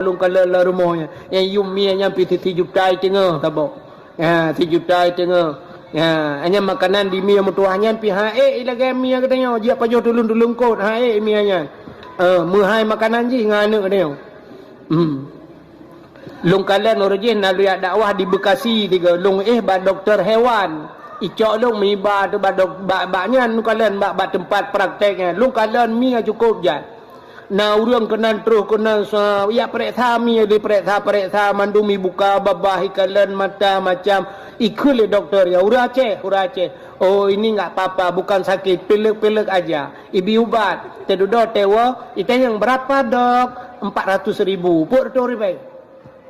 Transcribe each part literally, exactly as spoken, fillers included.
lôn kalon lam rumoh nyan. Nyang yum mie nyan pih sijuta teungoh saboh. Ha, sijuta teungoh. Ha, nyan makanan di mie meutuwah nyan pih han ék lagèe mie geutanyoe, jiak pajoh tuleueng-tuleueng kot, han ék mie nyan. Eh, meuhai makanan jih ngon aneuk geutanyoe. Hmm. Lôn kalon uroe jih na lôn jak dakwah di Bekasi tiga, lôn éh bak dokto hewan. Icok lôn meuiba teuh bak dok-, bak, bak nyan lôn kalon bak, bak teumpat praktek nyan. Lôn kalon mie cukôp jai. Na ureueng keunan troh keunan sa-, jak pareksa mie, dipareksa-pareksa mandum, ibuka babah, ikalon mata macam, ikheun lé dokto, "Ya, ureueng Aceh, ureueng Aceh." "Oh, ini nggak apa-apa, bukan sakit, pilek-pilek aja." Ibi ubat, teududoe tewoe, itanyong, "Berapa, Dok?" "Empat ratus ribu." Peuet reutôh ribèe.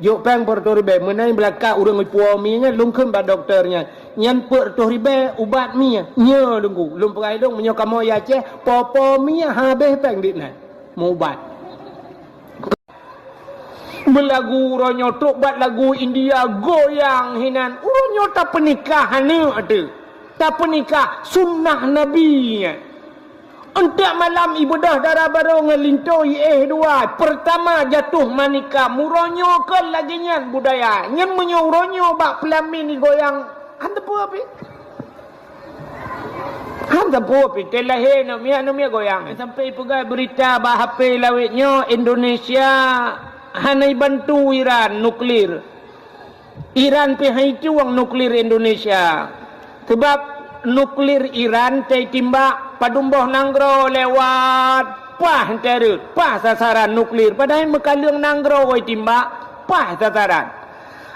Jok péng peuet reutôh ribèe. Meunan beulakak ureueng ipuwoe mie nyan, lôn kheun bak dokto nyan, "Nyan peuet reutôh ribèe ubat mie." "Nyo, Teungku." Lôn peugah lé lôn, "Meunyoe kamoe i Aceh, po-po mie habéh péng dit nyan. Meu-ubat." Meulagu uroe nyoe trok bak lagu India goyang hinan. Uroe nyoe tapeunikah aneuk teuh. Tapeunikah sunnah Nabi nyan. Eunteuk malam ibeudôh dara barô ngon linto iéh dua. Peurtama jatuh manikam. Uroe nyoe kon lagèe nyan budaya. Nyan meunyoe uroe nyoe bak peulamin igoyang, han teupeu pih. Han teupeu pih, teuh lahé aneuk miet, aneuk miet goyang. Sampai peugah beurita bak H P lawét nyoe, Indonesia hana ibantu Iran nuklir. Iran pih han itueng nuklir Indonesia. Sabab nuklir Iran teuh itimbak padum boh nanggroe lewat, paih teuh rhot, paih sasaran nuklir. Padahai meukaleueng nanggroe itimbak, paih sasaran.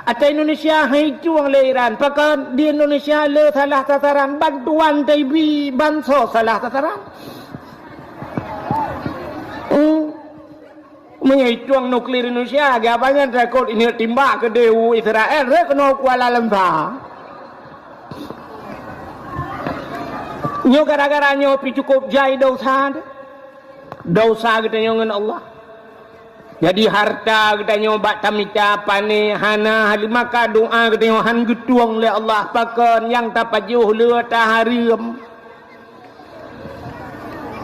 Ata Indonesia han itueng lé Iran. Pakon di Indonesia le salah sasaran, bantuan teuh ibi, bansos salah sasaran. Hmm. Meunyoe itueng nuklir Indonesia, lagèe abang nyan takot ineuk timbak keudeh u Israel, rhot keunoe Kuala Lumpur. Nyoe gara-gara nyoe pih cukôp jai desya teuh. Desya geutanyoe ngon Allah. Jadi hareuta geutanyoe bak tamita pané hana, haleue maka doa geutanyoe han geutueng lé Allah, pakon nyang tapajoh le tahareuem.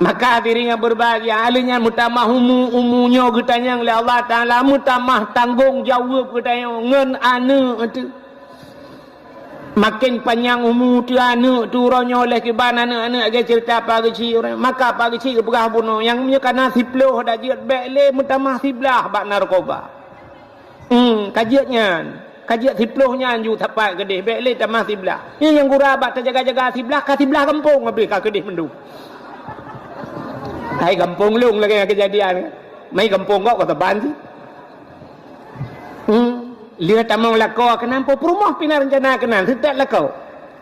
Maka hadirin nyang berbahagia, haleue nyan meutamah umu, umu nyoe geutanyong lé Allah Taala, meutamah tanggong jaweueb geutanyoe ngon aneuk teuh. Maken panyang umu teuh aneuk teuh uroe nyoe lheuh kiban aneuk-aneuk lagèe ceurita Pak Geuchik uroe. Maka Pak Geuchik geupeugah bunoe, nyang meunyoe kana siploh dak jeuet, bèk lé meutamah siblaih bak narkoba. Hmm, ka jeuet nyan. Ka jeuet siploh nyan ju sapat keudeh, bèk lé tamah siblaih. Nyan nyang gura bak tajaga-jaga siblaih, ka siblaih gampông habéh ka keudeh mandum. Hai gampông lôn lagèe nyan keujadian. Mai gampông gob ka saban cit. Hmm. Lheueh tamong lakoe keunan, po peurumoh pih na reuncana keunan, seutôt lakoe.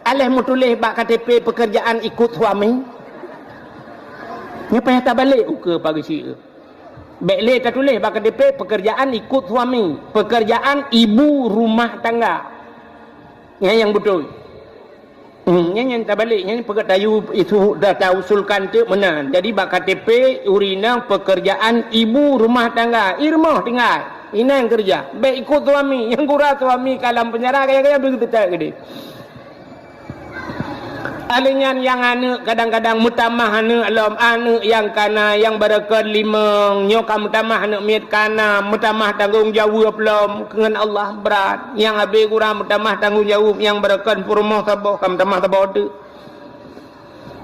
Aléh meutuléh bak K T P pekerjaan ikut suami. Nyoe payah tabalek ukeue Pak Geuchik. Bèk lé tatuléh bak K T P pekerjaan ikut suami, pekerjaan ibu rumah tangga. Nyan nyang beutôi. Hmm, nyan nyang tabalek, nyan peugah tayue isu data usulkan teuk meunan. Jadi bak K T P ureueng inong pekerjaan ibu rumah tangga, i rumoh tinggai, inong keureuja. Bèk ikut suami, nyang gura suami ka lam peunjara, gaya-gaya beuteutap keudeh. Alèh nyan nyang aneuk kadang-kadang meutamah aneuk lom, aneuk nyang kana, nyang barokon limong, nyoe ka meutamah aneuk miet kana, meutamah tanggong jaweueb lom ngon Allah brat. Nyang habéh gura meutamah tanggong jaweueb nyang barokon peurumoh saboh ka meutamah saboh teuk.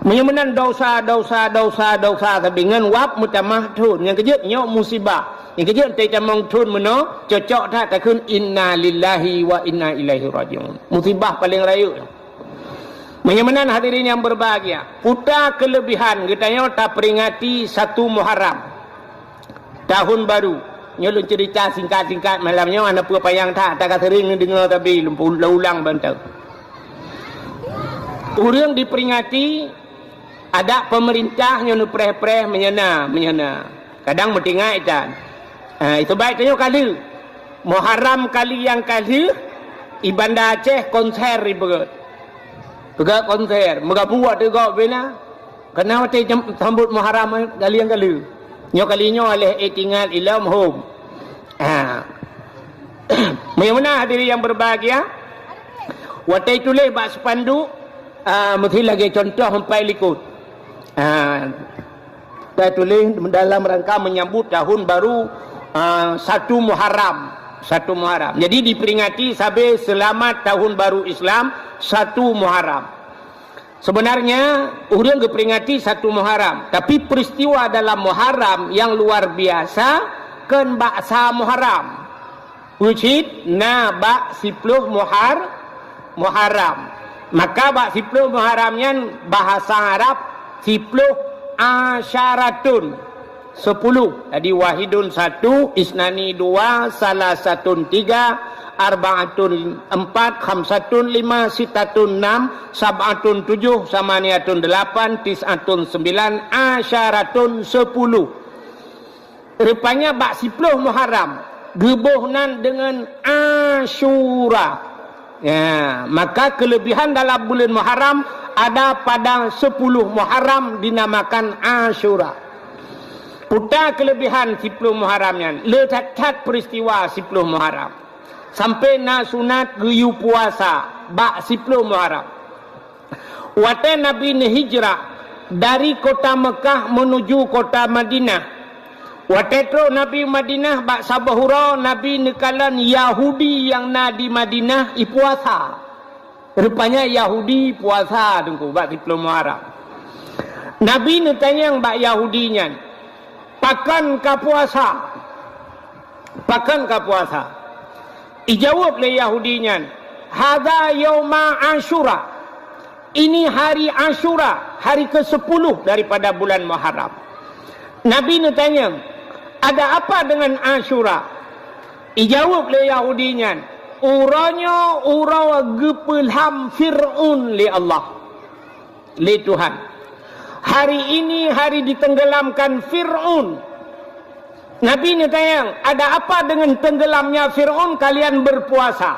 Meunyoe meunan dosa, dosa, dosa, dosa sabe ngon wab meutamah thon. Nyang keujeuet nyoe musibah. Nyang keujeuet teutamong thon meunoe, cocok that takheun innalillahi wa inna ilaihi raji'un. Musibah paleng rayeuk. Meunyoe meunan hadirin nyang berbahagia, peue keulebihan geutanyoe taperingati satu Muharram. Tahun baru. Nyoe lôn ceurita singkat-singkat malam nyoe, hana peue panyang that, ata ka seuring neudeungoe tabi lôn ulang bantai. Ureueng diperingati, adak peumeurintah nyoe neupreh-preh meunyoe na, meunyoe na. Kadang meutinggai tan. Ha, itu baik tanyoe kali. Muharram kali nyang ka lheueh, i Banda Aceh konser ipeugöt. Peugöt konser, meugabua teugok bina. Keunan watèe jam-, sambot Muharram, eh, kali nyang ka lheueh. Nyoe kali nyoe lheueh, eh, tinggai ilom hom. Ha. Meunyoe meunan hadirin nyang berbahagia, watèe tuléh bak spanduk, ah, meusti lagèe contoh empat likot. Ah, tatuléh dalam rangka menyambut tahun baru, Ah, satu Muharram. Satu Muharram. Jadi diperingati sabe selamat tahun baru Islam, satu Muharram. Sebenarnya, ureuëng geuperingati satu Muharram, tapi peristiwa dalam Muharram yang luar biasa kon bak sa Muharram. Peue cit na bak siploh Muhar-, Muharram. Maka bak siploh Muharram nyan bahasa Arab siploh asyaratun, sepuluh. Jadi wahidun satu, isnani dua, salasatun tiga, arbaatun empat, khamsatun lima, sittatun enam, sab'atun tujuh, samaniatun delapan, tis'atun sembilan, asyaratun sepuluh. Rupanya bak siploh Muharram geuboh nan deungon Asyura. Ya, maka kelebihan dalam bulan Muharram ada pada sepuluh Muharram dinamakan Asyura. Peue kelebihan siploh Muharram nyan, le that-that peristiwa siploh Muharram. Sampai na sunat geuyue puasa bak siploh Muharram. Watée Nabi neuhijrah dari kota Mekah menuju kota Madinah, watée trok Nabi Madinah bak saboh uroe Nabi neukalon Yahudi nyang na di Madinah ipuasa. Rupanya Yahudi puasa teungku bak siploh Muharram. Nabi neutanyong bak Yahudi nyan, "Pakon ka puasa?" Pakon ka puasa? Ijaweueb lé Yahudi nyan, "Hadza yauma Asyura." Ini hari Asyura, hari kesepuluh daripada bulan Muharram. Nabi neutanyong, "Ada apa dengan Asyura?" Ijaweueb lé Yahudi nyan, "Uroe nyoe uroe geupeulham Fir'aun lé Allah." Lé Tuhan. Hari ini hari ditenggelamkan Fir'aun. Nabi neutanyong, "Ada apa dengan tenggelamnya Fir'aun kalian berpuasa?"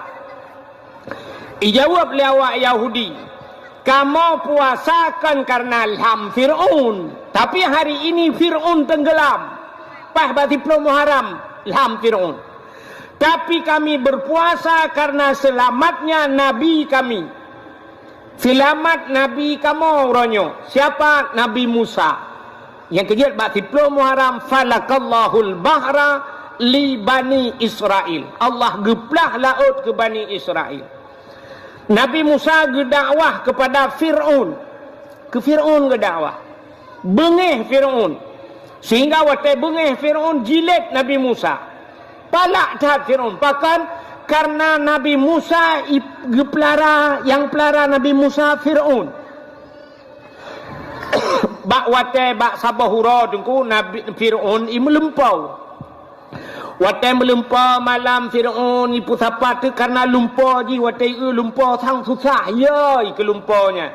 Ijaweueb lé awak Yahudi, "Kamoe puasa kon karena lham Fir'aun, tapi hari ini Fir'aun tenggelam. Paih bak siploh Muharram lham Fir'aun. Tapi kami berpuasa karena selamatnya Nabi kami." Seulamat Nabi kamoe uroe nyoe. Siapa? Nabi Musa. Nyang keujeuet bak siploh Muharram, "Falakallahul bahra li Bani Israil." Allah geuplah laôt keu Bani Israil. Nabi Musa geudakwah kepada Fir'aun. Keu Fir'aun geudakwah. Beungéh Fir'aun. Sehingga watée beungéh Fir'aun jilet Nabi Musa. Palak that Fir'aun. Pakon? Karena Nabi Musa i-, geupeulara, nyang peulara Nabi Musa Fir'aun. Bak watée, bak saboh uroe teungku, Nabi Fir'aun i meulumpoe. Watée meulumpoe malam Fir'aun ipeusapat teuh karena lumpoe jih, watée ieu lumpoe sang susah, ya, ikeue lumpoe nyan.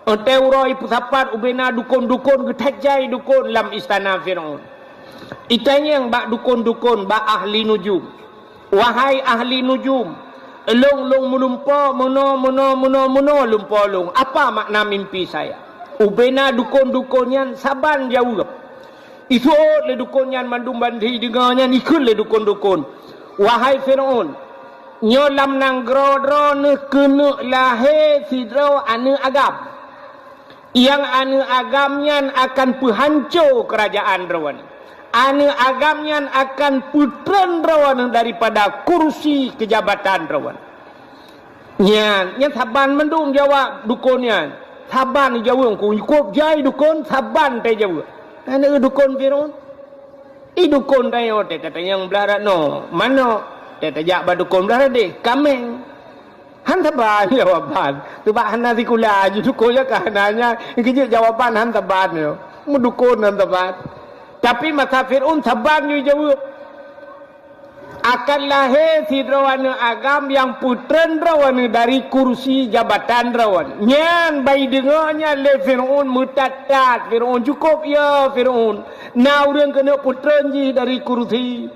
Watée uroe ipeusapat ubena dukon-dukon geuthajai dukon lam istana Fir'aun. Itanyong bak dukon-dukon, bak ahli nujum, "Wahai ahli nujum, lôn, lôn meulumpoe meunoe, meunoe, meunoe, meunoe lumpoe lôn. Apa makna mimpi saya?" Ubena dukon-dukon nyan saban jaweueb. Isuôt lé dukon nyan mandum bansa deungoe nyan, ikheun lé dukon-dukon, "Wahai Fir'aun, nyoe lam nanggroe droeneuh keuneuk lahé sidroe aneuëk agam. Nyang aneuëk agam nyan akan peuhanco keurajaan droeneuh. Aneuëk agam nyan akan peutreun droeneuh daripada kursi keujabatan droeneuh." Nyan, nyan saban mandum jaweueb dukon nyan. Saban jaweueb, ku cukôp jai dukon, saban teuh jaweueb. Aneuëk dukon Fir'aun. I dukon tanyoe teuh tatanyong blah rat noe, manok, teuh tajak bak dukon blah rat deh, kaméng. Han saban jawaban. Teubak hana sikula jih dukon nyan ka hana nyan, keujeuet jawaban han saban nyoe. Meudukon han saban. Tapi masa Fir'aun saban jih jaweueb. Akan lahé sidroe aneuëk agam nyang peutreun droeneuh dari kursi jabatan droeneuh. Nyan ban ideungoe nyan lé Fir'aun meutat-tat. Fir'aun, "Cukôp ya Fir'aun, na ureuëng keuneuk peutreun jih dari kursi."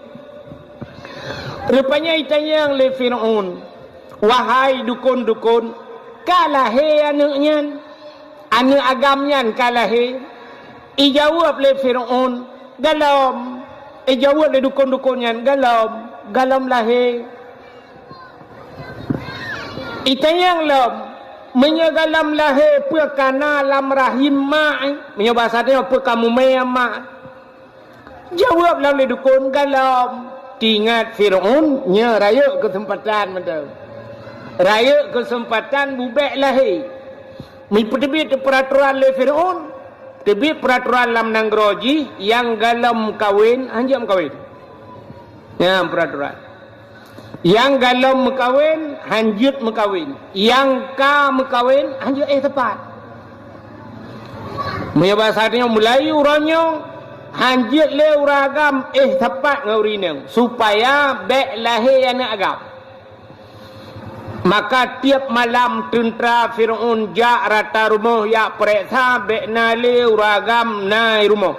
Rupanya itanyong lé Fir'aun, "Wahai dukon-dukon, ka lahé aneuëk nyan? Aneuëk agam nyan ka lahé?" Ijaweueb lé Fir'aun, "Gohlom." Ijaweueb lé dukon-dukon nyan, "Gohlom, gohlom lahé." Itanyong lom, "Meunyoe gohlom lahé, peue ka na lam rahim mak?" Meunyoe basa tanyoe, "Peue ka mumè mak?" Jaweueb lom lé dukon, "Gohlom." Teuingat Fir'aun, nyoe rayeuk keuseumpatan mantong. Rayeuk keuseumpatan bubek lahé. Meupeuteubiet peuratoran lé Fir'aun, teubiet peuratoran lam nanggroe jih, nyang gohlom meukawen, hanjeuet meukawen. Nyan peuratoran. Nyang gohlom meukawen, hanjeuet meukawen. Nyang ka meukawen, hanjeuet éh teupat. Meunyoe basa tanyoe, mulai uroe nyoe, hanjeuet lé ureueng agam éh teupat ngon ureueng inong, supaya bék lahé aneuëk agam. Maka tieb malam teuntra Fir'aun jak rata rumoh jak peureksa bék na lé ureueng agam na i rumoh.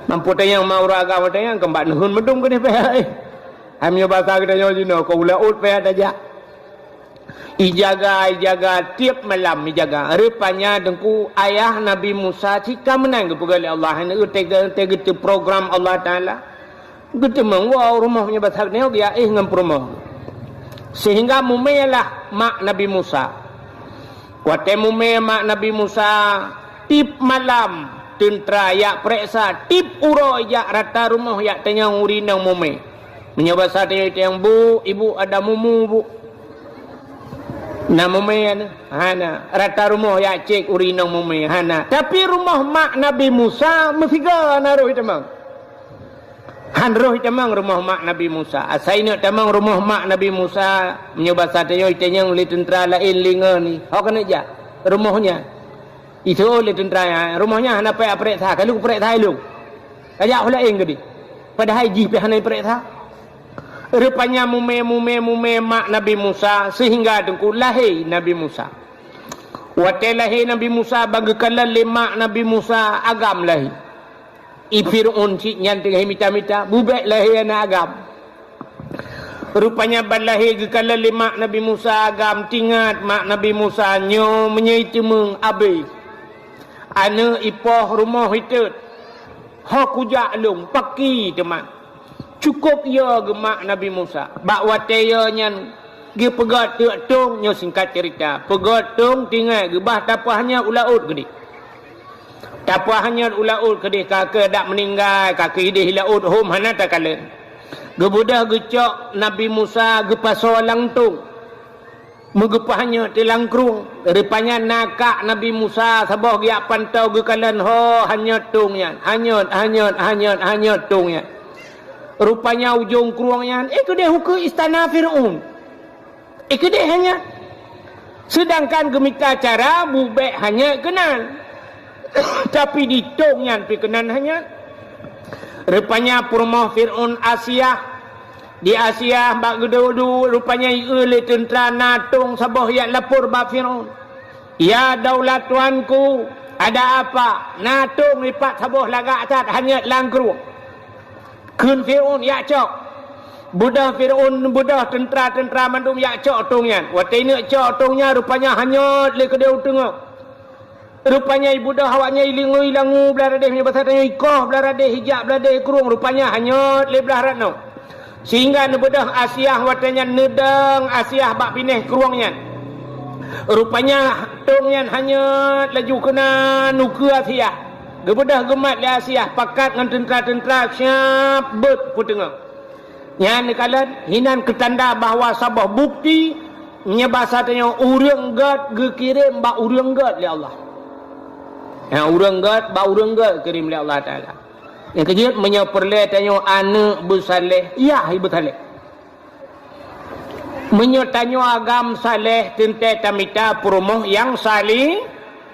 Nampu tanyong ma ureueng agam tanyong, keumbak neuheun meudum keudeh pih. Hai meunyoe basa geutanyoe jinoe, ka u laôt pih tajak. Ijaga, ijaga, tieb malam ijaga. Rupanya Teungku, ayah Nabi Musa cit ka meunan geupeugah lé Allah, hana teuga-, teuga-, teuga program Allah Taala. Geuteumeung woe u rumoh meunyoe basa geutanyoe geujak éh ngon peurumoh. Sehingga mumé lah mak Nabi Musa. Watée mumé mak Nabi Musa, tieb malam teuntra jak peureksa, tieb uroe jak rata rumoh jak tanyong ureueng inong mumé. Meunyoe basa tanyoe tanyong, "Bu, ibu ada mumu, Bu?" Na mumé hana? Hana. Rata rumoh jak cék ureueng inong mumé? Hana. Tapi rumoh mak Nabi Musa meusigoe na roh tamong. Han roh tamong rumoh mak Nabi Musa. Asai neuk tamong rumoh mak Nabi Musa, meunyoe basa tanyoe tanyong lé teuntra laén lingoe ni. Ho keuneuk jak? Rumoh nyan. Itu'oh lé teuntra nyan, rumoh nyan hana payah peureksa, ka lheueh peureksa ilong. Ka jak ho laén keudeh. Padahai jih pih hana peureksa. Rupanya mumé, mumé, mumé mak Nabi Musa, sehingga Teungku lahé Nabi Musa. Watée lahé Nabi Musa, ban geukalon lé mak Nabi Musa agam lahé. I Fir'aun cit nyan teungoh mita-mita, bubek lahé aneuëk agam. Rupanya ban lahé geukalon lé mak Nabi Musa agam, teuingat mak Nabi Musa nyoe meunyoe iteumeung abéh. Aneuëk ipoh rumoh itot. Ho kujak lôn, paki teuma. Cukôp yo geumak Nabi Musa. Bak watée yo nyan geupeugét teuk tông, nyoe singkat cerita. Peugét tông, teuingat geubah tapeugah nyan u laôt keudeh. Tapeugah nyan u laôt keudeh, ka keuh dak meuninggai, ka keuh ideh laôt hom hana takalon. Geubeudôh geucok Nabi Musa geupasoe lam tông. Meugeupeuhanyot di lam krueng. Rupanya na kak Nabi Musa saboh geujak pantau geukalon ho hanyot tông nyan. Hanyot, hanyot, hanyot, hanyot tông nyan. Rupanya ujong krueng nyan, eh, keudeh ukeue istana Fir'aun. Eh, keudeh hanyot. Sedangkan geumita cara bubek hanyot keunan. Tapi di tông nyan pi keunan hanyot. Rupanya peurumoh Fir'aun Asiah. Di Asiah bak geuduek-duek rupanya ieu lé teuntra na tông saboh jak lapor bak Fir'aun. "Ya daulat tuanku, ada apa?" Na tông ipat saboh lagak that hanyot lam krueng. Kheun Fir'aun, "Jak cok." Beudôh Fir'aun, beudôh teuntra-teuntra mandum jak cok tông nyan. Watée neuk cok tông nyan, rupanya hanyot lé keudeh u teungoh. Rupanya ibeudôh awaknyan ilingoe ilangu blah radeh, meunyoe basa tanyoe ikoh blah radeh, ijak blah deh krueng, rupanya hanyot lé blah rat nyoe. Sehingga neubeudôh Asiah watée nyan neudong Asiah bak binéh krueng nyan. Rupanya tông nyan hanyot laju keunan ukeue Asiah. Geubeudôh geumat lé Asiah pakat ngon teuntra-teuntra siab beuet peuteungoh. Nyan neukalon, hinan keutanda bahwa saboh bukti, meunyoe basa tanyoe ureuëng gét geukirém bak ureuëng gét lé Allah. Ya, ureuëng gét bak ureuëng gét geukirém lé Allah Taala. Nyang keujeuet, meunyoe peureulée tanyoe aneuëk beusaléh, yah beusaléh. Meunyoe tanyoe agam saléh, teuntée tamita peurumoh nyang sali-,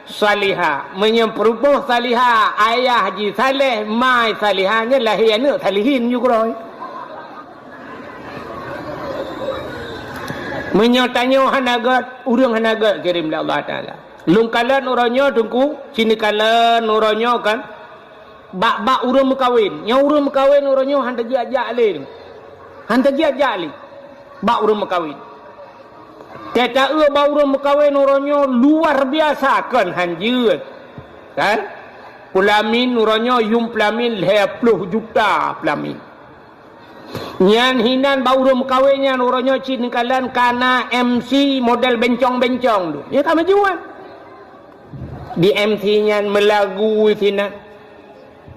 salihah. Meunyoe peurumoh salihah, ayah jih saléh, ma salihah, nyan lahé aneuëk salihin ju keudroe. Meunyoe tanyoe hana gét, ureuëng hana gét kirém lé Allah Taala. Lôn kalon uroe nyoe Teungku, ci neukalon uroe nyoe kan, bak-bak ureuëng meukawen. Nyoe ureuëng meukawen uroe nyoe han tajak-jak lé. Han tajak-jak lé bak ureuëng meukawen. Teuta eu bak ureuëng meukawen uroe nyoe luar biasa kon han jeuet. Kan? Peulamin uroe nyoe yuem peulamin lhée ploh juta peulamin. Nyan hinan bak ureuëng meukawen nyan uroe nyoe cit neukalon kana M C model bencong-bencong tu. Ya ka meujuan. Di M C nyan meulagu sinan.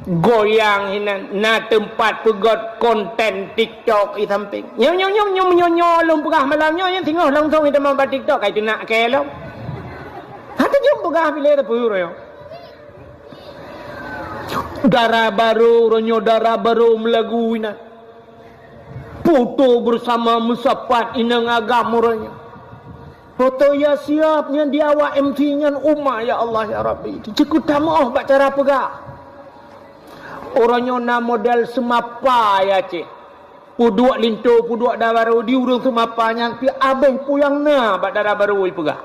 Goyang hinan, na teumpat peugöt konten TikTok i sampéng. Nyoe, nyoe, nyoe, nyoe, nyoe, nyoe lôn peugah malam nyoe, nyoe singoh langsong i teuma bak TikTok, kai teunak kée lom. Hana jeuem peugah bilé teupeu uroe nyoe. Dara barô, uroe nyoe dara barô meulagu inan. Foto bersama meusapat inong agam uroe nyoe. Foto ya siap nyan di awak M C nyan, uma ya Allah ya Rabbi. Cukôp tameu'oh bak cara peugah. Uroe nyoe na model seumapa ya ceh. Peuduek linto, peuduek dara barô di ureuëng seumapa nyan pi abéh puyang na bak dara barô ipeugah.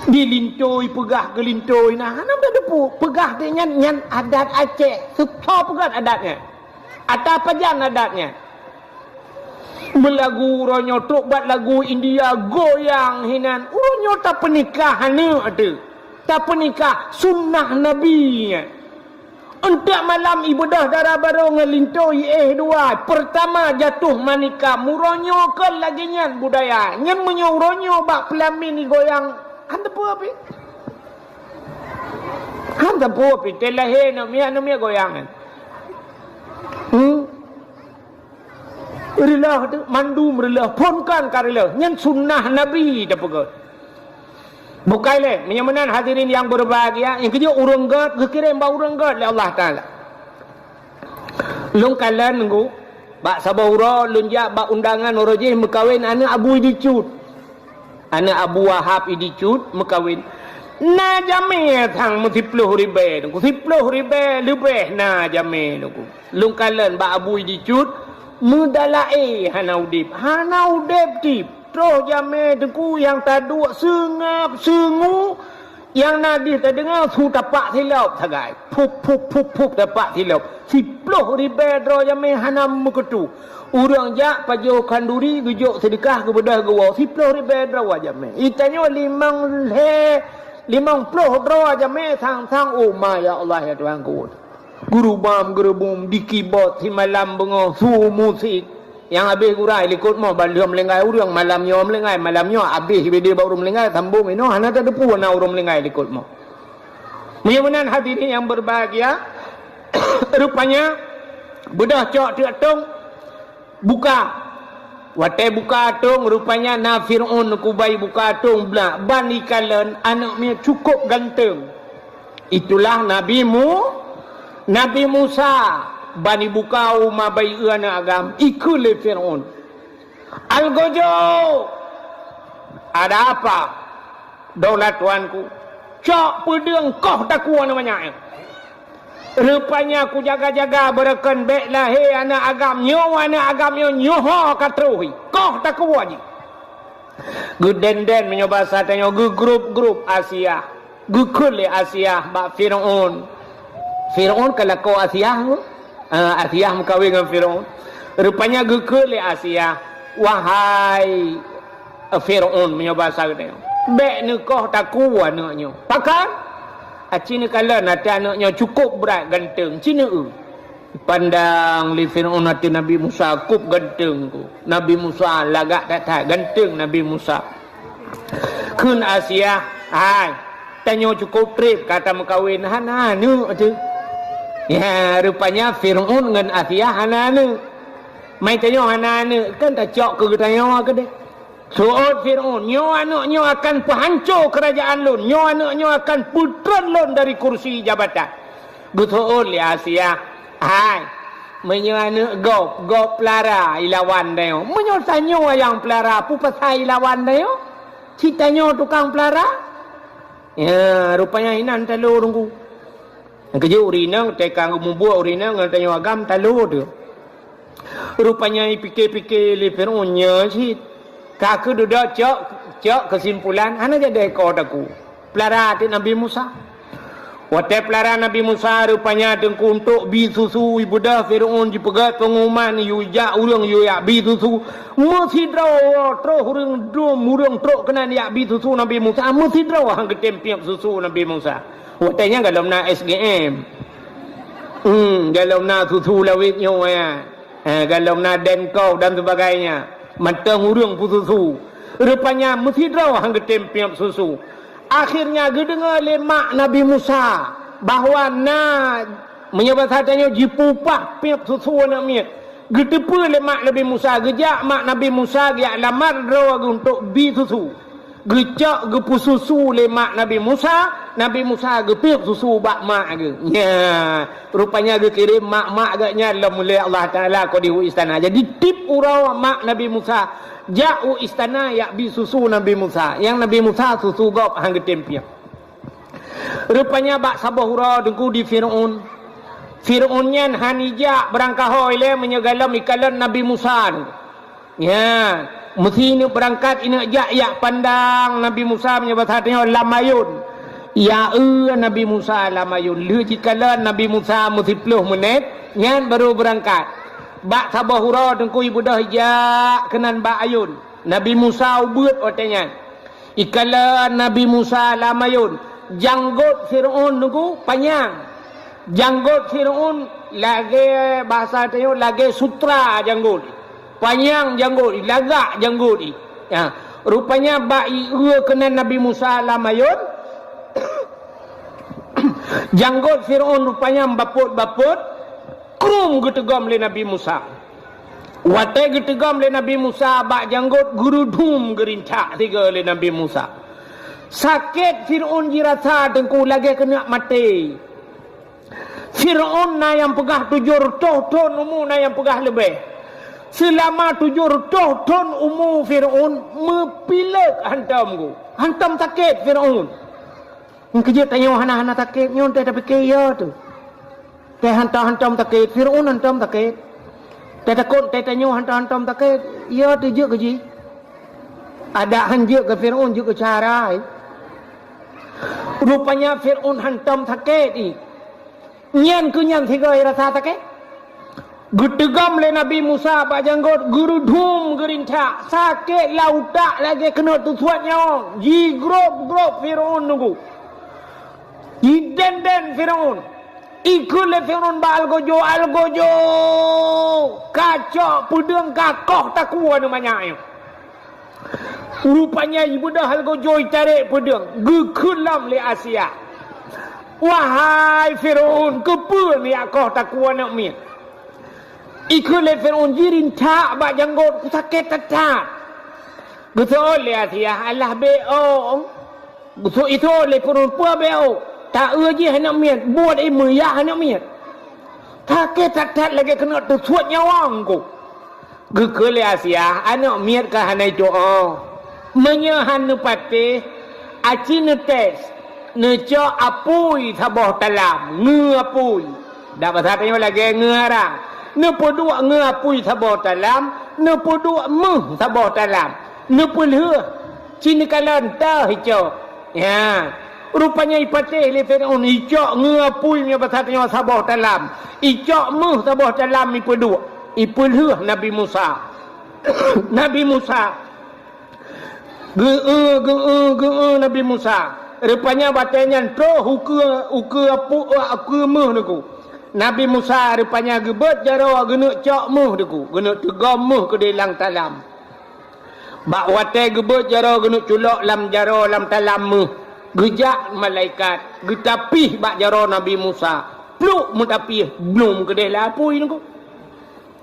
Di linto ipeugah keu linto ina hana teudepu peugah deh nyan, nyan adat Aceh. Seupo peugah adat nyan. Ata pajan adat nyan. Meulagu uroe nyoe trok bat lagu India goyang hinan. Uroe nyoe tapeunikah aneuk teuh. Tapeunikah sunnah Nabi nyan. Eunteuk malam ibeudôh dara barô ngon linto iéh dua. Peurtama jatuh manikam. Uroe nyoe kon lagée nyan budaya. Nyan meunyoe uroe nyoe bak peulamin igoyang. Han teupeu pih. Han teupeu pih. Teuh lahé aneuk miet, aneuk miet goyang nyan. Hmm? Reuloh teuh, mandum reuloh, phon kon ka reuloh. Nyan sunnah Nabi tapeugah. Bukai lé, meunyoe meunan hadirin yang berbahagia, nyang keujeuet ureuëng gét geukirém bak ureuëng gét lé Allah Taala. Lôn kalon nunggu, bak saboh uroe lôn jak bak undangan uroe jih meukawen aneuk Abu Idi Cut. Aneuk Abu Wahab Idi Cut meukawen. Na jamé sang meusiploh ribée nunggu, siploh ribée leubeh na jamé nunggu. Lôn kalon bak Abu Idi Cut meudalaé hana udeb, hana udeb tib. Troh jamé teungku nyang taduek seungab seungu, nyang na dih tadeungoe su tapak silop sagai. Pup, pup, pup, pup tapak silop. Siploh ribée droe jamé hana meukeutô. Ureuëng jak pajoh khanduri geujok seudeukah geubeudôh geuwoe siploh ribée droe jamé. Itanyoe limong lhée, limong ploh droe jamé sang-sang, oh ma ya Allah ya Tuhanku. Gurubam geurubum di keyboard simalam beungoh su musik. Nyang habéh gura i likot moh ban lheueh meulinggai ureuëng, malam nyoe meulinggai, malam nyoe habéh bede bak ureuëng meulinggai, sambong inoe hana teudepu na ureuëng meulinggai likot moh. Meunyoe meunan hadirin yang berbahagia, rupanya beudôh cok teuk atong buka. Watée buka atong, rupanya na Fir'aun kubai buka atong blak ban ikalon aneuk miet cukôp ganteng. Itulah Nabi Mu-, Nabi Musa ban ibuka uma bai eu aneuk agam, ikheun lé Fir'aun, "Algojo, ada apa, daulat tuanku? Cok peudeueng koh takue aneuk manyak nyoe." Rupanya kujaga-jaga beureukan bék lahé aneuk agam nyoe, aneuk agam nyoe nyoe ho ka troh, koh takue jih. Geudenden meunyoe basa tanyoe geugrup-grup Asiah. Geukheun lé Asiah bak Fir'aun. Fir'aun ka lakoe Asiah tu. Ah, Asiah meukawen ngon Fir'aun. Rupanya geukheun lé Asiah, "Wahai Fir'aun," meunyoe basa geutanyoe, "bék neukoh takue aneuk nyoe. Pakon? Aci neukalon até aneuk nyoe cukôp brat ganteng, ci neu-eu." Pandang lé Fir'aun ateueh Nabi Musa, kôp ganteng ku. Nabi Musa lagak that-that, ganteng Nabi Musa. Kheun Asiah, "Hai, tanyoe cukôp treb ka tameukawen, hana aneuk teuh." Ya, rupanya Fir'aun ngon Asiah hana aneuk. Mai tanyoe hana aneuk, kan tacok keu geutanyoe keudeh. Seuôt Fir'aun, "Nyoe aneuk nyoe akan peuhanco keurajaan lôn, nyoe aneuk nyoe akan peutreun lôn dari kursi jabatan." Geuseuôt lé Asiah, "Hai, meunyoe aneuk gob, gob peulara ilawan tanyoe. Meunyoe tanyoe nyang peulara, peue pasai ilawan tanyoe? Ci tanyoe tukang peulara?" Ya, rupanya inan talo teungku. Nyang keujeuet ureueng inong teuka geumubuet ureueng inong ngon tanyoe agam talo teuh. Rupanya ipike-pike lé Fir'aun nyoe cit. Ka keuh dudoe cok, cok keusimpulan, hana jadi koh takue. Peulara ateueh Nabi Musa. Watée peulara Nabi Musa, rupanya teungku untuk bi susu, ibeudôh Fir'aun jipeugét peungumuman, yue jak ureueng yue jak bi susu. Meusidroe troh ureueng dum, ureueng trok keunan jak bi susu Nabi Musa. Meusidroe han geutem piep susu Nabi Musa. Watée nyan golom na S G M. Hmm, golom na susu lawét nyoe ya. Ha, golom na Denko dan sebagainya. Mantong ureueng peususu. Rupanya meusidroe han geutem piep susu. Akhirnya geudeungoe lé mak Nabi Musa bahwa na Meunyoe basa tanyoe, jipeupah piep susu aneuk miet. Geuteupeue lé mak Nabi Musa, geujak mak Nabi Musa geujak lamar droe geuh untuk bi susu. Geucok geupeususu lé mak Nabi Musa, Nabi Musa geupiep susu bak mak geuh. Nya, rupanya geukirém mak-mak geuh nyan lom lé Allah Taala keu di u istana. Jadi tiep uroe mak Nabi Musa jak u istana jak bi susu Nabi Musa. Nyang Nabi Musa susu gob han geutem piep. Rupanya bak saboh uroe Teungku di Firaun. Firaun nyan han ijak beurangkaho ilée meunyoe galom ikalon Nabi Musa. Nya, meusi ineuk beurangkat ineuk jak jak pandang Nabi Musa meunyoe basa tanyoe lam ayôn. Ya eu Nabi Musa lam ayôn. Lheueh jikalon Nabi Musa meusiplôh meunét, nyan baru beurangkat. Bak saboh uroe Teungku ibeudôh ijak keunan bak ayôn. Nabi Musa ubeuet watée nyan. Ikalon Nabi Musa lam ayôn, janggot Firaun Teungku panyang. Janggot Firaun lagée basa tanyoe lagée sutra janggot. Panyang janggot, lagak janggot. Ya. Rupanya bak ieu keunan Nabi Musa lam ayôn, janggot Firaun rupanya bapot-bapot, krum geuteugom lé Nabi Musa. Watée geuteugom lé Nabi Musa bak janggot, geurudum geurintak sigoe lé Nabi Musa. Sakét Firaun jirasa Teungku lagée keuneuk maté. Firaun na nyang peugah tujoh reutôh thon umu, na nyang peugah leubeh. Seulama tujoh reutôh thon umu Firaun meupilék hantom geuh. Hantom sakét Firaun. Nyang keujeuet tanyoe hana-hana sakét nyoe teuh tapike ya teuh. Teuh hantom-hantom sakét, Firaun hantom sakét. Teuh takot teuh tanyoe hantom-hantom sakét, ya teuh jeuet keu jih. Adak han jeuet keu Firaun, jeuet keu cara. Rupanya Firaun hantom sakét ih. Nyan keuh nyan sigoe rasa sakét. Geuteugom lé Nabi Musa bak janggot, geurudum geurintak, sakét lam utak lagée keuneuk teusuet nyawöng, jigrôb-grôb Firaun Teungku. Jiden-den Firaun. Ikheun lé Firaun bak algojo, "Algojo! Kacok peudeueng kakoh takue aneuk manyak nyoe." Rupanya ibeudôh algojo itarek peudeueng, geukheun lom lé Asia, "Wahai Firaun, keupeue neujak koh takue aneuk miet?" Ikheun lé Firaun jirintak bak janggot, sakét that-that. Geuseuôt lé Asia, "Alah bék ôk." Geuseuôt lé Firaun, "Peue bék ôk? Taeu jih aneuk miet, buet ié meuyah aneuk miet." Sakét that-that lagée keuneuk teusuet nyawöng Teungku. Geukheun lé Asia, "Aneuk miet ka hana itu'oh. Meunyoe han neupatéh, aci neutés, neucok apui saboh talam, ngeue apui." Dak basa tanyoe lagée ngeue arang. Neupeuduek ngeue apui saboh talam, neupeuduek méuh saboh talam. Neupeulheueh, ci neukalon teuh icok. Ya. Rupanya ipatéh lé Firaun, icok ngeue apui meunyoe basa tanyoe saboh talam. Icok méuh saboh talam ipeuduek, ipeulheueh Nabi Musa. Nabi Musa. Geu-eu, geu-eu, geu-eu Nabi Musa. Rupanya watée nyan troh ukeue, ukeue apu-, ukeue méuh Teungku. Nabi Musa rupanya geubeuet jaroe geuneuk cok méuh Teungku, geuneuk teugom méuh keudeh lam talam. Bak watée geubeuet jaroe geuneuk culok lam jaroe lam talam méuh, geujak malaikat geutapih bak jaroe Nabi Musa. Pluk meutapih, blum keudeh lam apui Teungku.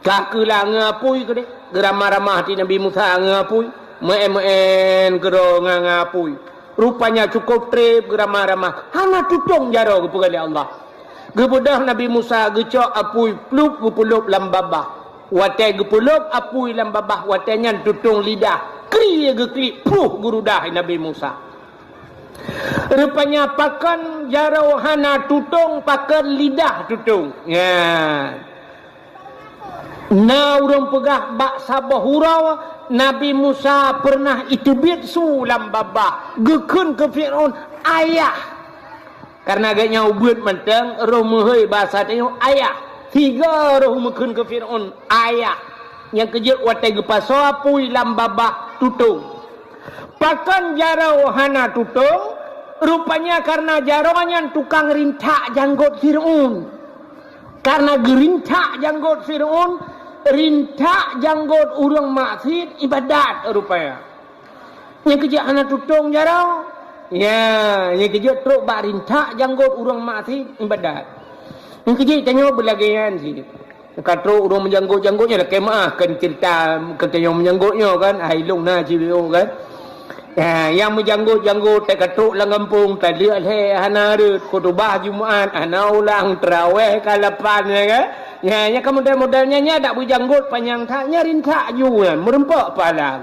Ka keuh la ngeue apui keudeh, geuramah-ramah di Nabi Musa ngeue apui, meu'en-meu'en keudroe ngeue apui. Rupanya cukôp treb geuramah-ramah, hana tutong jaroe geupeugah lé Allah. Geubeudôh Nabi Musa geucok apui plup geupeulôb lam babah. Watée geupeulôb apui lam babah, watée nyan tutong lidah, krie geuklik pruh geurudah Nabi Musa. Rupanya pakon jaroe hana tutong, pakon lidah tutong. Nyan. Na ureuëng peugah bak saboh uroe Nabi Musa peureunah iteubiet su lam babah, geukheun keu Firaun, "Ayah!" Kareuna geuhnyan ubeuet mantong, roh meuhôi basa tanyoe ayah. Tiga roh meukheun keu Firaun, "Ayah!" Nyang keujeuet watée geupasoe apui lam babah tutong. Pakon jaroe hana tutong? Rupanya kareuna jaroe nyan tukang rintak janggot Firaun. Kareuna geurintak janggot Firaun, rintak janggot ureuëng maksiet ibadat rupanya. Nyang keujeuet hana tutong jaroe. Ya, nyang keujeuet trok bak rintak janggot ureuëng maksiet ibadat. Nyang keujeuet tanyoe beulagèe nyan cit. Ka trok ureueng meujanggot-janggot nyan lakèe meu'ah, kan cerita keu tanyoe meujanggot nyoe kan, hai lôn na cit kan. Ya, nyang meujanggot-janggot ka trok lam gampông, taleuek lhèe hana rhot, khutubah Jumat hana ulang, teurawèh ka lapan, ya kan. Ya, nyang ka model-model nyan, nyan dak beujanggot panyang that, nyan rintak ju nyan, meureumpok pahala.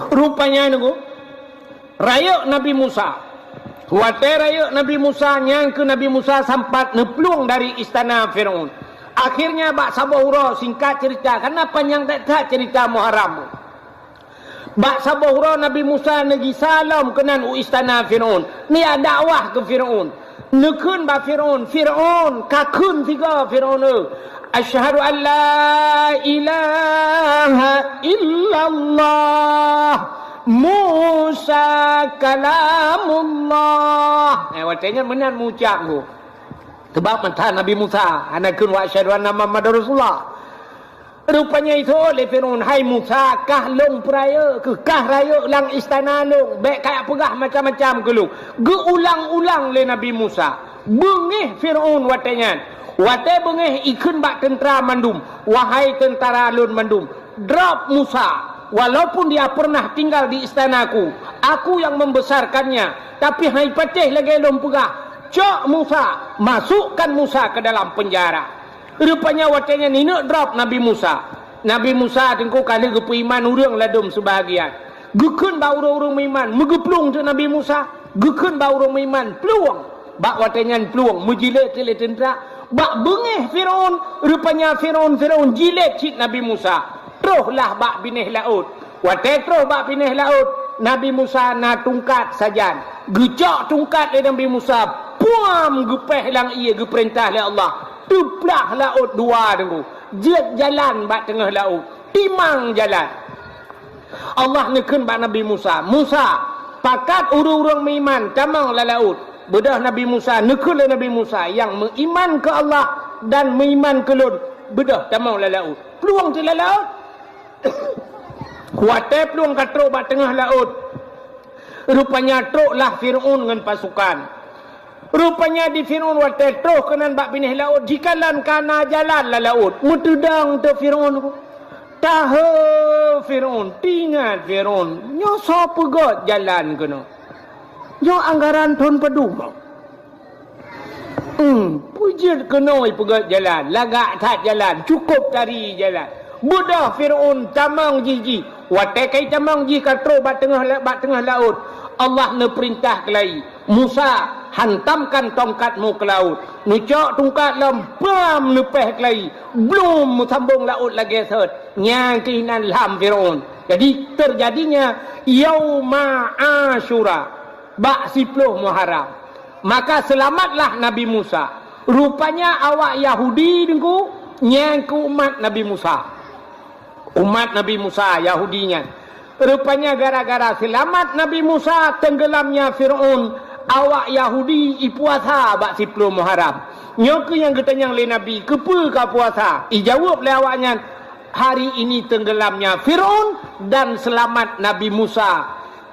Rupanya nunggu, rayeuk Nabi Musa. Watèe rayeuk Nabi Musa, nyan keuh Nabi Musa sampat neuplueng dari istana Firaun. Akhirnya bak saboh uroe, singkat cerita, karena panjang that-that cerita Muharram. Bak saboh uroe Nabi Musa neugisa lom keunan u istana Firaun, neujak dakwah keu Firaun. Neukheun bak Firaun, "Firaun, kakheun sigoe Firaun, eh, 'Asyhadu an la ilaha illallah, Musa kalamullah.'" Eh, watèe nyan meunan meuucap nyoe. Sabab mantong Nabi Musa hana kheun, "Wa asyhadu anna Muhammadar Rasulullah." Rupanya iseuôt lé Firaun, "Hai Musa, kah lôn peurayeuk keuh, kah rayeuk lam istana lôn, bèk kajak peugah macam-macam keu lôn." Geuulang-ulang lé Nabi Musa. Beungéh Firaun watèe nyan. Watèe beungéh ikheun bak teuntra mandum, "Wahai teuntara lôn mandum, drop Musa, walaupun dia pernah tinggal di istanaku, aku yang membesarkannya, tapi hai patéh lagèe lôn peugah, cok Musa, masukkan Musa ke dalam penjara." Rupanya watèe nyan ineuk drop Nabi Musa. Nabi Musa teungku ka lheueh geupeuiman ureueng ladôm seubahagian. Geukheun bak ureueng-ureueng meuiman, meugeuplueng teuk Nabi Musa. Geukheun bak ureueng meuiman, plueng. Bak watèe nyan plueng, meujilét lé teuntra. Bak beungéh Firaun, rupanya Firaun, Firaun jilét cit Nabi Musa. Troh lah bak binéh laôt. Watèe troh bak binéh laôt, Nabi Musa na tungkat sajan. Geucok tungkat lé Nabi Musa, puam, geupéh lam ié geupeurintah lé Allah. Teuplah laôt dua teungku. Jeuet jalan bak teungoh laôt. Timang jalan. Allah neukheun bak Nabi Musa, "Musa, pakat ureueng-ureueng meuiman tamong lam laôt." Beudôh Nabi Musa, neukheun lé Nabi Musa, "Nyang meuiman keu Allah dan meuiman keu lôn, beudôh tamong lam laôt." Plueng teuk lam laôt. Watèe plueng ka trok bak teungoh laôt, rupanya trok lah Firaun ngon pasukan. Rupanya di Firaun watèe troh keunan bak binéh laôt, jikalon ka na jalan lam laôt. Meuteudong teuk Firaun. Tahe Firaun, teuingat Firaun, nyoe soe peugöt jalan keunoe? Nyoe anggaran thon padum? Hmm, peue jeuet keunoe peugöt jalan, lagak that jalan, cukôp tari jalan. Beudôh Firaun tamong jih-jih. Watèe ka itamong jih ka trok bak teungoh la-, bak teungoh laôt, Allah neupeurintah keulayi, "Musa, hantamkan tongkatmu ke laut." Neucok tungkat lom, bam, leupeh keulayi, blum, meusambong laôt lagèe sot. Nyan keuh inan lham Firaun. Jadi, teujadinya Yauma Asyura, bak siploh Muharram. Maka seulamatlah Nabi Musa. Rupanya awak Yahudi teungku, nyan keuh umat Nabi Musa. Umat Nabi Musa, Yahudi nyan. Rupanya gara-gara seulamat Nabi Musa teunggelamnya Firaun, awak Yahudi ipuasa bak siploh Muharram. Nyoe keuh nyang geutanyong lé Nabi, "Keupeue kapuasa?" Ijaweueb lé awaknyan, "Hari ini tenggelamnya Firaun dan selamat Nabi Musa.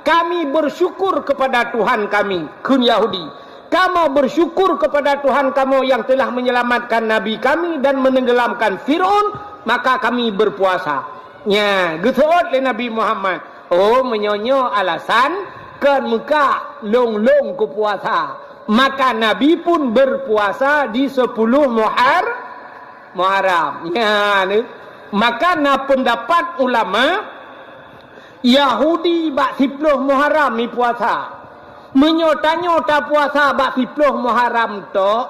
Kami bersyukur kepada Tuhan kami," kheun Yahudi. "Kamoe bersyukur kepada Tuhan kamoe yang telah menyelamatkan Nabi kami dan menenggelamkan Firaun, maka kami berpuasa." Nya, geuseuôt lé Nabi Muhammad, "Oh, meunyoe nyoe alasan kon meuka lôn-lôn kupuasa." Maka Nabi pun berpuasa di sepuluh Muhar-, Muharram. Nya, ni. Maka na pendapat ulama, Yahudi bak siploh Muharram ipuasa. Meunyoe tanyoe tapuasa bak siploh Muharram tok,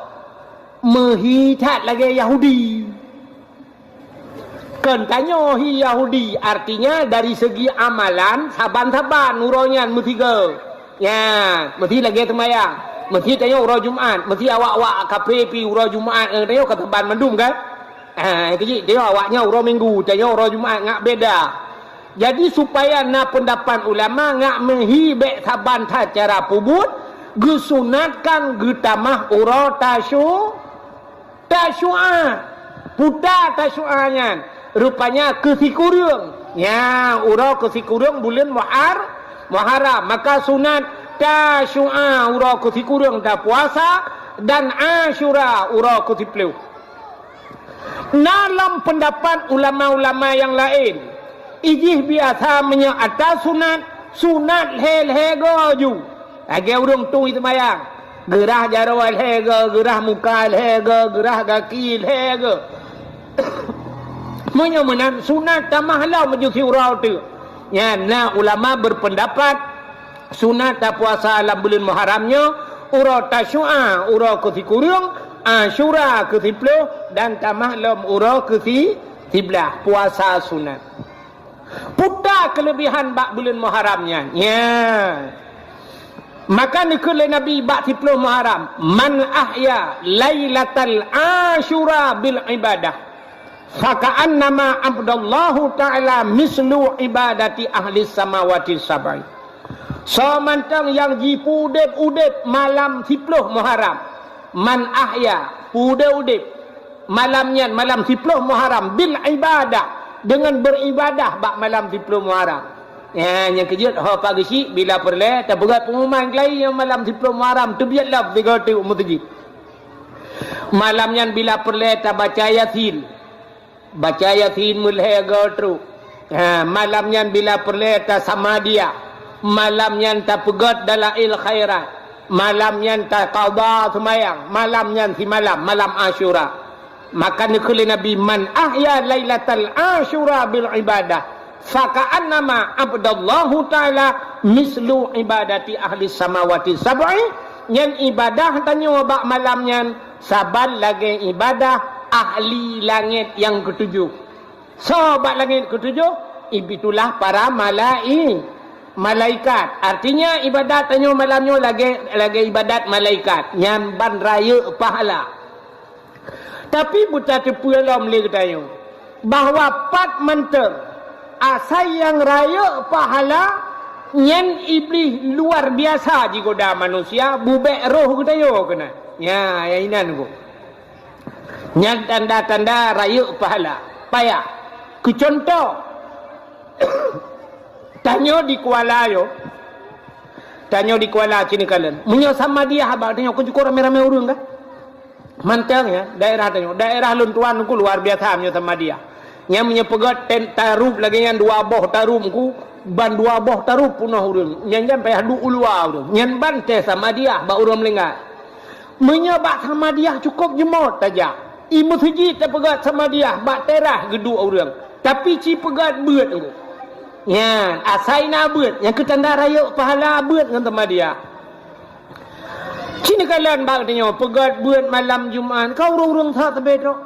meuhi that lagèe Yahudi. Kon tanyoe hi Yahudi, artinya dari segi amalan, saban-saban uroe nyan meusigoe. Nya, meusi lagèe seumayang. Meusi tanyoe uroe Jumat, meusi awak-awak kafé pi uroe Jumat, eh, tanyoe ka saban mandum kan? Ah, keuji, tanyoe awaknyan uroe Minggu, tanyoe uroe Jumat, ngat beda. Jadi, supaya na pendapat ulama ngat meuhi bèk saban that cara peubuet, geusunatkan geutamah uroe Tasyu-, Tasyu'a. Puta Tasyu'a nyan, rupanya keu sikureueng. Nya, uroe keu sikureueng buleuen Muhar-, Muharram. Maka sunat Tasu'a uroe keu sikureueng tapuasa, dan Asyura uroe keu siplôh. Na lom peundapat ulama-ulama nyang laén, ijih biasa meunyoe atra sunat, sunat lhèe-lhèe goe ju. Lagèe ureueng tueng seumayang, geurah jaroe lhèe goe, geurah muka lhèe goe, geurah gaki lhèe goe. Meunyoe meunan, sunat tamah lom ju siuroe teuk. Nyan na ulama berpendapat, sunat tapuasa lam buleuen Muharram nyoe, uroe Tasu'a, uroe keu sikureueng, Asyura keu siplôh, dan tamah lom uroe keu si-, siblaih, puasa sunat. Peue ta keuleubihan bak buleuen Muharram nyan? Nya. Maka neukheun lé Nabi bak siplôh Muharram, "Man ahya lailatal Asyura bil ibadah, faka'annama abdallahu ta'ala mislu ibadati ahli samawati sab'i." Soe mantong nyang jipeuudép-udép malam siplôh Muharram, man ahya, peuudép-udép, malam nyan, malam siplôh Muharram, bil ibadah, deungon beribadah bak malam siplôh Muharram. Nyan, nyang keujeuet, ho Pak Geuchik, bila peureulèe, tapeugah pengumuman keulayi nyang malam siplôh Muharram, teubiet lom sigoe teuk u meuseujid. Malam nyan bila peureulèe tabaca Yasin. Baca Yasin meulhèe goe trok. Ha, malam nyan bila peureulèe tasamadiah. Malam nyan tapeugöt dalail khairat. Malam nyan taqadha seumayang. Malam nyan simalam, malam Asyura. Maka neukheun lé Nabi, "Man ahya lailatal Asyura bil ibadah, faka'annama abdallahu ta'ala mislu ibadati ahli samawati sab'i." Nyan ibadah tanyoe bak malam nyan saban lagèe ibadah ahli langèt nyang keutujoh. Soe bak langèt keutujoh? Itulah para malai-, malaikat. Artinya, ibadat tanyoe malam nyoe lagèe, lagèe ibadat malaikat. Nyan ban rayeuk pahala. Tapi, beutateupeue lom lé geutanyoe bahwa pat mantong asai nyang rayeuk pahala nyan Iblih luar biasa jigoda manusia, bubèk roh geutanyoe keunan. Nya, nyang inan ku. Nyan tanda-tanda rayeuk pahala. Payah. Keu cuntoh, tanyoe di Kuala yo, tanyoe di Kuala sini kalon. Meunyoe samadiah bak tanyoe, kon cukôp ramé-ramé ureueng kan? Mantong ya, daerah tanyoe. Daerah lôn tuan ku luar biasa meunyoe samadiah. Nyan meunyoe peugöt ten tarup lagèe nyan dua boh tarup ku, ban dua boh tarup peunoh ureueng. Nyan jan payah duek u luwa ureueng. Nyan ban teuh samadiah bak ureueng meuninggai. Meunyoe bak samadiah cukôp jeumot tajak. I meuseujid tapeugöt samadiah bak teras geuduek ureueng. Tapi ci peugöt beuet engko. Nyan, asai na beuet, nyang keu tanda rayeuk pahala beuet ngon samadiah. Ci neukalon bak tanyoe peugöt beuet malam Jumat, ka ureueng-ureueng that teubiet trok.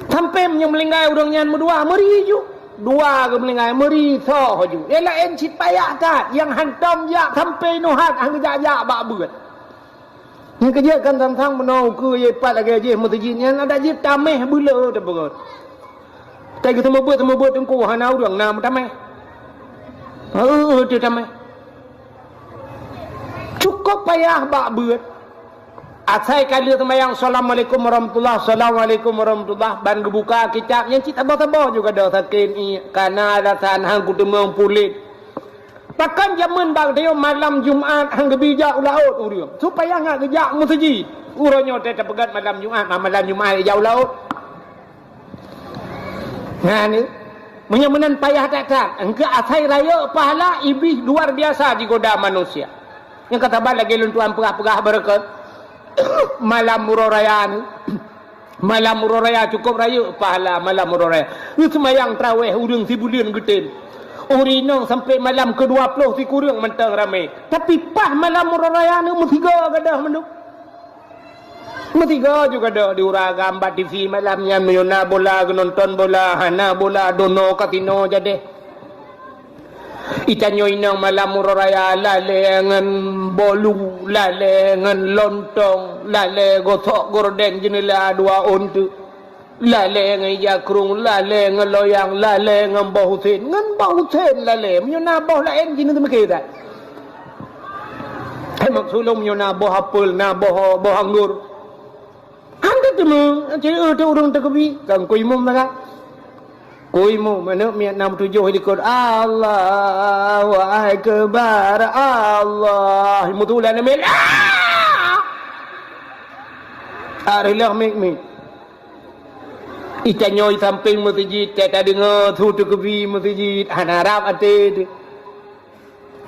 Sampoe meunyoe meuninggai ureueng nyan meudua, meuri ju. Dua geuh meuninggai, meuri soe ju. Nyang laén cit payah that, nyang hantom jak sampoe nyoe hat han geujak-jak bak beuet. Nyang keujeuet kan sang-sang meunoe ukeue ye pat lagèe jih meuseujid nyan adak jih tamèh beuleu teupeugöt. Tapi geuseumeubeuet-seumeubeuet teungku hana ureueng na meutamèh. Heueh, teutamèh. Cukôp payah bak beuet. Asai ka lheueh seumayang, "Assalamualaikum warahmatullah, assalamualaikum warahmatullah," ban geubuka kitab, nyan cit saboh-saboh juga dah sakét ié, kana alasan han kuteumeung puléh. Pakon jameun bak tanyoe malam Jumat han geubi jak u laôt ureueng, supaya ngat geujak meuseujid. Uroe nyoe teuh tapeugöt malam Jumat, ma-, malam Jumat jak u laôt. Nah, ni. Meunyoe meunan payah that-that, engkeu asai rayeuk pahala Iblih luar biasa jigoda manusia. Nyang ka saban lagèe lôn tuan peugah-peugah beureukat, malam uroe raya ni, malam uroe raya cukôp rayeuk pahala malam uroe raya. Geus seumayang tarawèh ureueng sibuleuen geutem. Ureueng inong sampoe malam keudua ploh sikureueng mantong ramé. Tapi paih malam uroe raya ni meusigoe gadôh mandum. Meusigoe juga dok di ureueng agam bak T V malam nyan, meunyoe na bola geunonton bola, hana bola dono kasino jadeh. Itanyoe inong malam uroe raya lalè ngon bolu, lalè ngon lontong, lalè gosok gorden jeuneula dua ôn teuk. Lalè ngon ija krung, lalè ngon loyang, lalè ngon boh usen, ngon boh usen lalè. Meunyoe na boh laén jih neuteumeuké that. Hai maksud lôn meunyoe na boh apel, na boh, boh anggor. Han teuteumé, cit eu teu ureueng teukeubi, kan ku imum na ka. Kui mu, manök miet nam tujoh likot, "Allahu Akbar, Allah." Mu tu ulah namel, "Ah!" Areuloh mik-mik. Itanyoe sampéng meuseujid, ka tadeungoe su teukeubi meuseujid, hana rab até teuh.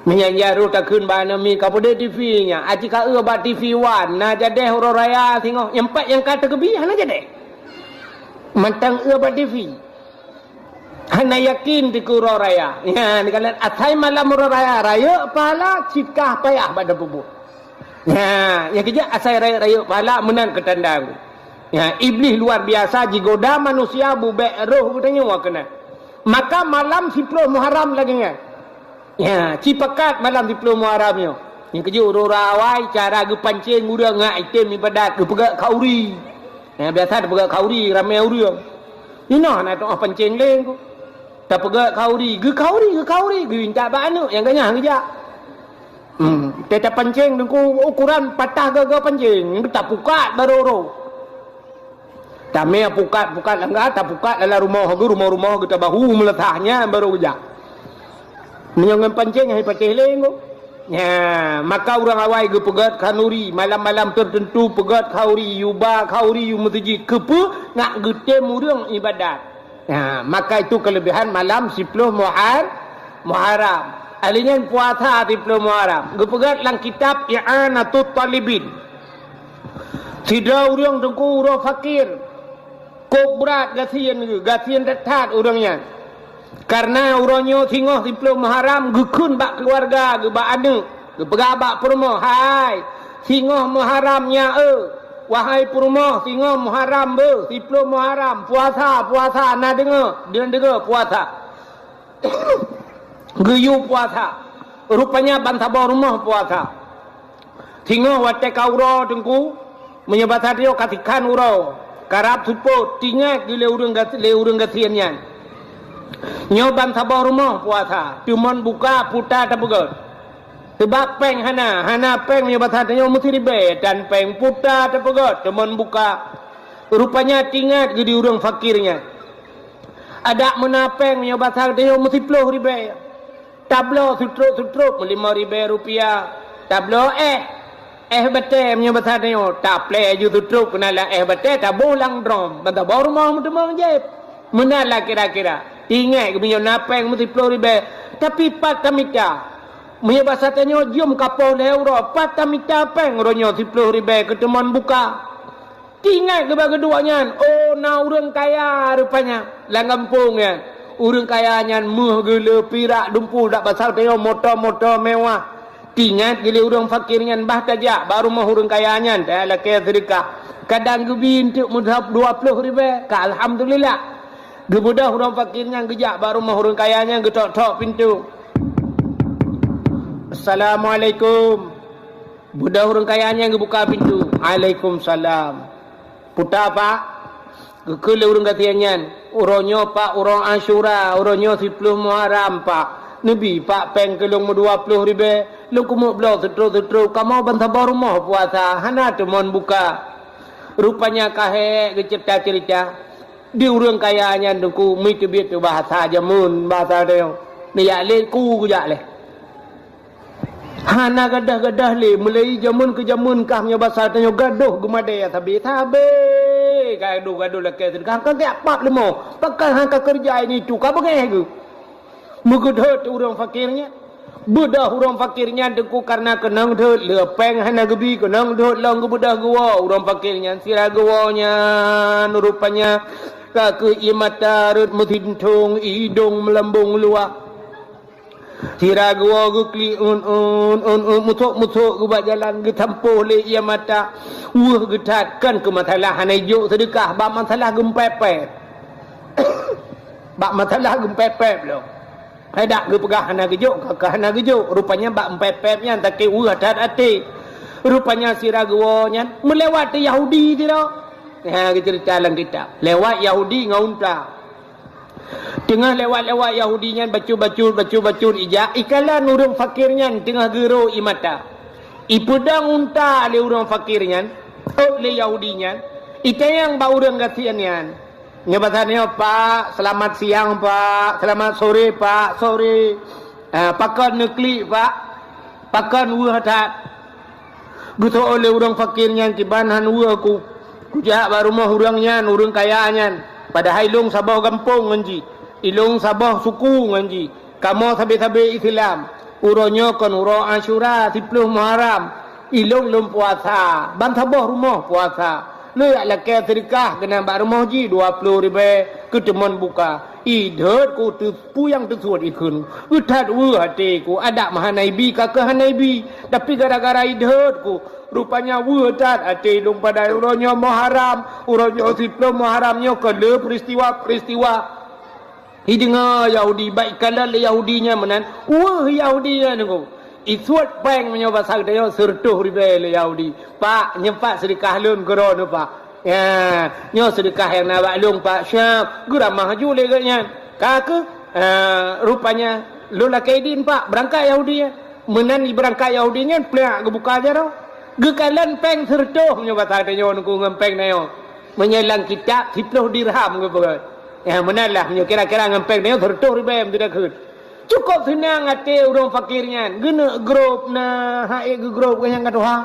Meunyan jaroe takheun bak aneuk miet, "Ka peudeh T V nyan, aci ka eu bak T V One, na jadeh uroe raya singoh, nyang pat nyang ka teukeubi hana jadeh." Mantong eu bak T V. Hana yakin teuh keu uroe raya. Nyan, dikalan asai malam uroe raya, rayeuk pahala, cit kah payah bak dapeubuet. Nyan, nyang keujak asai rayeuk-rayeuk pahala meunan keutanda. Nyan, Iblih luar biasa jigoda manusia bubek roh geutanyoe keunan. Maka malam siploh Muharram lagée nyan. Ya, cipakat malam siploh Muharram nyoe. Nyang keujeuet uroe awai cara geupancéng ureuëng ngat item ibadat geupeugét khauri. Ya, biasa geupeugét khauri ramé ureuëng. Inoe na tuah pancéng lé ku. Tapeugét khauri, geukhauri, geukhauri, geuintat bak aneuk nyang ganyah geujak. Hmm, teuka pancéng teungku ukuran patah gaga pancéng, tapukat baru roh. Tamé pukat-pukat langga, tapukat dalam rumoh geuh, rumoh-rumoh geuh tabahu meuleutah nyan baru geujak. Meunyoe ngon pancéng hai patéh lé ngô. Nya, maka ureuëng awai geupeugét khanuri, malam-malam teuteuntu peugét khauri, yuba khauri, yu meuseujid keupeue nak geutem ureuëng ibadat. Nya, maka itu kelebihan malam siploh Muhar-, Muharram. Ahli nyan puasa siploh Muharram. Geupeugét lam kitab I'anatut Talibin. Sidroe ureuëng teungku uroe fakir, kok brat gasien geuh, gasien that-that ureuëng nyan. Kareuna uroe nyoe singoh siploh Muharram geukheun bak keuluwarga geuh, bak aneuk, geupeugah bak peurumoh, "Hai, singoh Muharram nyan eu, wahai peurumoh, singoh Muharram beuh, siploh Muharram, puasa, puasa, na deungoe, deungoe puasa." Geuyue puasa. Rupanya bansaboh rumoh puasa. Singoh watée ka uroe teungku, meunyoe basa tanyoe ka tikhan uroe, karab seupôt, tingat geuh lé ureuëng gas-, lé ureuëng gasien nyan. Nyoe bansaboh rumoh puasa, teumon buka puta tapeugét. Seubab péng hana, hana péng meunyoe basa tanyoe meusti ribée, dan péng puta tapeugét, teumon buka. Rupanya tingat geuh di ureuëng fakir nyan. Adak meuna péng meunyoe basa tanyoe meusiploh ribée. Tabloe sutrop-sutrop meulimong ribée rupiah. Tabloe éh, éh batée meunyoe basa tanyoe. Taplée ju sutrop keunan lam éh batée, taboh lam drom. Bansaboh rumoh meuteumong jép. Meunan lah kira-kira. Tingat geuh meunyoe na péng meusiploh ribée. Tapi pat tamita. Meunyoe basa tanyoe jeuem ka poh lhée uroe, pat tamita péng uroe nyoe siploh ribée keu teumon buka. Tingat geuh bak geuduek nyan, oh, na ureuëng kaya rupanya lam gampông nyan. Ureuëng kaya nyan méuh geuh le pirak dumpul dak basa tanyoe moto-moto mewah. Tingat geuh lé ureuëng fakir nyan bah tajak bak rumoh ureuëng kaya nyan, talakée seudeukah. Kadang geubi eunteuk meudhab dua ploh ribée, ka alhamdulillah. Geubeudôh ureuëng fakir nyan geujak bak rumoh ureuëng kaya nyan geutok-tok pintoe. "Assalamualaikum." Beudôh ureuëng kaya nyan geubuka pintoe. "Waalaikumsalam." "Puta, Pak?" Geukheun lé ureuëng gasien nyan. "Uroe nyoe, Pak, uroe Asyura, uroe nyoe siploh Muharram, Pak. Neubi, Pak, péng keu lôn meudua ploh ribée. Lôn keumeuk bloe seutrop-seutrop, kamoe bansaboh rumoh puasa, hana teumon buka." Rupanya ka hék geuceurita-ceurita. Di ureuëng kaya nyan teungku, meuteubiet teuh bahasa jameun, bahasa tanyoe. Neujak lé ku geujak lé. Hana gadoh-gadoh lé, mulai jameun keu jameun kah meunyoe basa tanyoe gadoh geumadée sabe-sabe. Gadoh-gadoh lakée seudeukah, ka geujak pap leumo. Pakon han ka keureuja ini tu, ka beungéh geuh. Meugeudhôt ureuëng fakir nyan. Beudôh ureuëng fakir nyan teungku kareuna keunong dhôt, le péng hana geubi, keunong dhôt lom geubeudôh geuwoe ureuëng fakir nyan. Sira geuwoe nyan rupanya ka keu ié mata rhot meusintong, idong meulambong luwah. Sira geuwoe geuklik un-un, un-un, musok-musok geuh bak jalan geutampoh lé ié mata. Weueh geuthat, kon keu masalah hana jok seudeukah, bak masalah geumpép-pép. Bak masalah geumpép-pép lom. Hai dak geupeugah hana geujok, ka, ka hana geujok. Rupanya bak mpép-pép nyan sakét weueh that até. Rupanya sira geuwoe nyan meulewat Yahudi sidroe. Ha, geuceurita lam kitab. Lewat Yahudi ngon unta. Teungoh lewat-lewat Yahudi nyan bacut-bacut, bacut-bacut ijak, ikalon ureuëng fakir nyan teungoh geuro ié mata. Ipeudong unta lé ureuëng fakir nyan, ôt lé Yahudi nyan, itanyong bak ureuëng gasien nyan. Nyoe basa nyoe, "Pak, selamat siang, Pak. Selamat sore, Pak. Sore. Ah, pakon neuklik, Pak? Pakon weueh that?" Geuseuôt lé ureuëng fakir nyan, "Kiban han weueh ku. Kujak bak rumoh ureuëng nyan, ureuëng kaya nyan. Padahai ilong saboh gampông ngon jih. Ilong saboh suku ngon jih. Kamoe sabe-sabe Islam. Uroe nyoe kon uroe Asyura, siploh Muharram. Ilong lôn puasa, ban saboh rumoh puasa. Lôn jak lakée seudeukah keunan bak rumoh jih dua ploh ribée keu teumon buka. Idhôt ku teu-, peue nyang teusuet ikheun. Geuthat weueh até ku, adak meuhana ibi ka keuh hana ibi. Tapi gara-gara idhôt ku, rupanya weueh that até ilong padahai uroe nyoe Muharram, uroe nyoe siploh Muharram nyoe kon le peuristiwa-peuristiwa." Ideungoe Yahudi, bak ikalon lé Yahudi nyan meunan, weueh Yahudi nyan nunggu. Isuet péng meunyoe basa geutanyoe sireutôh ribée lé Yahudi. "Pak, nyoe Pak seudeukah lôn keu droeneuh, Pak. Ya, nyoe seudeukah nyang na bak lôn, Pak." Siap, geuramah ju lé geuh nyan. Ka keuh, eh, rupanya, "Lôn lakée idin, Pak, beurangkat Yahudi nyan." Meunan ibeurangkat Yahudi nyan, plak geubuka jaroe. Geukalon péng sireutôh meunyoe basa geutanyoe nunggu ngon péng tanyoe. Meunyoe lam kitab, siploh dirham geupeugah. Ya, meunan lah, meunyoe kira-kira ngon péng tanyoe sireutôh ribée meuteudak kheun. Cukôp seunang até ureuëng fakir nyan. Geuneuk grôp na, hai geugrôp keu nyang ka tuha.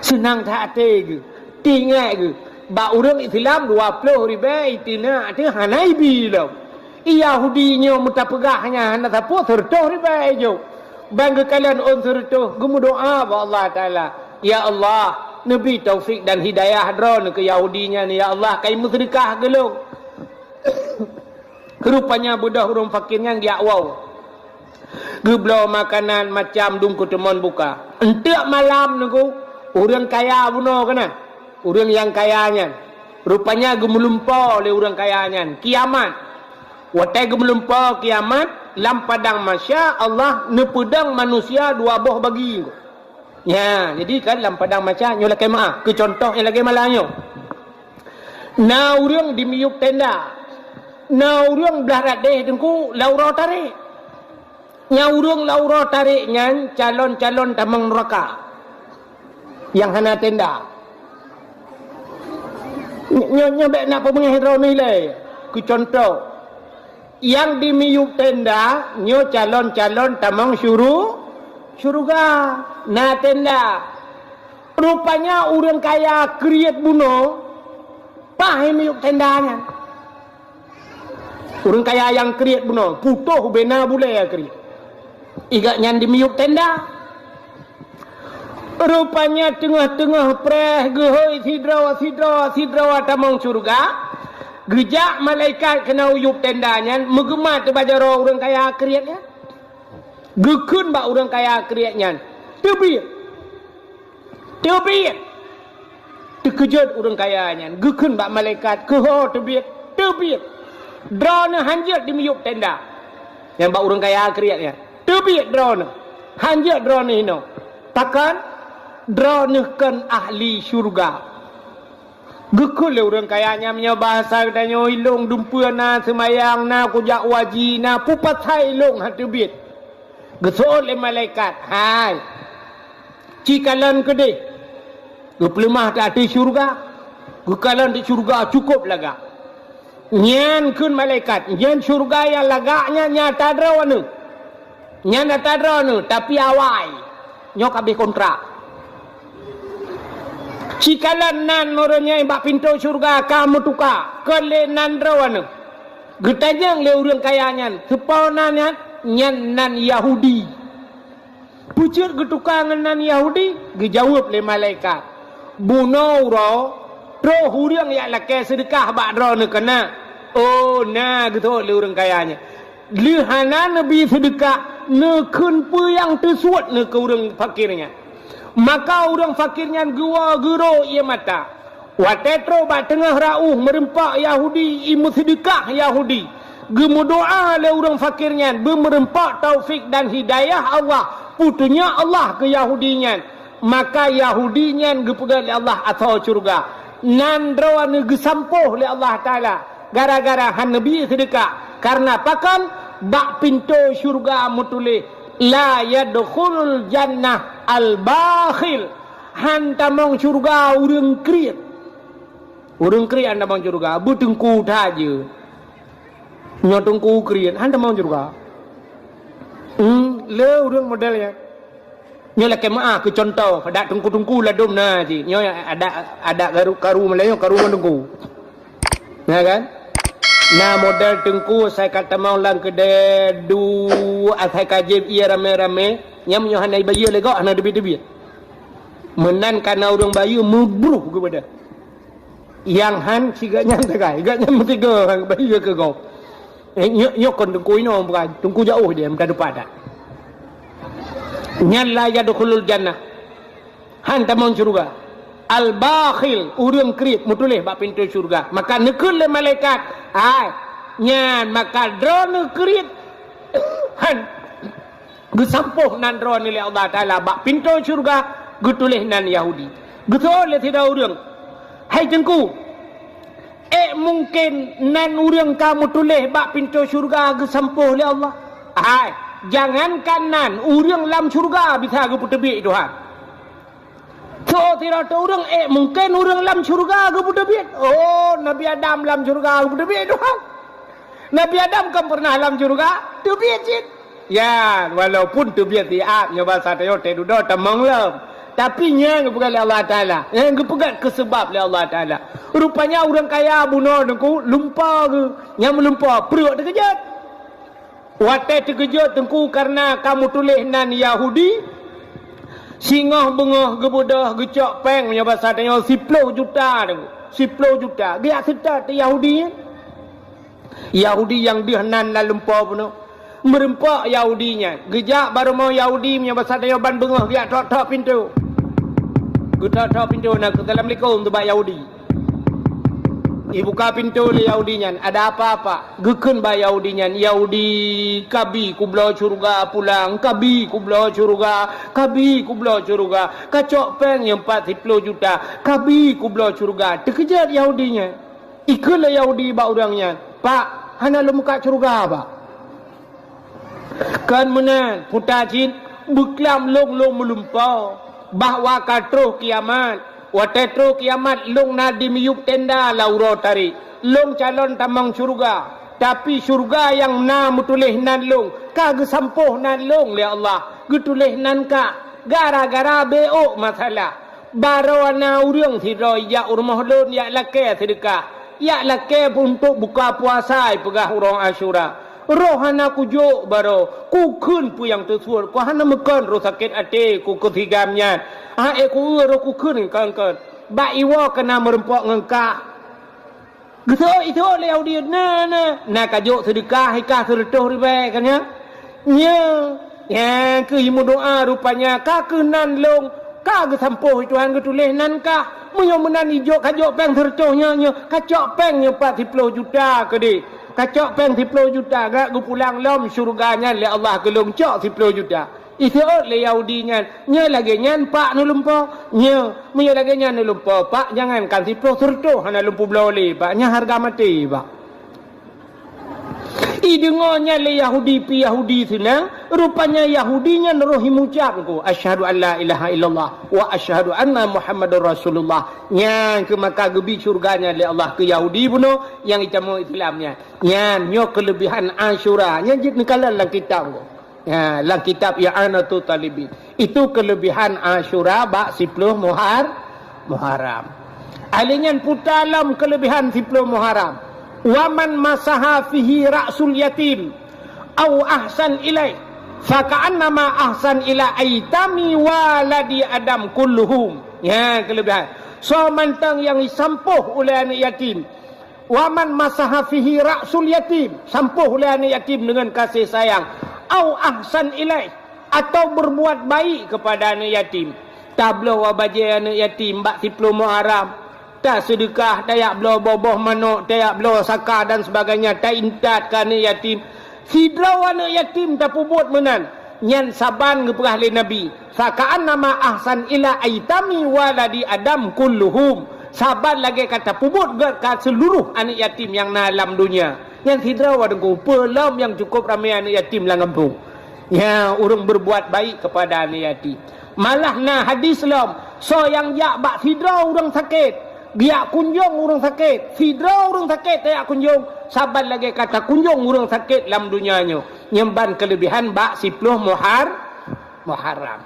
Seunang that até geuh. Teuingat geuh, bak ureuëng Islam dua ploh ribée iteunak teuh hana ibi lom. Yahudi nyoe meutapeugah nyan hana sapeue sireutôh ribée jok. Ban geukalon ôn sireutôh geumeudoá bak Allah Taala, "Ya Allah, neubi taufik dan hidayah droeneuh keu Yahudi nyan, ya Allah, kai meuseudeukah keu lôn." Rupanya beudôh ureuëng fakir nyan geujak woe. Geubloe makanan macam dum keu teumon buka. Enteuk malam nunggu, ureuëng kaya bunoe keunan. Ureuëng nyang kaya nyan. Rupanya geumeulumpoe lé ureuëng kaya nyan. Kiamat. Watée geumeulumpoe kiamat, lam padang mahsyar Allah neupeudong manusia dua boh bagi. Nya, jadi kan lam padang mahsyar nyoe lakée meuáh, keu contoh nyang lagée malam nyoe. Na ureuëng di miyueb tenda. Na ureuëng blah radeh teungku lam uroe tarek. Nyang ureuëng lam uroe tarek nyan calon-calon tamong neuraka. Nyang hana tenda. Nyoe, nyoe, nyoe bék na peubengeh droeneuh ilée. Keu contoh, nyang di miyueb tenda nyoe calon-calon tamong syuru-, syeuruga. Na tenda. Rupanya ureuëng kaya kriet bunoe, paih miyueb tenda nyan. Ureuëng kaya nyang kriet bunoe, putôh bena bulée kriet. Igat nyan di miyueb tenda. Rupanya teungoh-teungoh preh geuhôi sidroe, sidroe, sidroe tamong syeuruga, geujak malaikat keunan u yueb tenda nyan, meugeumat bak jaroe ureuëng kaya kriet nyan. Geukheun bak ureuëng kaya kriet nyan, "Teubiet! Teubiet!" Teukeujot ureuëng kaya nyan, geukheun bak malaikat, "Keuho teubiet? Teubiet! Droeneuh hanjeuet di miyueb tenda." Nyan bak ureuëng kaya kriet nyan, "Teubiet droeneuh! Hanjeuet droeneuh inoe! Pakon? Droeneuh kon ahli syeuruga." Geukheun lé ureuëng kaya nyan, "Meunyoe bahasa geutanyoe, ilong dumpeue na, seumayang na, kujak u haji na, peue pasai ilong han teubiet?" Geuseuôt lé malaikat, "Hai, cikalon keudeh." Geupeuleumah that ateueh syeuruga. Geukalon di syeuruga cukôp lagak. Nyan kheun malaikat, "Nyan syeuruga nyang lagak nyan nyang ata droeneuh. Nyan ata droeneuh, tapi awai, nyoe ka abéh kontrak." Cikalon nan ureuëng nyan bak pintoe syeuruga ka meutuka, kon lé nan droeneuh. Geutanyong lé ureuëng kaya nyan, "Soe po nan nyan?" "Nyan nan Yahudi." "Peue jeuet geutuka ngon nan Yahudi?" Geujaweueb lé malaikat, "Bunoe uroe, troh ureuëng jak lakée seudeukah bak droeneuh keunan." "Oh, na," geutôk lé ureuëng kaya nyan. Lheueh hana neubi seudeukah, neukheun peue nyang teusuet neuh keu ureuëng fakir nyan. Maka ureuëng fakir nyan geuwoe geurok ié mata. Watée troh bak teungoh rot ueh meureumpok Yahudi, i meuseudeukah Yahudi, geumeudoá lé ureuëng fakir nyan beumeureumpok taufik dan hidayah Allah, peutunyok Allah keu Yahudi nyan. Maka Yahudi nyan geupeugah lé Allah asoe syeuruga, nan droeneuh geusampôh lé Allah Taala gara-gara hana neubi seudeukah. Kareuna pakon? Bak pintoe syeuruga meutuléh, "La yadkhulul jannah al-bakhil." Han tamong syeuruga ureuëng kriet. Ureuëng kriet hana tamong syeuruga, beuteungku that jeuet. Nyoe teungku kriet hana tamong syeuruga. Hmm, le ureuëng model nyan. Nyoe lakée meuáh keu cuntoh, adak teungku-teungku ladôm na cit. Nyoe adak, adak karu, karu Meulayu, karu ngon teungku. Na kan? Na model teungku asai ka tamong lam keudè, du, asai ka jieb ié ramé-ramé, nyan meunyoe hana ibayeue lé gob, hana teubiet-teubiet. Meunan ka na ureuëng bayeue meubruh geuh beudoh. Nyang han sigat nyan sagai, gobnyan meusigoe bayeue keu gob. Eh, nyoe, nyoe kon teungku inoe bukan, teungku jauh dia, meuta depan dah. Nyan la yadkhulul jannah. Han tamong syeuruga. Al-bakhil, ureuëng kriet, meutuléh bak pintoe syeuruga. Maka neukheun lé malaikat, "Hai, nyan maka droeneuh kriet." Han geusampôh nan droeneuh lé Allah Taala bak pintoe syeuruga, geutuléh nan Yahudi. Geuseuôt lé sidroe ureuëng, "Hai Teungku, ék mungken nan ureuëng ka meutuléh bak pintoe syeuruga geusampôh lé Allah?" Hai, jangankan nan, ureuëng lam syeuruga bisa geupeuteubiet Tuhan. Soe sidroe ureuëng, ék mungken ureuëng lam syeuruga geupeuteubiet? Oh, Nabi Adam lam syeuruga geupeuteubiet Tuhan. Nabi Adam kan pernah lam syeuruga? Teubiet cit. Ya, walaupun teubiet siat, nyoe basa tanyoe teududoe tamong lom. Tapi nyan geupeugah lé Allah Taala. Nyan geupeugah keu seubab lé Allah Taala. Rupanya ureuëng kaya bunoe teungku lumpo geuh. Nyang meulumpo pruet teukeujot. Watée teukeujot teungku kareuna ka meutuléh nan Yahudi, singoh beungoh geubeudôh geucok péng, nyoe basa tanyoe siploh juta teungku. Siploh juta. Geujak seutôt Yahudi nyan. Yahudi nyang deuh nan na lumpo bunoe. Meurumpok Yahudi nyan. Geujak bak rumoh Yahudi, meunyoe basa tanyoe ban beungoh geujak tok-tok pintoe. Geutok-tok pintoe na keu assalamualaikum teuh bak Yahudi. Ibuka pintoe lé Yahudi nyan, "Ada apa, Pak?" Geukheun bak Yahudi nyan, "Yahudi, kabi kubloe syeuruga pulang, kabi kubloe syeuruga, kabi kubloe syeuruga. Kacok péng nyang pat siploh juta, kabi kubloe syeuruga." Teukeujot Yahudi nyan. Ikheun lé Yahudi bak ureuëng nyan, "Pak, hana lôn mukat syeuruga, Pak." Kon meunan, puta cit, beuklam lôn lôn meulumpo, bahwa ka troh kiamat. Watée troh kiamat, lôn na di miyueb tenda lam uroe tarek. Lôn calon tamong syeuruga, tapi syeuruga nyang na meutuléh nan lôn ka geusampôh nan lôn lé Allah, geutuléh nan kah. Gara-gara beuôk masalah, baroe na ureuëng sidroe jak u rumoh lôn jak lakée seudeukah, jak lakée untuk buka puasa, ipeugah uroe Asyura. Roh hana kujok baroe, kukheun peue nyang teusuet, ku hana meukon roh sakét até ku keu sigam nyan. Aé ku eu roh kukheun kon-kon, bak iwoe keunan meurumpok ngon kah. Geuseuôt-seuôt lé Yahudi, "Na, na, na kajok seudeukah, ikah seureutôh ribée kan nyan? Nyoe, nyang keuh meudoá rupanya ka keuh nan lôn, ka geusampôh Tuhan geutuléh nan kah. Meunyoe meunan ijok kajok péng seureutôh nyoe, nyoe kacok péng nyoe pat siploh juta keudeh. Kacok péng siploh juta, gak geupulang lom syeuruga nyan lé Allah keu lôn cok siploh juta." Iseuôt lé Yahudi nyan, "Nyoe lagée nyan pak neulumpo? Nyoe, meunyoe lagée nyan neulumpo pak, jangankan siploh, seureutôh hana lôn peubloe lé pak. Nyan hareuga maté pak." Ideungoe nyan lé Yahudi pih Yahudi seunang, rupanya Yahudi nyan roh imucab ko, "Asyhadu an la ilaha illallah wa asyhadu anna Muhammadar Rasulullah." Nyan keuh maka geubi syeuruga nyan lé Allah keu Yahudi bunoe nyang itamong Islam nyan. Nyan nyoe keuleubihan Asyura. Nyan jeuet neukalon lam kitab ko. Ya, lam kitab I'anatut Talibin. Itu keuleubihan Asyura bak siploh Muhar-, Muharram. Ahli nyan puta lom keuleubihan siploh Muharram. "Wa man masaha fihi ra'sul yatim au ahsan ilaih, fa ka'annama ahsan ila aitami waladi Adam kulluhum." Ya, keuleubihan. Soe mantong nyang jisampôh ulée aneuëk yatim, "Wa man masaha fihi ra'sul yatim," sampôh ulée aneuëk yatim deungon kasih sayang, "au ahsan ilaih," atau berbuat baik kepada aneuëk yatim. Tabloe bajée aneuëk yatim bak siploh Muharram, taseudeukah, tajak bloe boh-boh manok, tajak bloe saka dan sebagainya, taintat keu aneuëk yatim. Sidroe aneuëk yatim tapeubuet meunan, nyan saban geupeugah lé Nabi, "Fa ka'annama ahsan ila aitami waladi Adam kulluhum." Saban lagée ka tapeubuet gét keu seuluruh aneuëk yatim nyang na lam donya. Nyan sidroe wadong peue lom nyang cukup ramé aneuëk yatim lam gampông. Nyan ureuëng berbuat baik kepada aneuëk yatim. Malah na hadis lom, soe nyang jak bak sidroe ureuëng sakét, Geujak kunjong ureuëng sakét, sidroe ureuëng sakét tajak kunjong, saban lagée ka takunjong ureuëng sakét lam donya nyoe. Nyan ban keuleubehan bak siploh Muhar-, Muharram.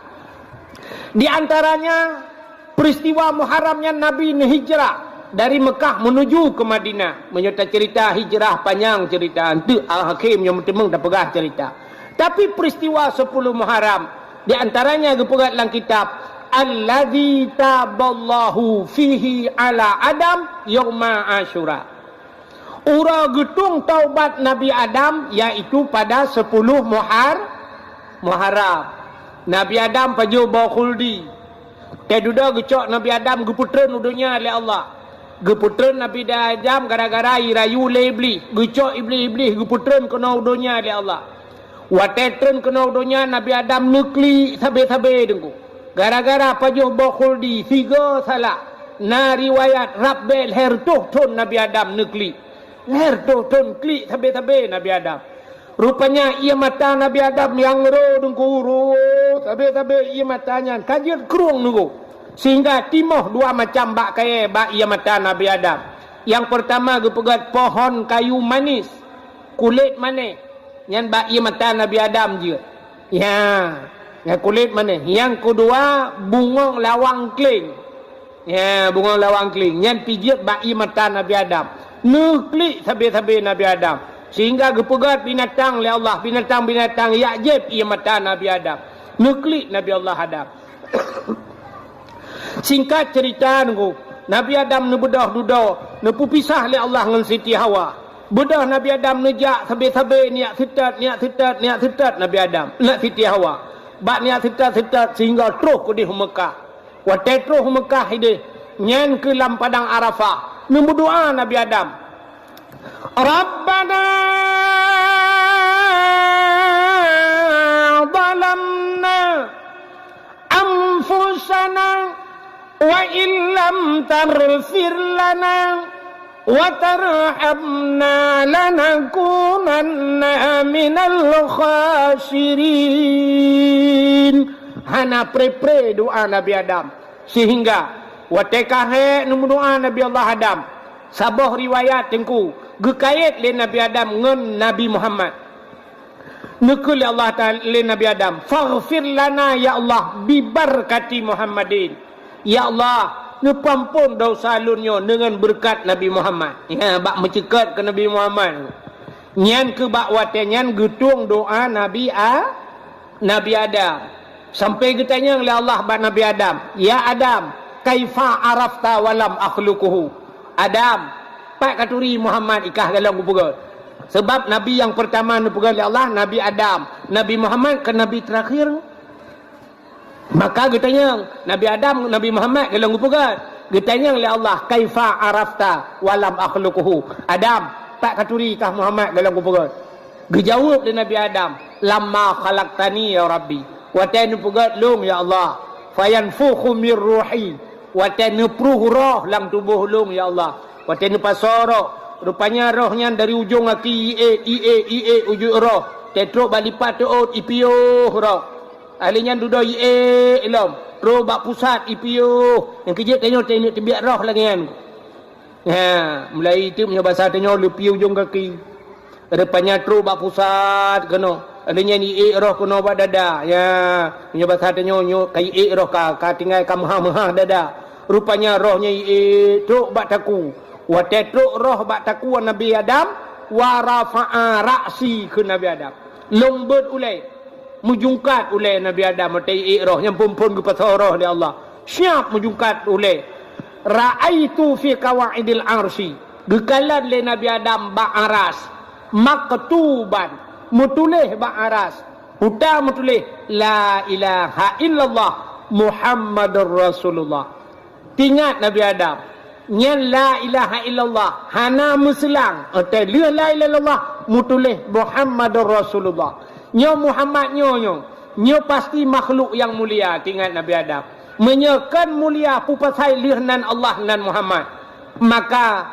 Di antaranya, peristiwa Muharram nyan Nabi neuhijrah dari Mekah menuju ke Madinah. Meunyoe tacerita hijrah, panyang cerita, enteuk Al-Hakim nyang meuteumeung tapeugah cerita. Tapi peristiwa sepuluh Muharram, di antaranya geupeugah lam kitab, "Alladzi taballahu fihi ala Adam yauma Asyura." Uroe geutueng taubat Nabi Adam, yaitu pada sepuluh Muhar-, Muharram. Nabi Adam pajoh boh khuldi. Teududoe geucok Nabi Adam geupeutreun u donya lé Allah. Geupeutreun Nabi Adam gara-gara jirayu lé Iblih. Geucok Iblih-Iblih geupeutreun keunoe u donya lé Allah. Watée treun keunoe u donya, Nabi Adam neuklik sabe-sabe deungoe. Gara-gara pajoh boh khuldi, sigoe salah. Na riwayat rab bée lhée reutôh thon Nabi Adam neuklik. Lhée reutôh thon klik sabe-sabe Nabi Adam. Rupanya ié mata Nabi Adam nyang ro deungoe, ro sabe-sabe ié mata nyan ka jeuet krueng deungoe. Sehingga timoh dua macam bak kayée bak ié mata Nabi Adam. Nyang peurtama geupeugét pohon kayu manis, kulét manéh. Nyan bak ié mata Nabi Adam jeuet. Ya, nyan kulét manéh. Nyang keudua, bungöng lawang kleng. Ya, bungöng lawang kleng. Nyan pih jeuet bak ié mata Nabi Adam. Neuklik sabe-sabe Nabi Adam. Sehingga geupeugét binatang lé Allah, binatang-binatang jak jieb ié mata Nabi Adam. Neuklik Nabi Allah Adam. Singkat cerita nunggu, Nabi Adam neubeudôh dudoe, neupeupisah lé Allah ngon Siti Hawa. Beudôh Nabi Adam neujak sabe-sabe, neujak seutôt, neujak seutôt, neujak seutôt Nabi Adam, neujak Siti Hawa. Bak neujak seutôt-seutôt sehingga troh keudeh u Meukah. Watée troh u Meukah ideh, nyan keuh lam padang Arafah, neumeudoá Nabi Adam, "Rabbana zalamna anfusana wa illam taghfir lana wa tarhamna lanakunanna minal khasirin." Hana pre-pre doá Nabi Adam. Sehingga watée ka hék neumeudoá Nabi Allah Adam, saboh riwayat teungku geukayét lé Nabi Adam ngon Nabi Muhammad. Neukheun lé Allah Taala lé Nabi Adam, "Faghfir lana ya Allah bibarkati Muhammadin." Ya Allah, neupeuamphon desya lôn nyoe deungon beureukat Nabi Muhammad. Ya, bak meuceukat keu Nabi Muhammad. Nyan keuh bak watée nyan geutueng doá Nabi A-, Nabi Adam. Sampai geutanyong lé Allah bak Nabi Adam, "Ya Adam, kaifa arafta wa lam akhluquhu?" Adam, pat katuri Muhammad ikah golom kupeugét? Sabab nabi nyang peurtama neupeugét lé Allah, Nabi Adam. Nabi Muhammad kan nabi teurakhir. Maka geutanyong, Nabi Adam, Nabi Muhammad golom kupeugét? Geutanyong lé Allah, "Kaifa arafta wa lam akhluquhu?" Adam, pat katuri kah Muhammad golom kupeugét? Geujaweueb lé Nabi Adam, "Lamma khalaqtani ya Rabbi." Watée neupeugét lôn ya Allah, "Fayanfukhu mir ruhi." Watée neupruh roh lam tuboh lôn ya Allah. Watée neupasoe roh, rupanya roh nyan dari ujong gaki ié, ié, ié ujong roh. Teutrok bak lipat teuôt ipiôh roh. Ahli nyan dudoe ié lom, trok bak pusat ipiôh. Nyang keujeuet tanyoe teubiet roh lagée nyan. Ha, mulai itu meunyoe basa tanyoe leupie ujong gaki. Rupanya trok bak pusat keunoe. Ada nyan ié roh keunoe bak dada. Ya, meunyoe basa tanyoe nyoe ka ié roh ka, ka tinggai ka meuhah-meuhah dada. Rupanya roh nyan ié trok bak taku. Watée trok roh bak taku Nabi Adam, wa rafa'a ra'si keu Nabi Adam. Lôn beuet ulée. Meujungkat ulée Nabi Adam, watée ié roh nyang phon-phon geupasoe roh lé Allah. Siap meujungkat ulée. Ra'aitu fi qawaidil arsy. Geukalon lé Nabi Adam bak aras. Maktuban. Meutuléh bak aras. Puta meutuléh, "La ilaha illallah Muhammadur Rasulullah." Tingat Nabi Adam, nyan la ilaha illallah, hana meuseulang. Watée lheueh la ilaha illallah, meutuléh Muhammadur Rasulullah. Nyoe Muhammad nyoe, nyoe, nyoe pasti makhluk nyang mulia, tingat Nabi Adam. Meunyoe kon mulia, peue pasai lheueh nan Allah nan Muhammad? Maka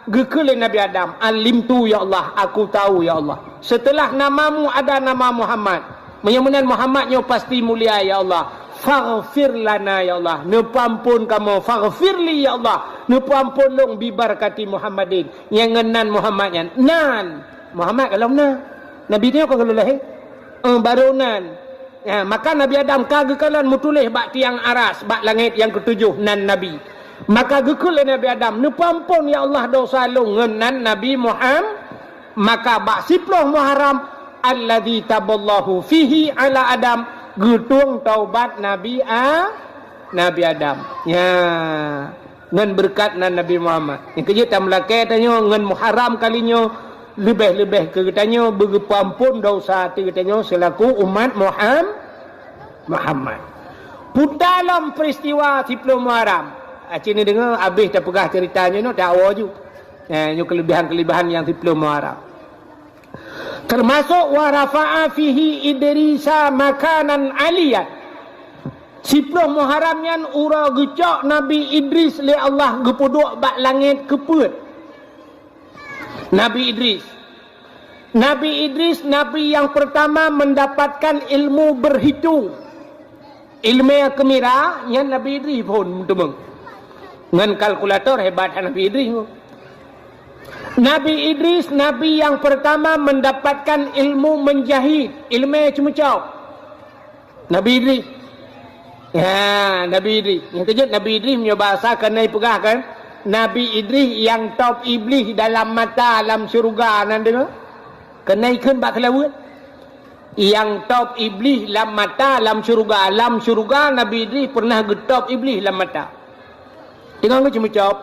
geukheun lé Nabi Adam, "Alimtu ya Allah, aku tahu ya Allah. Setelah namamu ada nama Muhammad. Meunyoe meunan Muhammad nyoe pasti mulia ya Allah. "Faghfir lana, ya Allah, neupeuamphon kamoe, faghfir li, ya Allah, neupeuamphon lôn, bi barakati Muhammadin, nyang ngon nan Muhammad nyan." Nan, Muhammad gohlom na. Nabi nyoe ka gohlom lahé. Eh, barô nan. Ya, maka Nabi Adam ka geukalon meutuléh bak tiang aras, bak langét nyang keutujoh nan Nabi. Maka geukheun lé Nabi Adam, "Neupeuamphon, ya Allah, dosa lôn," ngon nan Nabi Muham-, maka bak siploh Muharram, "Alladzi taballahu fihi ala Adam," geutueng taubat Nabi A-, Nabi Adam. Ya. Ngon beureukat nan Nabi Muhammad. Nyang keujeuet tameulakée tanyoe ngon Muharram kali nyoe, leubeh-leubeh keu geutanyoe beugeupeuamphon dosa ateueh geutanyoe seulaku umat Muham-, Muhammad. Puta lom peuristiwa siploh Muharram. Aci neudeungoe abéh tapeugah ceurita nyoe, nyoe tawoe ju. Eh, nyoe keuleubehan-keuleubehan nyang siploh Muharram. Teumasok, "Wa rafa'a fihi Idrisa makanan aliyan." Siploh Muharram nyan uroe geucok Nabi Idris lé Allah geupeuduek bak langét keu peuet. Nabi Idris. Nabi Idris, nabi nyang peurtama mendapatkan ilmu berhitung. Ileumé keumira nyan Nabi Idris phon meuteumé. Ngon kalkulator hebat Nabi Idris. Nabi Idris, nabi nyang peurtama mendapatkan ilmu menjahit, ileumé ceumeucok. Nabi Idris. Ya, Nabi Idris. Nyang keujeuet Nabi Idris meunyoe basa keuneuk peugah kan, Nabi Idris nyang top Iblih dalam mata lam syeuruga nan deungoe. Keuneuk kheun bak keulaweuet. Nyang top Iblih lam mata lam syeuruga. Lam syeuruga Nabi Idris pernah geutop Iblih lam mata. Teungoh geuceumeucop.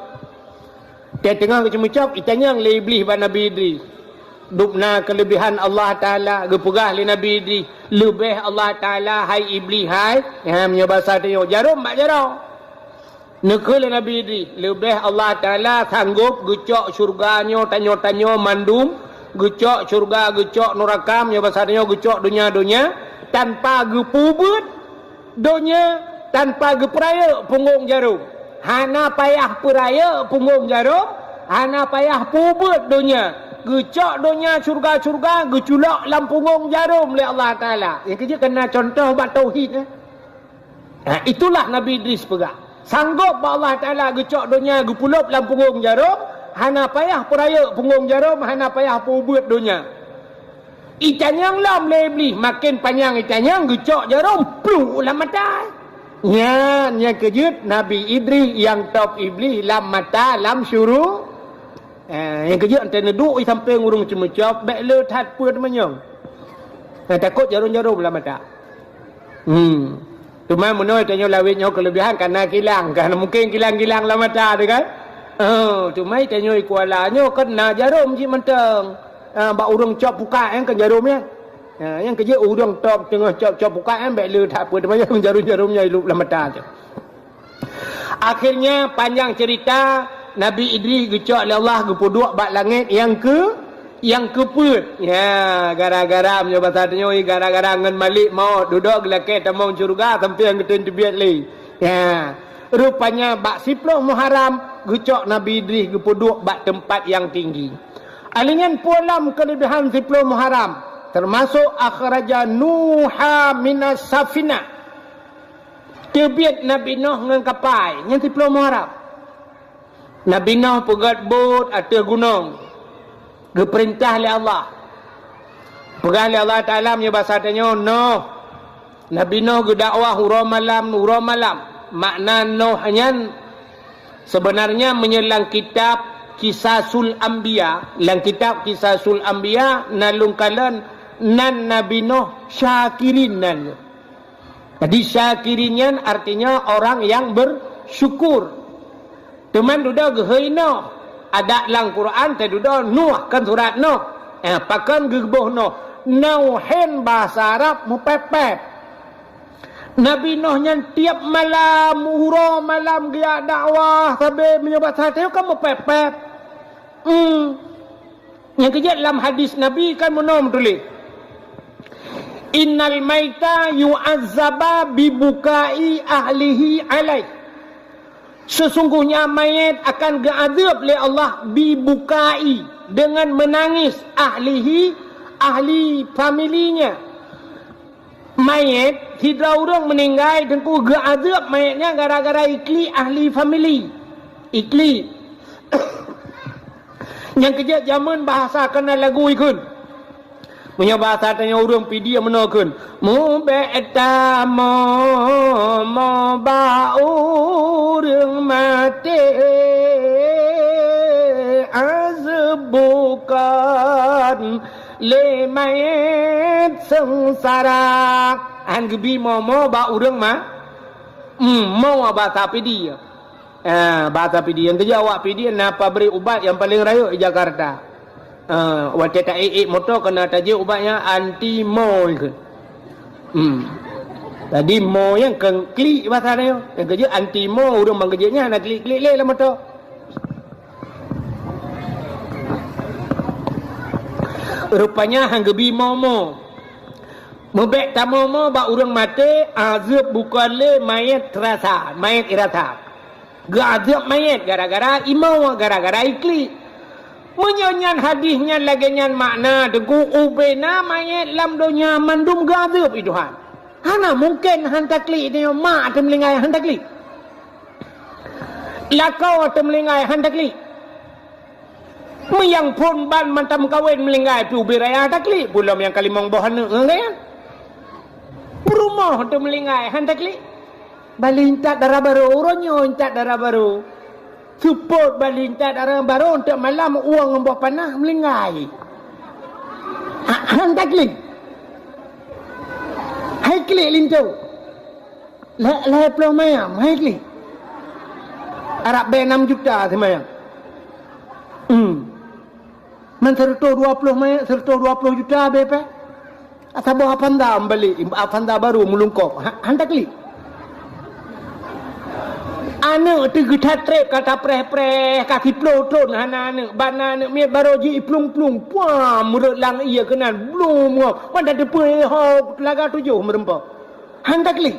Teungoh geuceumeucop, itanyong lé Iblih bak Nabi Idris. Dubna keuleubehan Allah Taala, geupeugah lé Nabi Idris, "Leubeh Allah Taala, hai Iblih, hai." Ha, meunyoe basa tanyoe, jarom bak jaroe. Neukheun lé Nabi Idris, "Leubeh Allah Taala sanggop geucok syeuruga nyoe tanyoe-tanyoe mandum, geucok syeuruga, geucok nuraka, meunyoe basa tanyoe geucok donya-donya, tanpa geupeubeuet donya, tanpa geupeurayeuk punggong jarom. Hana payah peurayeuk punggong jarom, hana payah peubeuet donya. Geucok donya syeuruga-syeuruga, geuculok lam punggong jarom lé Allah Taala." Nyang keujeuet keunan contoh bak tauhid, eh. Ha, itulah Nabi Idris peugah. Sanggop bak Allah Taala geucok donya geupeulop lam punggong jarom, hana payah peurayeuk punggong jarom, hana payah peubeuet donya. Itanyong lom lé Iblih, maken panyang itanyong geucok jarom, pluek lam mata. Nyan nyang keujeuet Nabi Idris nyang top Iblih lam mata lam syuru-, eh, nyang keujeuet antée neuduek di sampéng ureuëng ceumeucop, bék le that peuet manyong. Eh, takot jarom-jarom lam mata. Hmm. Teuma meunoe tanyoe lawét nyoe keuleubehan kana kilang, kana mungken kilang-kilang lam mata teuh kan? Oh, teuma tanyoe i Kuala nyoe kan na jarom cit mantong. Ah, bak ureuëng cok pukat nyan kan jarom nyan. Ha, nyang keujeuet ureuëng top teungoh cok-cok pukat nyan bék le that peuet manyong jarom-jarom nyan ilop lam mata teuh. Akhirnya, panjang cerita, Nabi Idris geucok lé Allah geupeuduek bak langét nyang keu-, nyang keupeuet. Ya, gara-gara meunyoe basa tanyoe, gara-gara ngon Malik Maut, dudoe geulakée tamong syeuruga sampoe nyang geutem teubiet lé. Ya, rupanya bak siploh Muharram geucok Nabi Idris geupeuduek bak teumpat nyang tinggi. Alingkan pulang keuleubehan siploh Muharram, teumasok akhraja Nuha minas safinah. Teubiet Nabi Noh ngon kapai, nyan siploh Muharram. Nabi Noh peugét bot ateueh gunong, geupeurintah lé Allah. Peugah lé Allah Taala meunyoe basa tanyoe, Noh. Nabi Noh geudakwah uroe malam, uroe malam. Makna Noh nyan seubeunarnya meunyoe lam kitab Qisasul Anbiya, lam kitab Qisasul Anbiya na lôn kalon nan Nabi Noh syakirin nan. Jadi, syakirin nyan artinya orang yang bersyukur. Teuma dudoe geuhôi Noh. Adak lam Quran teududoe Nuh, kan surat Noh. Eh, pakon geuboh Noh? Nauhin bahasa Arab meupép-pép. Nabi Noh nyan tiep malam, uroe malam geujak dakwah, sabe meunyoe basa tanyoe kan meupép-pép. Hmm. Nyang keujeuet lam hadis Nabi kan meunoe meutuléh, "Innal maita yu'azzaba bi bukai ahlihi alaih." Sesungguhnya mayat akan geuazab lé Allah bi bukai, dengan menangis, ahlihi, ahli familinya. Manyét, sidroe ureuëng meuninggai, Teungku, geuazeueb manyét nyan gara-gara iklik ahli famili. Iklik. Nyang keujeuet jameun bahasa keunan lagu ikheun. Meunyoe bahasa tanyoe ureuëng Pidie meunoe kheun, "Mubék tamoe-moe bak ureuëng maté, azeueb bukon lé manyét seungsara." Hán geubi moe-moe bak ureuëng ma-, hmm, moe bahasa Pidie. Ah, bahasa Pidie. Nyang keujeuet awak Pidie na pabrik ubat nyang paleng rayeuk di Jakarta. Ah, watée ta ék-ék moto keunan tajeuet ubat nyan anti moe kheun. Hmm. Jadi moe nyan kheun klik bahasa nyoe. Nyang keujeuet anti moe, ureuëng ban geujeuet nyan na klik-klik lé lam moto. Rupanya hán geubi moe-moe. Mubék tamoe-moe bak ureuëng maté, azeueb bukon lé manyét rasa, manyét irasa. Geuazeueb manyét gara-gara imoe, gara-gara iklik. Meunyoe nyan hadis nyan lagée nyan makna, Teungku, ubena manyét lam donya mandum geuazeueb di Tuhan. Hana mungken hán taklik, nyoe mak teumeulinggai hán taklik. Lakoe teumeulinggai hán taklik. Meuyang phon ban mantong meukawen meulinggai pih ubé raya taklik, peue lom nyang ka limong boh aneuëk ngon gobnyan. Peurumoh teumeulinggai hán taklik. Bali intat dara barô, uroe nyoe intat dara barô. Seupôt bali intat dara barô, eunteuk malam ueng ngon boh panah meulinggai. Ha-, hán taklik. Hai klik linto. Lhée, lhée ploh mayam, hai klik. Arab bée enam juta simayam. Hmm. Man seratus dua puluh mayam, seratus dua puluh juta bée pih. Saboh Avanza meubalek, Avanza barô meulungkôb. Ha, hán taklik. Aneuëk teuh geutha treb ka tapreh-preh, ka siplôh thon hana aneuëk, ban na aneuëk miet barô ji iplueng-plueng, puam meureuet lam ié keunan, blum ngon, ban tateupeue ho teulaga tujoh meureumpok. Hán taklik.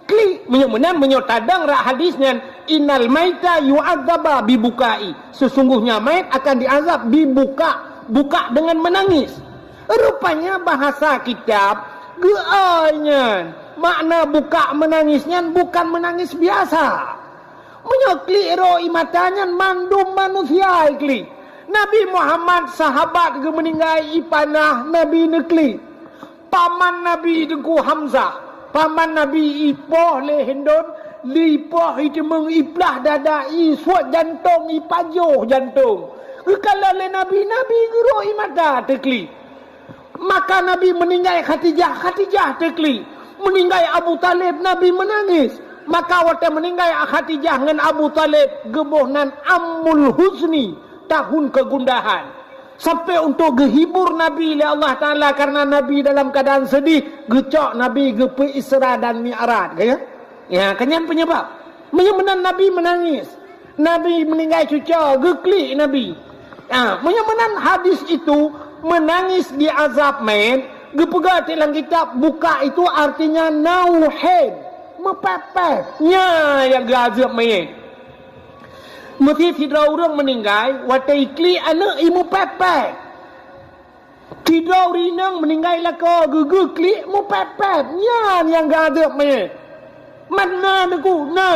Klik, meunyoe meunan, meunyoe tadong rak hadis nyan, "Innal maita yu'adzaba bibukai." Sesungguhnya mayat akan diazab bibuka, buka dengan menangis. Rupanya bahasa kitab geuai nyan. Makna buka menangis nyan bukan menangis biasa. Meunyoe klik ro ie mata nyan mandum manusia klik. Nabi Muhammad sahabat geumeuninggai ipanah Nabi neuklik. Paman Nabi Teungku Hamzah, paman Nabi ipoh lé Hindon, ipoh iteumeung, iplah dada, isuet jantong, ipajoh jantong. Geukalon lé Nabi, Nabi geurok ie mata teuklik. Maka Nabi meuninggai Khadijah, Khadijah teuklik. Meuninggai Abu Thalib, Nabi meunangis. Maka watée meuninggai Khadijah ngon Abu Thalib, geuboh nan Amul Huzni, tahun kegundahan. Sampai untuk geuhibur Nabi lé Allah Taala karena Nabi dalam keadaan sedih, geucok Nabi geupeu Isra dan Mi'raj, ka ya? Ya, kan nyan penyebab. Meunyoe meunan Nabi meunangis. Nabi meuninggai cuco, geuklik Nabi. Ha, meunyoe meunan hadis itu, meunangis di azab mayét, geupeugah lam kitab, buka itu artinya nauhid, meupepet. Nya nyang geuazab mayét. Meusi sidroe ureuëng meuninggai, watée iklik aneuëk imeupepet. Sidroe ureuëng inong meuninggai lakoe geuh, geuklik meupepet. Nyan nyang geuazab mayét. Mana neukuna?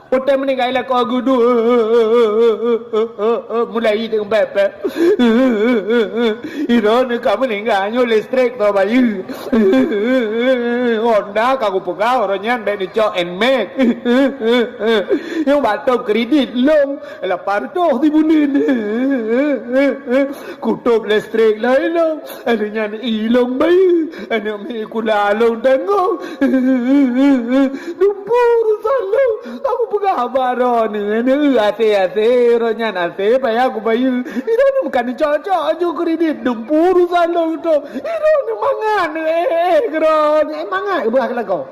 Watée meuninggai lakoe geuh, mulai teupepet. Droeneuh ka meuninggai nyoe listrik teubayeue. Honda ka kupeugah uroe nyan bék neucok Nmax. Nyang bak top kredit lom lapan reutôh sibuleuen. Kutôp listrik laén lom. Aneuk nyan ilong bayeue. Aneuk miet sikula lôn tanggong. Dumpeue urosan lôn. Kamu peugah haba droeneuh, aneuk, até-até, uroe nyan até payah kubayeue. Droeneuh bukan cocok aju kredit, dumpeue urosan lôn tu. Droeneuh mangat, eh, eh, droeneuh, eh, mangat keu beurah lakoe.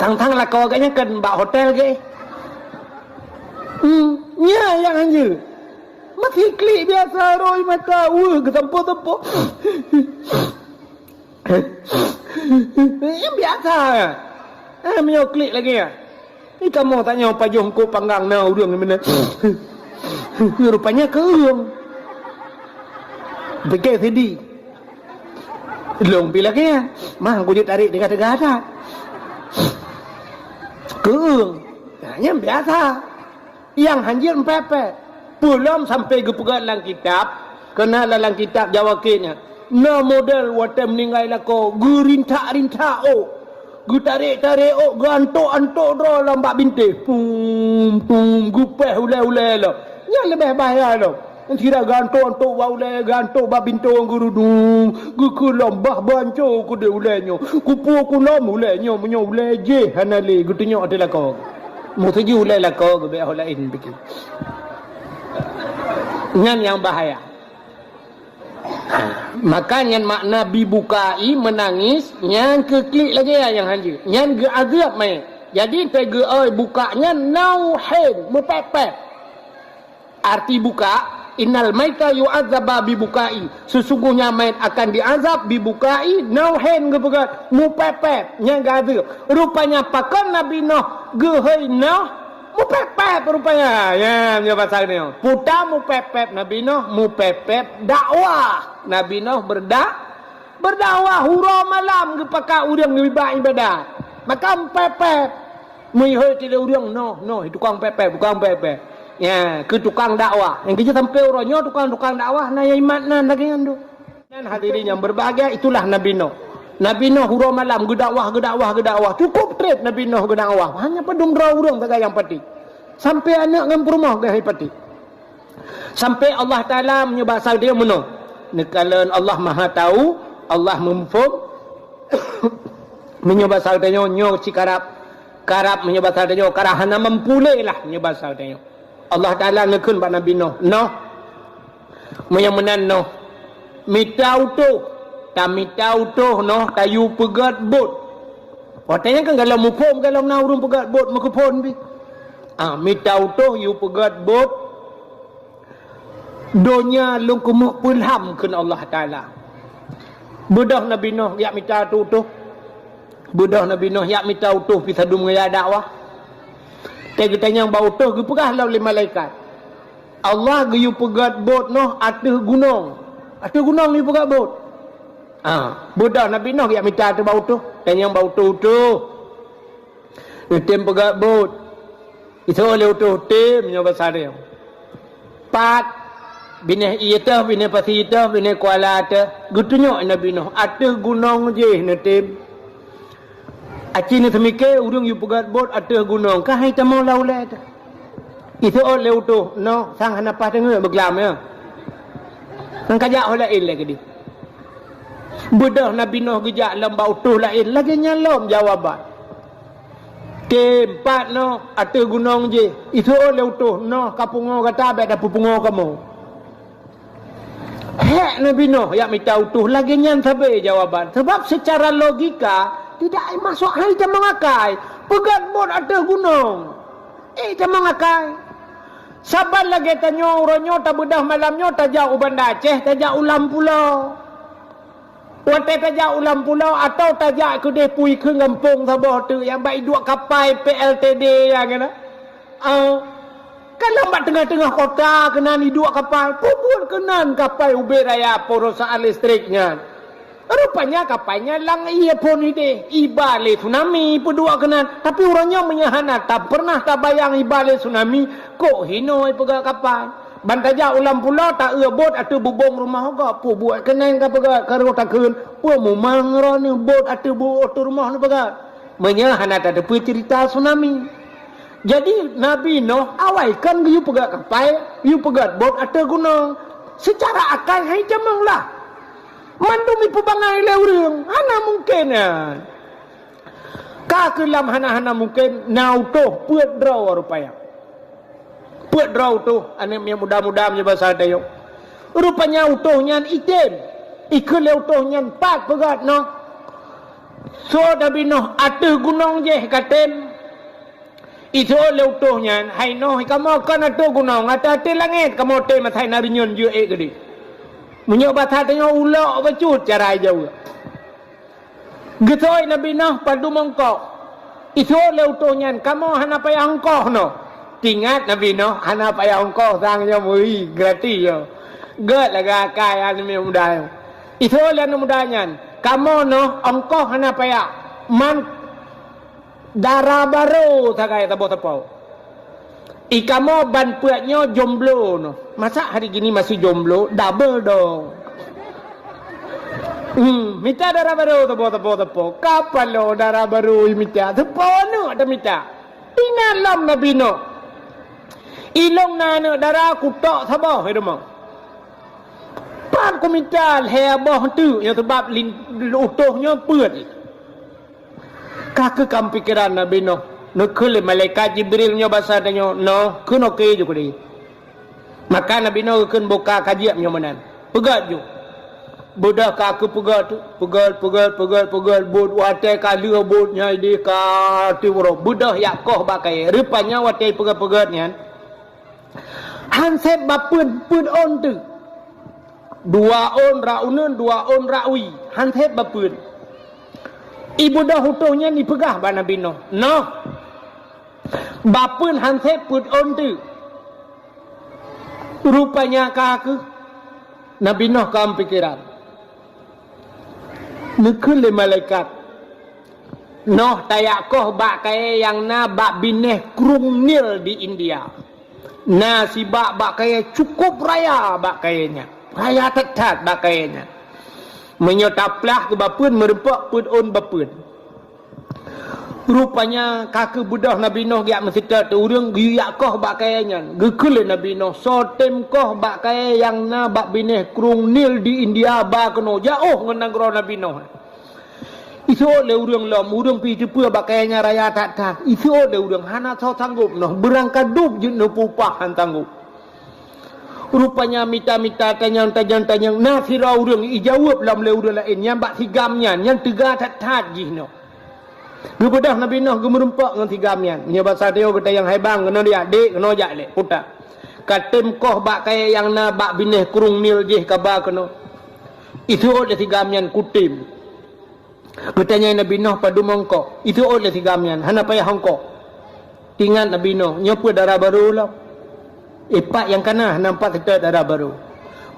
Tang-tang lakoe agaknya kan bak hotel ke? Hmm, nya yang anjeu. Masih klik biasa, roi mata, weuh, geusampoe-sampoe. Nyang biasa. Eh, meunyoe klik lagée nyan. Ni kamoe tanyoe pajoh eungkôt panggang na ureuëng meunan. Rupanya keueung. Pike sidi. Lôn pi lagèe nyan. Mah, kujeuet tarek teuga-teuga that. Keueung. Nah, nyan biasa. Nyang hanjeuet meupeupet. Peulom sampoe geupeugah lam kitab, keureuna lam kitab Jawa Kèe nyan, na model watèe meuninggai lakoe, geurintak-rintak ôk, geutarek-tarek ôk, geuantok-antok droe lom bak bintéh. Pum, pum, geupéh ulèe-ulèe lom. Nyan leubeh bahaya lom. Sira geuantok-antok bak ulèe, geuantok bak bintéh, geurudum, geukeulom bah banco keudéh ulèe nyoe. Kupeue kulom ulèe nyoe, meunyoe ulèe jéh hana lé, geutunyok ateueh lakoe. Meuseujih ulèe lakoe geubeuet ho laén pike. Nyan nyang bahaya. Ha, maka nyan makna bibukai, meunangis, nyan keu klik lagèe nyang hanjeuet. Nyan geuazeueb manyét. Jadi, teuh geuôi buka nyan nauhin, meupék-pék. Arti buka, "Innal maita yu'adzaba bibukai." Sesungguhnya mayat akan diazab, bibukai, nauhin geupeugah, mupéb-péb, nyang geuazeueb. Rupanya pakon Nabi Nuh geuhôi Nuh, mupéb-péb rupanya. Ya, nyoe basa geutanyoe. Puta mupéb-péb Nabi Nuh, mupéb-péb dakwah. Nabi Nuh berda-, berdakwah uroe malam geupakat ureuëng geuba ibadat. Maka mupéb-péb. Meuhôi tilé ureuëng, noh, noh, tukang pépéb, tukang pépéb. Ya, keu tukang dakwah. Nyang keuh sampoe uroe nyoe tukang-tukang dakwah na nyang imat nan lagèe nyan tu. Nan hadirin yang berbahagia, itulah Nabi Nuh. Nabi Nuh uroe malam geudakwah, geudakwah, geudakwah. Cukup trép Nabi Nuh geudakwah. Hanya padum droe ureuëng sagai nyang patéh. Sampoe aneuk ngon peurumoh geuh hai patéh. Sampoe Allah Taala meunyoe basa geutanyoe meunoe. Neukalon Allah Maha Tahu, Allah Muphom. Meunyoe basa geutanyoe nyoe cikarab, karab meunyoe basa geutanyoe, karab hana mampu lé lah meunyoe basa geutanyoe. Allah Taala neukheun bak Nabi Nuh, "Nuh, meunyoe meunan Nuh, mita utôh, tamita utôh Nuh, tayue peugét bot." Watèe nyan kan galom muphom, galom na ureuëng peugét bot meukeuphon pih. Ah, mita utôh yue peugét bot. Donya lôn keumeuk peulham kheun Allah Taala. Beudôh Nabi Nuh jak mita utôh. Beudôh Nabi Nuh jak mita utôh pih sadum ngon dakwah. Teuh geutanyong bak utôh geupeugah lom lé malaikat, "Allah geuyue peugét bot Nuh ateueh gunong. Ateueh gunong yue peugét bot." Ah, beudôh Nabi Nuh jak mita ateueh bak utôh. Tanyong bak utôh-utôh. Neutem peugét bot. Iseuôt lé utôh tem nyoe basa teuh. Pat, binéh ié teuh, binéh pasi teuh, binéh kuala teuh. Geutunyok Nabi Nuh ateueh gunong jéh neutem. Aci neuseumiké ureuëng yue peugét bot ateueh gunong, ka hai tamong lam ulèe teuh. Iseuôt lé utôh, noh sang hana paih teungeut beuglam ya. Nyang ka jak ho laén lé keudéh. Beudôh Nabi Nuh geujak lom bak utôh laén, lagèe nyan lom jawaban. Tem pat noh ateueh gunong jéh, iseuôt lé utôh, noh ka pungoe gata bèk tapeupungoe kamoe. Hék Nabi Nuh jak mita utôh, lagèe nyan sabe jawaban. Sebab secara logika tidak masuk hai tamong akai. Peugét bot ateueh gunong. Eh, tamong akai. Saban lagèe tanyoe uroe nyoe tabeudôh malam nyoe tajak u Banda Aceh, tajak u Lam Pulo. Watèe tajak u Lam Pulo atawa tajak keudéh pui kheun gampông saboh teuk nyang bak iduek kapai P L T D nyang keunan. Ah, ka lam bak teungoh-teungoh kota keunan iduek kapai. Peubuet keunan kapai ubé raya perusahaan listrik nyan. Rupanya kapai nyan lam ié phon idéh, iba lé tsunami peuduek keunan. Tapi uroe nyoe meunyoe hana tapernah tabayang iba lé tsunami, kok hinoe peugét kapai. Ban tajak u Lam Pulo, taeu bot ateueh bubông rumoh gob, peubuet keunan ka peugét, ka rôh takheun, peue mumang droeneuh bot ateueh bu-, ateueh rumoh neupeugét. Meunyoe hana tateupeue ceurita tsunami. Jadi, Nabi Nuh awai kan geuyue peugét kapai, yue peugét bot ateueh gunong. Seucara akai hai tamong lah. Mandum ipeubangai lé ureuëng, hana mungken nyan. Ka keuh lam hana-hana mungken, na utôh peuet droe rupanya. Peuet droe utôh, aneuk miet muda-muda meunyoe basa tanyoe. Rupanya utôh nyan item. Ikheun lé utôh nyan pat peugét noh. Soe Nabi Nuh ateueh gunong jéh ka tem. Iseuôt lé utôh nyan, hai noh, kamoe kon ateueh gunong, ateueh-ateueh langét kamoe tem asai na reunyeun jeuet ék keudéh. Meunyoe basa tanyoe ulok bacut cara jaweueb. Geuseuôt Nabi Nuh padum ongkoh. Iseuôt lé utôh nyan, kamoe hana payah ongkoh noh. Teuingat Nabi Nuh hana payah ongkoh sang nyoe meuri gratis nyoe. Gét lagèe akai aneuk muda nyoe. Iseuôt lé aneuk muda nyan, Kamoe noh ongkoh hana payah. Man dara barô sagai saboh teupeu. I kamoe ban peuet nyoe jomblo noh. Masa hari gini masih jomblo, double dong. Hmm, mita dara barô teupeu, teupeu, teupeu. Kapalo dara barô i mita. Teupeu aneuk dah mita. Ingat lom Nabi Nuh. Ilong na aneuk dara kutok saboh i rumoh. Pat kumita lhèe boh teuk nyang sabab lin-, utôh nyoe peuet. Ka keuh kam pikeran Nabi Nuh. Neukheun lé malaikat Jibril nyoe basa tanyoe, "Noh, keunoe keu ju keudeh." Maka Nabi Nuh geukheun boka ka jieb nyoe meunan. Peugöt ju. Beudôh ka keuh peugöt, peugöt, peugöt, peugöt, peugöt, buet watèe ka lheueh buet nyan idéh ka tiep uroe. Beudôh jak koh bak kayèe. Rupanya watèe peugöt-peugöt nyan, han sép bak peuet, peuet ôn teuk. Dua ôn rot uneuen, dua ôn rot wie. Han sép bak peuet. I beudôh utôh nyan ipeugah bak Nabi Nuh, "Noh, bak peuet han sép peuet ôn teuk." Rupanya ka keuh Nabi Nuh kam pikeran. Neukheun lé malaikat, "Noh tajak koh bak kayèe nyang na bak binéh Krueng Nil di India. Na sibak bak kayèe cukôp raya bak kayèe nyan. Raya that-that bak kayèe nyan. Meunyoe taplah keu bak peuet, meureumpok peuet ôn bak peuet." Rupanya ka keuh beudôh Nabi Nuh geujak meuseutôt ureueng geuyue jak koh bak kayèe nyan. Geukheun lé Nabi Nuh, "Soe tem koh bak kayèe nyang na bak binéh Krueng Nil di India ba keunoe, jiôh ngon nanggroe Nabi Nuh." Iseuôt lé ureueng lom, ureueng pih teupeue bak kayèe nyan raya that-that. Iseuôt lé ureueng hana soe sanggôp noh, beurangkat dub jeuet neupeu upah han sanggôp. Rupanya mita-mita, tanyong-tanyong, tanyong, na sidroe ureueng ijaweueb lom lé ureueng laén nyang bak si gam nyan, nyang teuga that-that jih nyoe. Geubeudôh Nabi Nuh geumeureumpok ngon si gam nyan. Meunyoe basa tanyoe geutanyong, "Hai bang, keunoe jak, dek, keunoe jak lé, puta. Ka tem koh bak kayèe nyang na bak binéh Krueng Nil jih ka ba keunoe." Iseuôt lé si gam nyan, "Kutem." Geutanyong Nabi Nuh, "Padum ongkoh?" Iseuôt lé si gam nyan, "Hana payah ongkoh." Teuingat Nabi Nuh, "Nyoe peuet dara barô lom. Ipat nyang kana hana pat seutôt dara barô.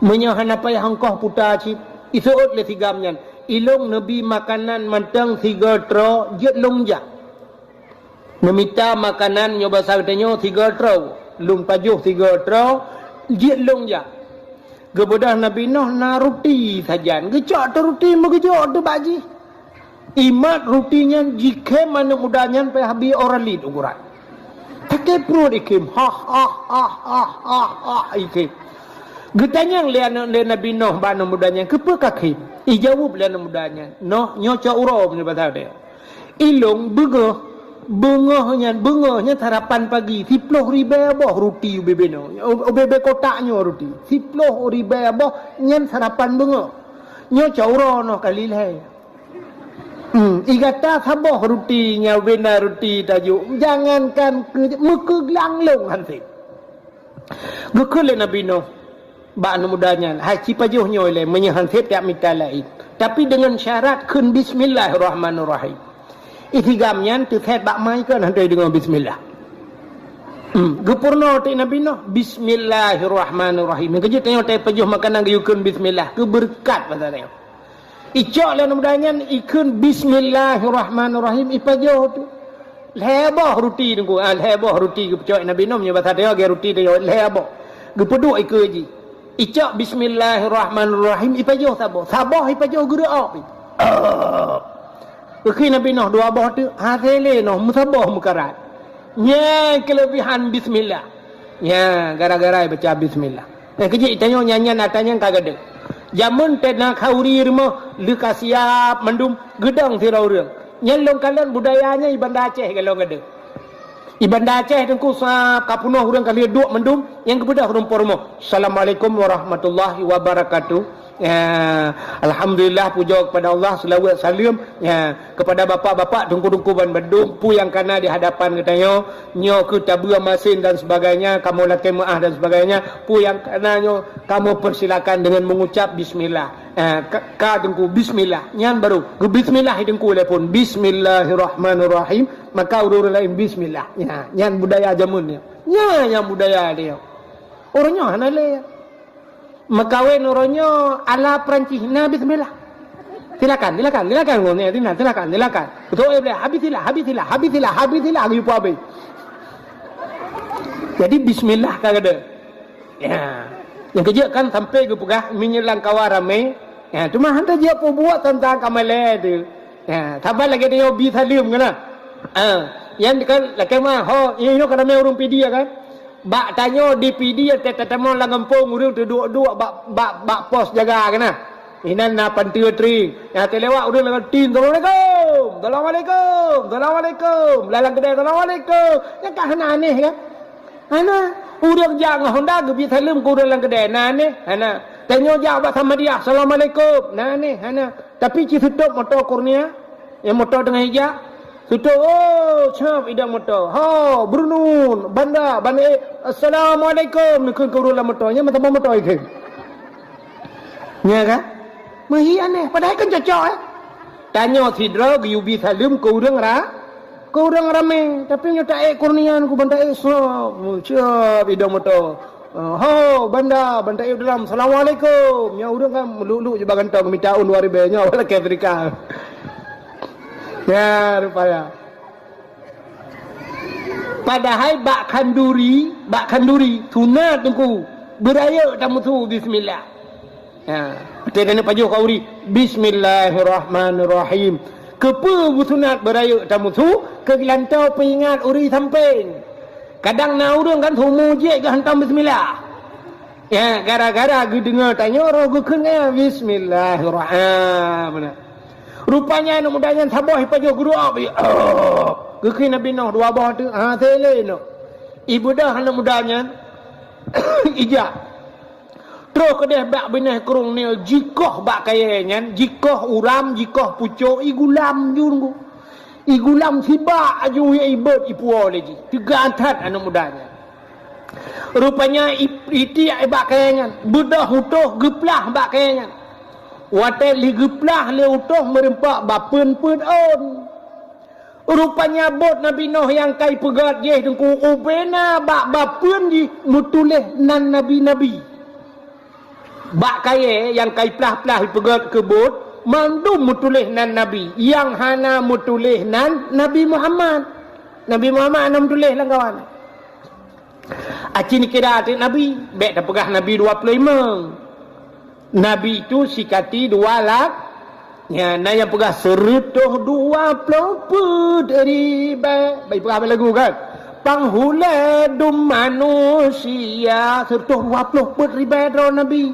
Meunyoe hana payah ongkoh puta cit." Iseuôt lé si gam nyan, "Ilong neubi makanan mantong sigoe troe, jeuet lôn jak." Neumita makanan nyoe basa geutanyoe sigoe troe, lôn pajoh sigoe troe, jeuet lôn jak. Geubeudôh Nabi Nuh na ruti sajan, geucok teuh ruti meugeujok teuh bak jih. Imat ruti nyan jikhém aneuk muda nyan payah bi ora lit uguran. Sakét pruet ikhém, hah, hah, hah, hah, hah, hah, ikhém. Geutanyong lé aneuk, lé Nabi Nuh bak aneuk muda nyan, "Keupeue kakhém?" Ijaweueb lé aneuk muda nyan, "Noh, nyoe cok uroe," meunyoe basa geutanyoe. "Ilong beungoh, beungoh nyan, beungoh nyan sarapan pagi, siploh ribèe boh ruti ubé-bé nyoe, ubé-bé kotak nyoe ruti. Siploh ribèe boh nyan sarapan beungoh. Nyoe cok uroe noh kali lhèe." Hmm, i gata saboh ruti nyang ubé na ruti tajok, jangankan keu meukeuglang lôn han sép. Geukheun lé Nabi Nuh bak aneuk muda nyan, "Hai, ci pajoh nyoe lé, meunyoe han sép jak mita laén. Tapi deungon syarat kheun bismillahirrahmanirrahim." Isi gam nyan teusét bak mai kheun han deungon bismillah. Hmm, geupeurunoe teuk Nabi Nuh, "Bismillahirrahmanirrahim." Nyang keujeuet tanyoe tapajoh makanan geuyue kheun bismillah, keu beureukat basa tanyoe. Icok lé aneuk muda nyan, ikheun bismillahirrahmanirrahim, ipajoh teuh. Lhèe boh ruti teungku, ah, lhèe boh ruti geupeucok Nabi Nuh, meunyoe basa tanyoe lagèe ruti tanyoe, lhèe boh. Geupeuduek ikeue jih. Icok bismillahirrahmanirrahim, ipajoh saboh. Saboh ipajoh geureuok pih. Geukheun Nabi Nuh dua boh teuh, hase lé noh meusaboh meukarat. Nyan keuleubehan bismillah. Nyan gara-gara ibaca bismillah. Nyang keujeuet tanyoe nyan, nyan atra nyan ka gadôh. Jameun teuh na khauri rumoh lheueh ka siap mandum, geudong sidroe ureueng. Nyan lôn kalon budaya nyan i Banda Aceh golom gadôh. I Banda Aceh teungku sab ka peunoh ureueng ka lheueh duek mandum, nyang geubeudôh ureueng po rumoh. "Assalamualaikum warahmatullahi wabarakatuh." Ya, alhamdulillah, puja kepada Allah, selawat salam, ya, kepada bapak-bapak, teungku-teungku ban bandum, peue nyang kana di hadapan geutanyoe, nyoe keuh tabeue masin dan sebagainya, kamoe lakèe meu'ah dan sebagainya, peue nyang kana nyoe, kamoe persilakan dengan mengucap bismillah. Eh, ka, ka teungku bismillah, nyan baru geubismillah teungku lé phôn, "Bismillahirrahmanirrahim," maka ureueng laén bismillah. Ya, nyan budaya jameun nyoe. Nyan, nyan budaya dia. Ureueng nyoe hana lé. Meukawen uroe nyoe ala Peurancih na bismillah. "Silakan, silakan, silakan, Gus, ya, silakan, silakan, silakan." Beutôi, eh, boleh. "Habis silah, habis silah, habis silah," geuyue peue habéh. Jadi, bismillah ka geude. Ya. Nyang keujeuet kan sampai geupeugah meunyoe lam kawan ramé. Ya, cuma hana jeuet peubuet teuntang kamalée tu. Ya, saban lagée nyoe bi saleuem keunan. Ha, nyan kan lakée meu'ah, ho, nyoe, nyoe kan ramé ureuëng Pidie kan. Bak tanyoe di Pidie, teutamong lam gampông ureuëng teuduek-duek bak, bak, bak pos jaga keunan. Inan na panteue tri. Nyang teulewat ureuëng lam tin, "Assalamualaikum, assalamualaikum, assalamualaikum." Lam, lam keudè, "Assalamualaikum." Nyan ka hana aneh kan? Hana. Ureuëng jak ngon honda geubi saleuem keu ureuëng lam keudè, na aneh? Hana. Tanyoe jak bak Samadiyah, "Assalamualaikum." Na aneh? Hana. Tapi ci seutôt moto Kurnia, nyang moto teungoh ijak, seutôt, oh, cap idong moto. "Ho, Brunun, Banda, Banda, eh, assalamualaikum," neukheun keu ureuëng lam moto. Nyan meutamong moto ikheun. Nya kan? Meuhi aneh, padahai kan cocok, eh. Tanyoe sidroe geuyue bi saleuem keu ureuëng ra-, keu ureuëng ramé, tapi meunyoe taék Kurnia nyan, keu ban taék sop, sop idong moto. "Ho, Banda, ban taék dalam, assalamualaikum." Nyan ureuëng kan meuluk-luk jubah gantong, mita ôn dua ribèe, nyoe awak lakée seudekah. Ya, rupanya. Padahai bak khanduri, bak khanduri, sunat Teungku, beurayeuk tameusu bismillah. Ha, watée taneuk pajoh khanduri, "Bismillahirrahmanirrahim." Keupeue beusunat beurayeuk tameusu? Keu geulantoe peuingat ureuëng sampéng. Kadang na ureuëng kan seumujék geuhantom bismillah. Ya, gara-gara geudeungoe tanyoe roh geukheun, ya, "Bismillahirrahmanirrahim." Rupanya aneuk muda nyan saboh ipajoh geuruok, geukheun Nabi Nuh dua boh teuk, ha, teuh lé nyoe. Ibeudôh aneuk muda nyan, ijak. Troh keudeh bak binéh krueng nyoe jikoh bak kayée nyan, jikoh uram, jikoh pucok, igulam ju Teungku. Igulam sibak aju, ya, ibeuet ipuwoe lé jih. Teuga that aneuk muda nyan. Rupanya i-, itiek bak kayée nyan, beudôh utoh geuplah bak kayée nyan. Watée lheueh geuplah lé utoh meureumpok bapeuen peuet ôn. Rupanya bot Nabi Nuh nyang ka ipeugét jih Teungku, ubena bak bapeuen jih meutuléh nan nabi-nabi. Bak kayée nyang ka iplah-plah ipeugét keu bot, mandum meutuléh nan nabi, nyang hana meutuléh nan Nabi Muhammad. Nabi Muhammad hana meutuléh lam kawan. Aci neukira teuk nabi, bék tapeugah nabi dua ploh limong. Nabi tu sikati dua lak, ya, na nyang peugah seureutôh dua ploh peuet ribée. Bak ipeugah bak lagu kan? Panghulée dum manusia, seureutôh dua ploh peuet ribée droe nabi.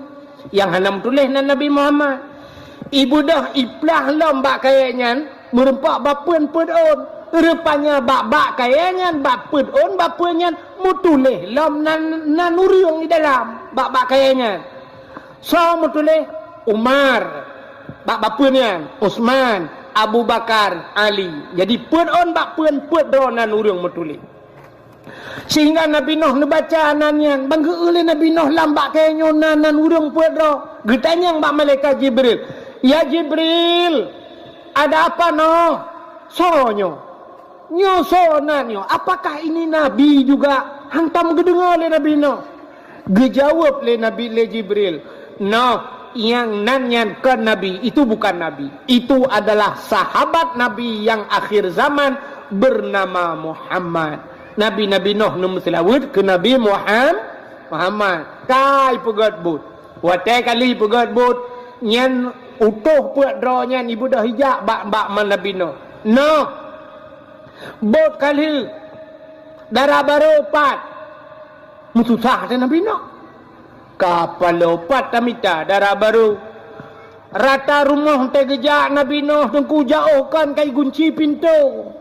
Nyang hana meutuléh nan Nabi Muhammad. Ibeudôh iplah lom bak kayée nyan, meureumpok bapeuen peuet ôn. Rupanya bak, bak kayée nyan, bak peuet ôn bapeuen nyan, meutuléh lom nan, nan ureuëng di dalam, bak, bak kayée nyan. Soe meutuléh? Umar. Bak bapeuen nyan, Utsman, Abu Bakar, Ali. Jadi peuet ôn bapeuen peuet droe nan ureuëng meutuléh. Sehingga Nabi Nuh neubaca nan nyan, ban geu-eu lé Nabi Nuh lam bak kayée nyoe na nan ureuëng peuet droe. Geutanyong bak malaikat Jibril, "Ya Jibril, ada apa Nuh? Soe nyoe? Nyoe soe nan nyoe? Apakah ini nabi juga?" Hantom geudeungoe lé Nabi Nuh. Geujaweueb lé Nabi, lé Jibril, "Noh, nyang nan nyan kon nabi, itu bukan nabi. Itu adalah sahabat Nabi yang akhir zaman bernama Muhammad." Nabi, Nabi Nuh neumeuseulaweuet keu Nabi Muham-, Muhammad. Ka ipeugét bot. Watée ka lheueh ipeugét bot, nyan utoh peuet droe nyan ibeudôh ijak bak, bak ma Nabi Nuh. Noh, bot ka lheueh, dara barô pat. Meususah teuh Nabi Nuh. Ka paloe pat tamita dara barô. Rata rumoh teuh geujak Nabi Nuh Teungku, jiôh kon ka jigunci pintoe.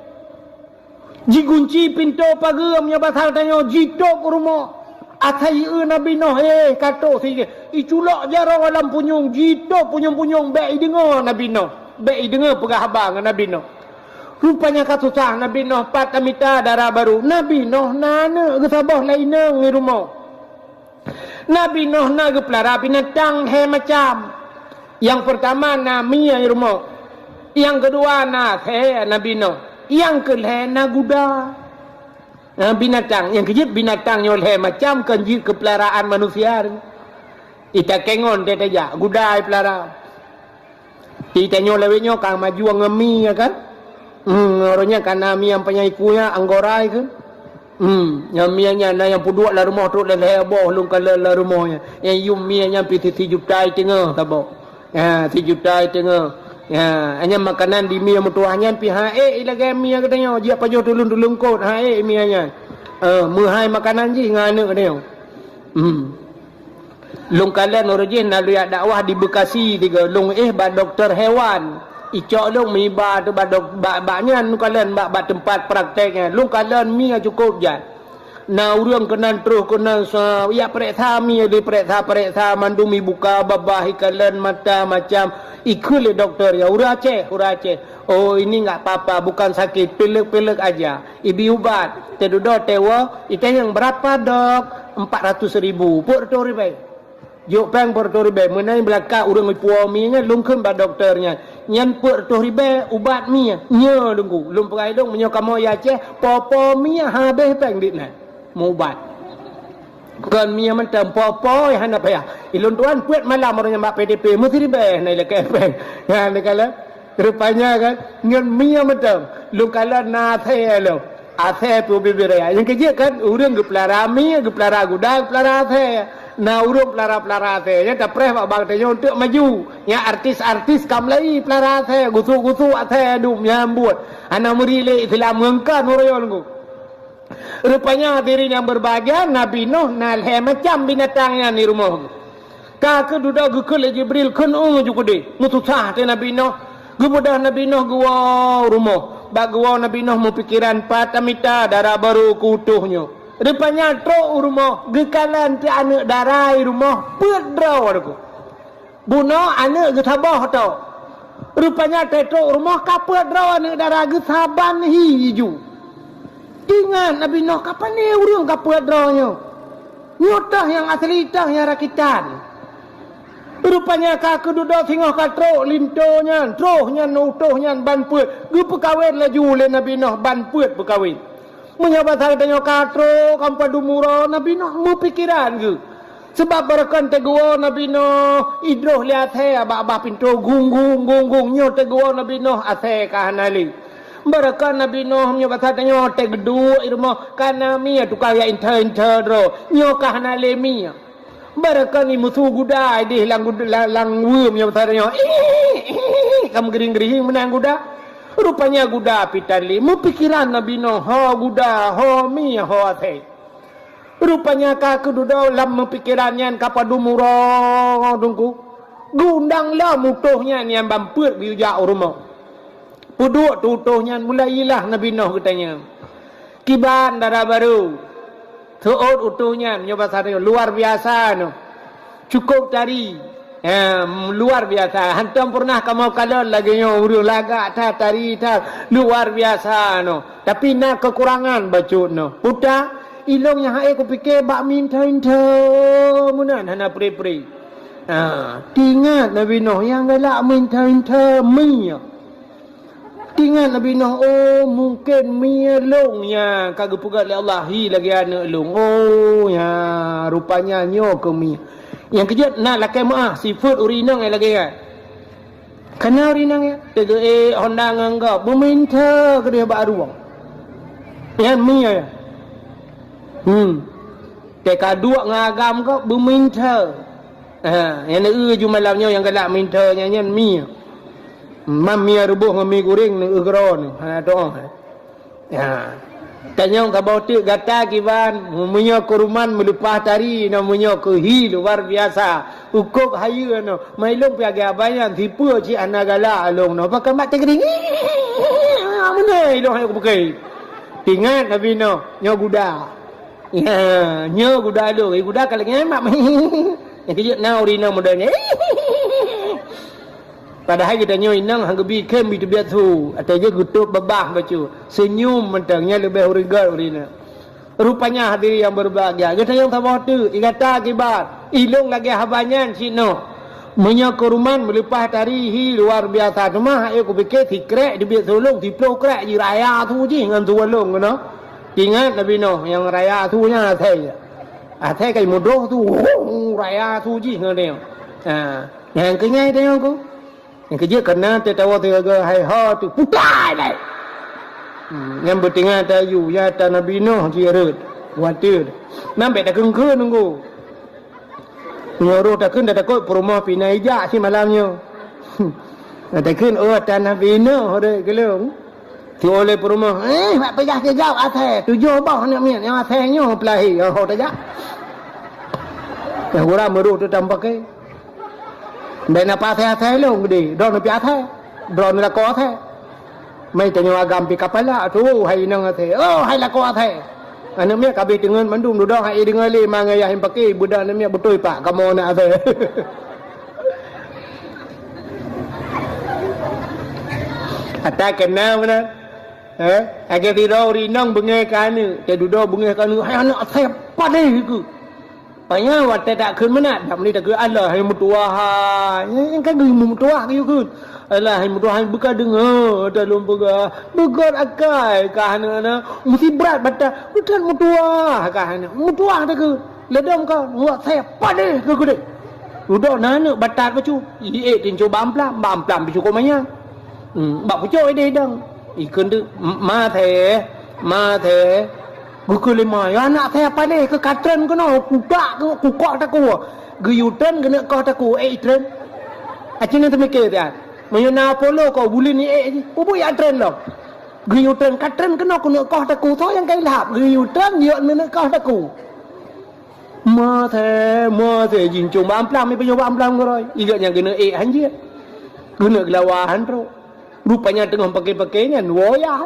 Jigunci pintoe pageue meunyoe basa tanyoe, jitôb rumoh. Asai jieu Nabi Nuh, eh, ka toh si, iculok jaroe lam punyueng, jitôb punyueng-punyueng bék ideungoe Nabi Nuh. Bék ideungoe peugah haba ngon Nabi Nuh. Rupanya ka susah Nabi Nuh, pat tamita dara barô. Nabi Nuh na aneuëk geusaboh lam inong di rumoh. Nabi Nuh na geupeulara binatang lhée macam. Nyang peurtama na mie di rumoh. Nyang keudua na asèe Nabi Nuh. Nyang keulhée na guda. Na binatang, nyang keujeuet binatang nyoe lhée macam kon jeuet keu peularaan manusia. Itakée ngon teuh tajak, guda ipeulara. Ti tanyoe lawét nyoe ka maju ngon mi, ya kan? Hmm, uroe nyan ka na mi nyang panyang iku nyan, anggora keuh. Hmm, nyang mi nyan na nyang peuduek lam rumoh trok lhèe boh lôn kalon lam rumoh nyan. Nyang yum mi nyan pih sijuta teungoh saboh. Ha, sijuta teungoh. Ha, nyan makanan di mi meutuwah nyan pih han ék lagèe mi geutanyoe, jeuet pajoh tuleueng-tuleueng kot, han ék mi nyan. Ha, meuhai makanan jih ngon aneuk geutanyoe. Hmm. Lôn kalon uroe jih na lôn jak dakwah di Bekasi tiga, lôn éh bak dokto hewan. Icok lôn meuiba teuh bak dok-, bak, bak nyan lôn kalon bak, bak teumpat praktek nyan. Lôn kalon mi nyang cukôp jai. Na ureueng keunan troh keunan sa-, jak pareksa mi, dipareksa-pareksa mandum, ibuka babah, ikalon mata macam. Ikheun lé dokto nyan, "Ureueng Aceh, ureueng Aceh." "Oh, ini nggak apa-apa, bukan sakit, pilek-pilek aja." Ibi ubat, teududoe teuwoe, itanyong, "Berapa, Dok?" "Empat ratus ribu." Peuet reutôh ribèe. Jok péng peuet reutôh ribèe. Meunan beulakak ureueng ipuwoe mi nyan, lôn kheun bak dokto nyan, "Nyan peuet reutôh ribèe ubat mi nyan." "Nyo, Teungku." Lôn peugah lé lôn, "Meunyoe kamoe i Aceh, po-po mi nyan habéh péng dit nyan meuubat." Kon mi mantong, po-po hana payah. Ilôn tuan peuet malam ureueng nyan bak P D P, meusiribèe na ilakèe péng. Nyan dikalon. Rupanya kan, ngon mi mantong. Lôn kalon na asèe lôn. Asèe pih ubit-ubit raya. Nyang keujeuet kan, ureueng geupeulara mi, geupeulara guda, geupeulara asèe. Na ureueng peulara-peulara asèe. Nyan tapreh bak bank tanyoe untuk maju. Nyan artis-artis ka mulai peulara asèe, gusuk-gusuk asèe dum nyan buet. Hana meuri lé Islam ngon kan ureueng nyan. Rupanya hadirin yang berbahagia, Nabi Nuh na lhèe macam binatang nyan di rumoh. Ka keuh dudoe geukheun lé Jibril, kheun u ju keudeh. Meususah até Nabi Nuh. Geubeudôh Nabi Nuh geuwoe u rumoh. Bak geuwoe Nabi Nuh meupikeran pat tamita dara barô keu utôh nyoe. Rupanya trok u rumoh, geukalon teuh aneuk dara di rumoh, peuet droe. Bunoe aneuk geusaboh tôh. Rupanya trok u rumoh ka peuet droe aneuk dara geuh saban hi ju. Teuingat Nabi Nuh, "Ka pané ureueng ka peuet droe nyoe? Nyoe teuh nyang asli, teuh nyang rakitan." Rupanya ka keuh dudoe singoh ka trok linto nyan, troh nyan, utôh nyan ban peuet, geupeukawen laju lé Nabi Nuh ban peuet peukawen. Meunyoe basa geutanyoe ka trok, ka padum uroe, Nabi Nuh meupikeran geuh. Sabab barokon teugeuwoe Nabi Nuh, idroh lé asèe bak babah pintoe, gung, gung, gung, gung. Nyoe teugeuwoe Nabi Nuh, asèe ka hana lé. Barokon Nabi Nuh, meunyoe basa tanyoe, teugeuduek i rumoh, ka na mi tukang jak inta-inta droe. Nyoe ka hana lé mi. Barokon i musu guda idéh lam gud-, lam, lam weuem nyoe basa tanyoe. Ka meugeuring-geuring meunan guda. Rupanya guda pih tan lé. Meupikeran Nabi Nuh, ho guda, ho mi, ho asèe. Rupanya ka keuh dudoe lam meupikeran nyan ka padum uroe Teungku. Geuundang lom utôh nyan nyang ban peuet geuyue jak u rumoh. Peuduek teuh utôh nyan, mulai ilah Nabi Nuh geutanyong. Kiban dara barô. Seuôt utôh nyan, nyoe basa tanyoe, luar biasa noh. Cukôp tari. Ha, luar biasa. Hantom peureunah kamoe kalon lagèe nyoe, ureueng lagak that, tari that. Luar biasa noh. Tapi na keukurangan bacut noh. Peue ta, ilôn nyang han ék kupike bak meuinta-inta meunan hana pre-pre. Ha, teuingat Nabi Nuh nyang galak meuinta-inta mi. Teuingat Nabi Nuh, "Oh, mungken mi lôn nyang ka geupeugöt lé Allah hi lagèe aneuk lôn. Oh, nya, rupanya nyoe keuh mi." Nyang keujeuet na lakèe meu'ah, sifeuet ureueng inong nyang lagèe nyan. Ka na ureueng inong nyan, teugeuék honda ngon gob, beumeuinta keudéh bak rueng. Nyan mi nyan. Hmm. Teuka duek ngon agam gob, beumeuinta. Ha, nyang neueu ju malam nyoe nyang galak meuinta nyan, nyan mi. Mam mi reuboh ngon mi goreng neueu keudroe nyoe, hana tu'oh. Ha. Tanyong saboh teuk gata kiban, meunyoe keu ruman meuleupah tari, na meunyoe keu hi luar biasa. Ukôb hayeue nyoe, ma ilôn pih lagèe abang nyan, sipeue cit hana galak lôn nyoe, pakon mat teugiring. Meunyoe ilôn hai kupeuke. Ingat Nabi Nuh, nyoe guda. Ya, nyoe guda lôn, eh, guda ka lagèe nyan mak. Nyang keujeuet na ureueng inong model nyan. Padahai geutanyoe inong han geubi khem bi teubiet su, ateueh jih geutôp babah bacut. Seunyum mantong, nyan leubeh ureueng göt ureueng inong. Rupanya hadirin yang berbahagia, geutanyoe saboh teuk, i gata kiban, ilôn lagèe haba nyan cit noh. Meunyoe keu ruman meuleupah tari hi luar biasa, teuma hai kupike sikrek teubiet su lôn, siplôh krek jih raya su jih ngon su lôn keunoe. Ingat Nabi Nuh nyang raya su nyan asèe. Asèe kai mudoh su, raya su jih ngon dia. Ha, nyang keunyan dia ku. Nyang keujeuet keunan teuh tawoe teuga hai ho teuh putai dai. Hmm, nyang beutingat tayu, ya ta Nabi Nuh jih rhot. Khawatir. Nyan bèk takheun-kheun nunggu. Nyoe roh takheun dah takot peurumoh pih na ijak simalam nyoe. Takheun, oh, ata Nabi Nuh rhot keulong. Tuwoe lé peurumoh, eh, bak peugah teuga asèe, tujoh boh aneuk miet nyang asèe nyoe peulahé, oh, ho tajak. Nyang kurang meurôh teuh tam paké. Bèk na asèe-asèe lôn geude, droeneuh pih asèe. Droeneuh lakoe asèe. Meutanyoe agam pih kapala, tuwoe hai inong asèe. Oh, hai lakoe asèe. Aneuk miet ka abéh teungeut mandum dudoe hai deungoe lé mangat yah paké, budak aneuk miet beutôi pak kamoe na asèe. Ata keunong beuna. Eh, lagèe sidroe ureueng inong beungèh keu aneuk, teududoe beungèh keu aneuk, hai aneuk asèe padéh keuh. Panya watèe takheun meunan, dak meunyoe takheun alah hai meutuwah hai. Nyang ka geuyue meutuwah geuyue kheun. Alah hai meutuwah hai beuka deungoe ata lôn peugah. Beugöt akai kah aneuk na, meusti brat bata, beuthat meutuwah kah aneuk. Meutuwah takheun. Ladôm ka, ngon asèe padéh keu keudéh. Dudoe na aneuk batat bacut, iék tinco bak amplam, bak amplam pih cukôp manyang. Hmm, bak pucôk idéh idong. Ikheun teuk, "Ma asèe, ma asèe." Geukheun lé ma, "Ya aneuk asèe padéh keuh ka treun keunoe, kutak keu kukôh takue." Geuyue treun keuneuk kôh takue, ék itreun. Aci nyan teumiké siat. Meunyoe na Apollo kôh buleuen iék jih, peue buet jak treun lom. Geuyue treun ka treun keunoe keuneuk kôh takue, soe nyang ka ilhab. Geuyue treun jiyue keuneuk kôh takue. Ma asèe, ma asèe, jincong bak amplam, ipajoh bak amplam keudroe. Igeuet nyang keuneuk ék han jeuet. Keuneuk geulawa han trôk. Rupanya teungoh paké-paké nyan, woe yah.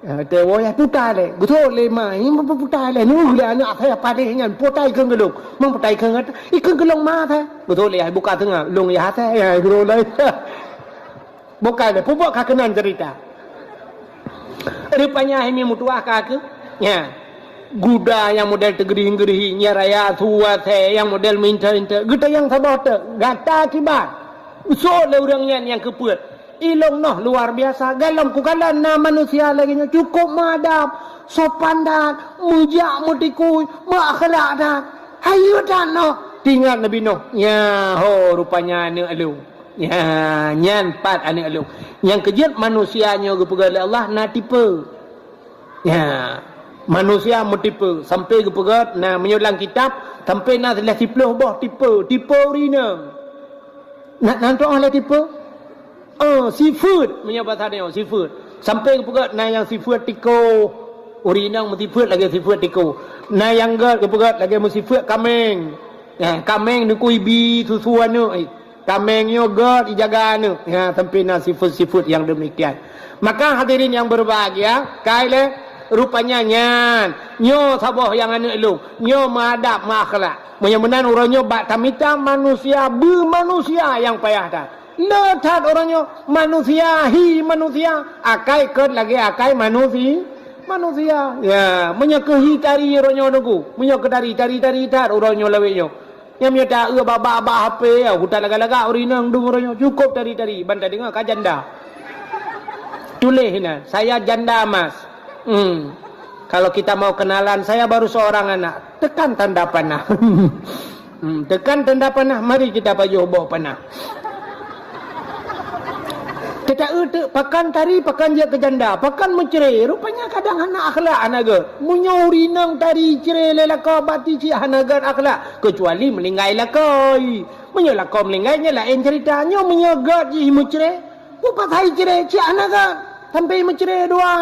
Ha, teuwoe yah putai lé. Geuthôt lé ma, nyan putai lé. Nyoe lé aneuk asèe padéh nyan, putai kheun keu lôn. Mang putai kheun kata, ikheun keu lôn ma asèe. Geuthôt lé yah buka teungoh, lôn yah asèe, yah geuthôt lé. Bukai lé, peubuet ka keunan cerita. Rupanya hai meutuwah ka keuh. Nya. Guda nyang model teugeurih-geurih, nyang raya su asèe, nyang model meuinta-inta. Geutanyong saboh teuk, gata kiban. Sot lé ureueng nyan nyang keupeuet. Ilong noh luar biasa. Galom kukalon na manusia lagèe nyoe. Cukôp meuadab, sopan that, meujak meutikui, meuakhlak that. Hayeue that noh. Teuingat Nabi Nuh. Nya ho rupanya aneuk lôn. Nya, nyan pat aneuk lôn. Nyang keujeuet manusia nyoe geupeugah lé Allah na tipe. Nya, manusia meutipe sampai geupeugah na meunyoe lam kitab sampai na lhèe siploh boh tipe, tipe ureueng inong. Na, na tu'oh lé tipe? Oh, sifeuet meunyoe basa nyoe sifeuet. Sampai geupeugah na nyang sifeuet tiko. Ureueng inong meusifeuet lagèe sifeuet tiko. Na nyang gèt geupeugah lagèe meusifeuet kaméng. Nya, kaméng neukui bi susu aneuk. Kaméng nyoe gèt ijaga aneuk, ya, sampai na sifeuet-sifeuet nyang demikian. Maka hadirin yang berbahagia, kai lé rupanya nyan, nyoe saboh nyang aneuk lôn, nyoe meuadab meuakhlak. Meunyoe meunan uroe nyoe bak tamita manusia beumanusia nyang payah that. Le that uroe nyoe manusia hi manusia, akai kèt lagèe akai manusi-, manusia. Ya, meunyoe keu hi tari uroe nyoe nunggu, meunyoe keu tari, tari-tari that uroe nyoe lawét nyoe. Nyang meunyoe ta-eu bak-bak, bak H P, ya, utak lagak-lagak ureueng inong dum uroe nyoe. Cukôp tari-tari, ban tadeungoe ka janda. Tuléh inan, "Saya janda, Mas." Hmm. Kalau kita mau kenalan, "Saya baru seorang anak." Tekan tanda panah. Hmm, tekan tanda panah, mari kita pajoh boh panah. Teuta-eu teuk, pakan tari, pakan jeuet keu janda, pakan meucre. Rupanya kadang hana akhlak, hana gèt. Meunyoe ureueng inong tari cre lé lakoe bak ti cit hana gèt akhlak, keucuali meuninggai lakoe. Meunyoe lakoe meuninggai nyan laén cerita. Nyoe meunyoe gèt jih meucre, peue pasai cre cit hana gèt, sampai meucre dua.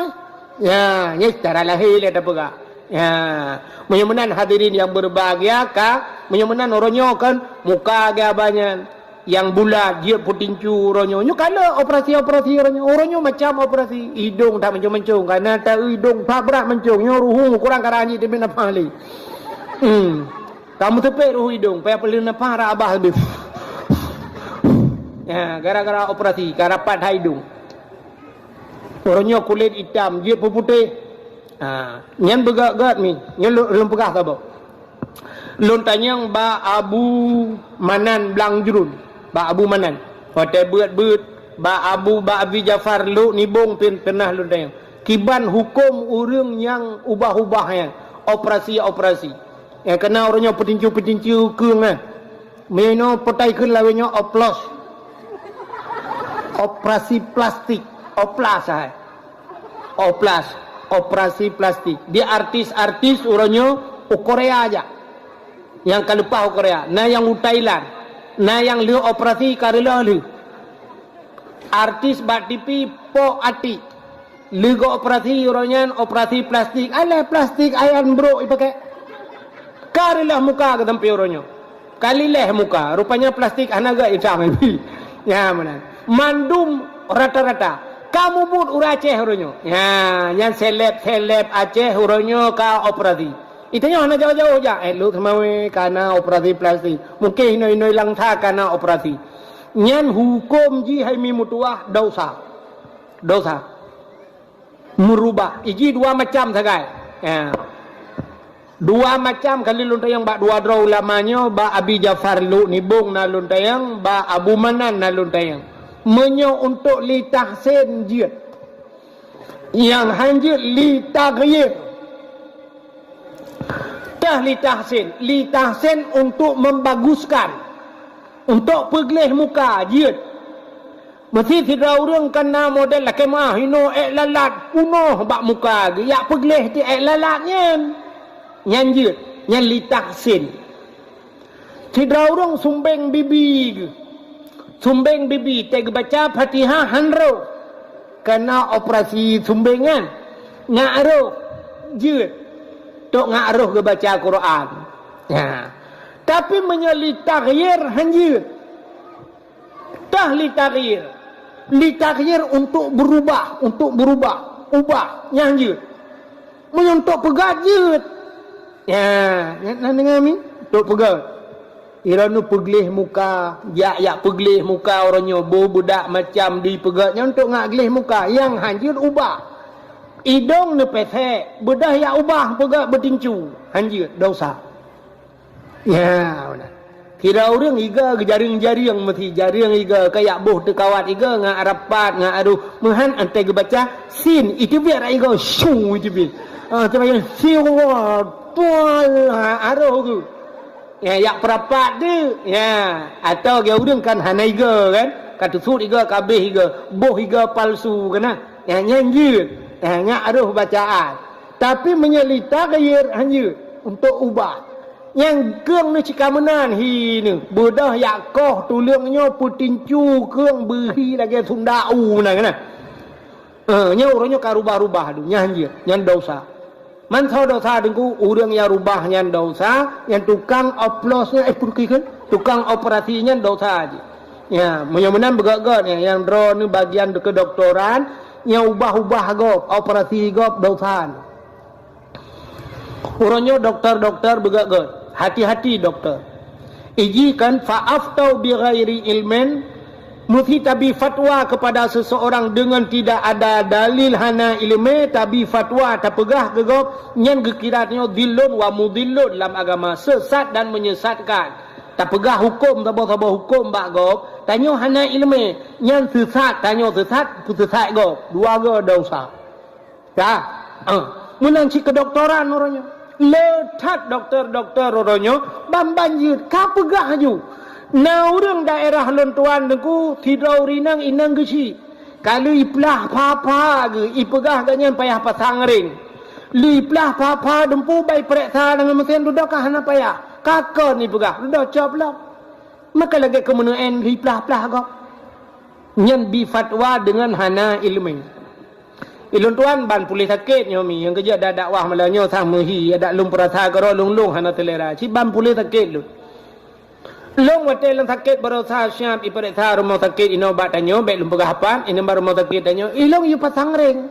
Ya, nyan secara lahé lé tapeugah. Ya, meunyoe meunan hadirin yang berbahagia ka, meunyoe meunan uroe nyoe kan muka geuh abah nyan. Nyang bulat, jeuet peutincu uroe nyoe. Nyoe ka le operasi-operasi uroe nyoe. Uroe nyoe macam operasi. Idong that mancong-mancong. Kana ta idong that brat mancong. Nyoe ruhueng kurang karang jih teubiet nafah lé. Hmm. Ka meuteupék ruhueng idong, payah peuleueh nafah rab abah leubeh. Ya, gara-gara operasi, ka rapat that idong. Uroe nyoe kulét itam, jeuet peuputéh. Ha, nyan beugèt-gèt mi. Nyan lôn, lôn peugah saboh. Lôn tanyong bak Abu Manan Blang Jruen. Bak Abu Manan. Watèe beuet-beuet, bak Abu, bak Abi Jafar Lhokseumawe pih peunah lôn tanyong. Kiban hukôm ureueng nyang ubah-ubah nyan, operasi-operasi. Nyang keunong uroe nyoe peutincu-peutincu keueng nyan. Meunyoe potai kheun lawét nyoe oplos. Operasi plastik, oplas hai. Oplas, operasi plastik. Di artis-artis uroe nyoe u Korea jak. Nyang ka leupah u Korea, na nyang u Thailand, na nyang lheueh operasi ka reuloh lheueh. Artis bak T V pok atik. Lheueh geuoperasi uroe nyan operasi plastik. Alah plastik ayan brok ipakè. Ka reuloh muka geutampi uroe nyoe. Ka lileh muka, rupanya plastik hana geuinsan lagi. Nya meunan. Mandum rata-rata. Ka mubuet ureueng Aceh uroe nyoe. Nya, nyan seleb-seleb Aceh uroe nyoe ka operasi. Itanyoe hana jauh-jauh jak. Eh, Lhokseumawe ka na operasi plastik. Mungken inoi-inoi Langsa ka na operasi. Nyan huköm jih hai mi meutuwah dosa. Dosa. Meurubah. Iji dua macam sagai. Ya. Dua macam kali lôn tanyong bak dua droe ulama nyoe, bak Abi Jafar Luk Nibong na lôn tanyong, bak Abu Manan na lôn tanyong. Meunyoe untuk li tahsin jeuet. Nyang han jeuet li taghyir. Tah li tahsin. Li tahsin untuk membaguskan. Untuk peugleh muka jeuet. Meusi sidroe ureueng ka na model lakèe meuah inoe ék lalat punoh bak muka geuh, jak peugleh ti ék lalat nyan. Nyan jeuet, nyan li tahsin. Sidroe ureueng sumbeng bibi geuh. Sumbeng bibi, teuh geubaca Fatihah han roh. Ka na operasi sumbeng nyan. Ngak roh, jeuet. Tok ngak roh geubaca Quran. Ha. Tapi meunyoe li taghyir han jeuet. Tah li taghyir. Li taghyir untuk berubah, untuk berubah. Ubah, nyan jeuet. Meunyoe untuk peugöt jeuet. Ya, nyan na deungö mi? Untuk peugöt. Iroe nyoe peugleh muka, jak-jak peugleh muka uroe nyoe, boh beudak macam di peugöt nyan untuk ngak gleh muka. Nyang han jeuet ubah. Idong neupesek, beudôh jak ubah peugöt beutincu. Han jeuet, dosa. Ya, beuna. Kira ureueng iga geujareueng-jareueng meusi jareueng iga, kayak boh teukawat iga ngak rapat, ngak adoh. Meuhan antée geubaca sin, iteubiet rak iga, syung iteubiet. Ah, teuma siwa, tual, ha, aroh geuh. Ya, yak peurapat tu. Ya, atau geu ureueng kan hana iga kan? Ka teusut iga, ka abéh iga, boh iga palsu keunan. Ya, nyan jeuet. Ya, nyak aroh bacaan. Tapi meunyoe li taghyir, han jeuet untuk ubah. Nyang keueng ni cit ka meunan hi ni. Beudôh yak koh tuleueng nyoe peutincu keueng beuhi lagée sunda u meunan kan. Eh, nyoe uroe nyoe ka rubah-rubah tu, nyan jeuet, nyan dosa. Man soe dosa Teungku, ureueng nyang rubah nyan dosa, nyang tukang oplos nyan, eh, pun kikeu, tukang operasi nyan dosa jih. Ya, meunyoe meunan beugét-gét nyan, nyang droeneuh bagian keudoktoran, nyang ubah-ubah gob, operasi gob dosa. Uroe nyoe dokto-dokto beugét-gét. Hati-hati dokto. Iji kan fa aftau bi ghairi ilmin, meusi tabi fatwa kepada seseorang dengan tidak ada dalil, hana ileumé, tabi fatwa, tapeugah keu gob, nyan geukira tanyoe dhillun wa mudhillun lam agama, sesat dan menyesatkan. Tapeugah huköm, saboh-saboh huköm bak gob, tanyoe hana ileumé, nyan sesat, tanyoe sesat, peusesat gob. Dua goe dosa. Ya. Ah. Meunan cit keudoktoran uroe nyoe. Le that dokto-dokto uroe nyoe ban-ban jeuet ka peugah laju. Na ureueng daerah lôn tuan Teungku, sidroe ureueng inong, inong geuchik. Ka lheueh iplah pha-pha geuh, ipeugah geuh nyan payah pasang ring. Lheueh iplah pha-pha dumpeue bai peuriksa deungon meusén dudoe ka hana payah. Ka kon ipeugah, dudoe cop lom. Maka lagée keumeuneueng lheueh iplah-plah gob. Nyan bi fatwa deungon hana ileumé. Ilôn tuan ban puléh sakét nyoe mi, nyang keujeuet dak dakwah malam nyoe sang meuhi, adak lôn peurasa keudroe lôn-lôn hana seulera. Cit ban puléh sakét lôn. Lôn watée lôn sakét baroesa siab ipeuriksa rumoh sakét inoe bak tanyoe, bék lôn peugah pat, inan bak rumoh sakét tanyoe, ilôn yue pasang ring.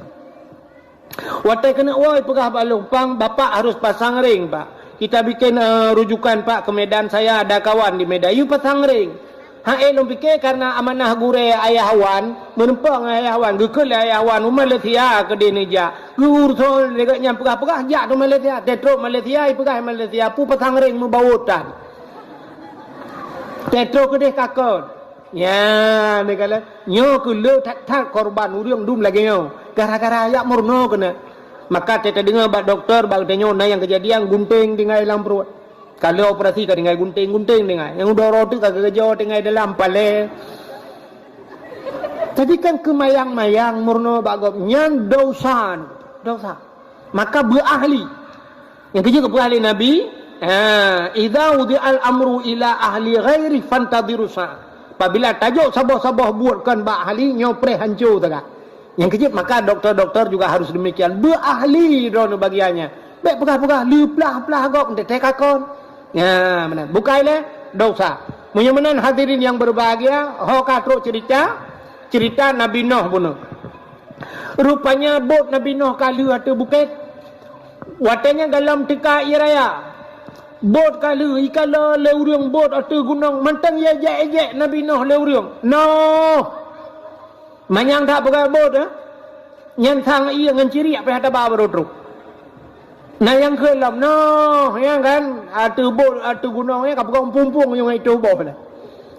Watée keuneuk woe peugah bak lôn, "Pang, Bapak harus pasang ring, Pak. Kita bikin, eh, rujukan, Pak, ke Medan, saya ada kawan di Medan." Yue pasang ring. Hai lôn pike karena amanah gurée Ayah Wan, meureumpok ngon Ayah Wan, geukheun lé Ayah Wan u Malaysia keudeh neujak. Geuuroe lé gobnyan peugah-peugah jak u Malaysia, teutrok Malaysia, ipeugah Malaysia, peue pasang ring meubawoe tan. Teutrok keudeh ka kon. Nyan, neukalon, nyoe keuh le that-that korban ureuëng dum lagée nyoe. Gara-gara jak meurunoe keuneuk. Maka teudeungoe bak dokto, bak tanyoe na nyang keujadian gunting tinggai lam pruet. Ka lheueh operasi ka tinggai gunting-gunting tinggai. Nyang udah roh teuk ka geujoe tinggai dalam palée. Jadi kan keumayang-mayang meurunoe bak gob nyan dosa, dosa. Maka beuahli. Nyang keujeuet keu beuahli Nabi, ha, "Idza wudi'al amru ila ahli ghairi fantadhiru sa'ah." Apabila tajok saboh-saboh buet kon bak ahli, nyoe preh hanco sagai. Nyang keujeuet maka doktor-doktor juga harus demikian. Beuahli droeneuh bagiannya. Bèk peugah-peugah leuplah-plah gob teuntèe kakon. Nya, meunan. Bukai lé dosa. Meunyoe meunan hadirin yang berbahagia, ho ka trok cerita, cerita Nabi Nuh bunoe. Rupanya bot Nabi Nuh ka lheueh ateueh bukét. Watèe nyan gohlom teuka ie raya. Bot ka lheueh ikalon lé ureueng bot ateueh gunong mantong ijak-ijak Nabi Nuh lé ureueng. Noh! Manyang that peugah bot, eh? Nyan sang ie ngon ciriek pih hana taba barô trok. Na nyang kheun lom, noh, nyang kan, ateueh bot, ateueh gunong nyan ka peugah pumpung nyang itu boh lah.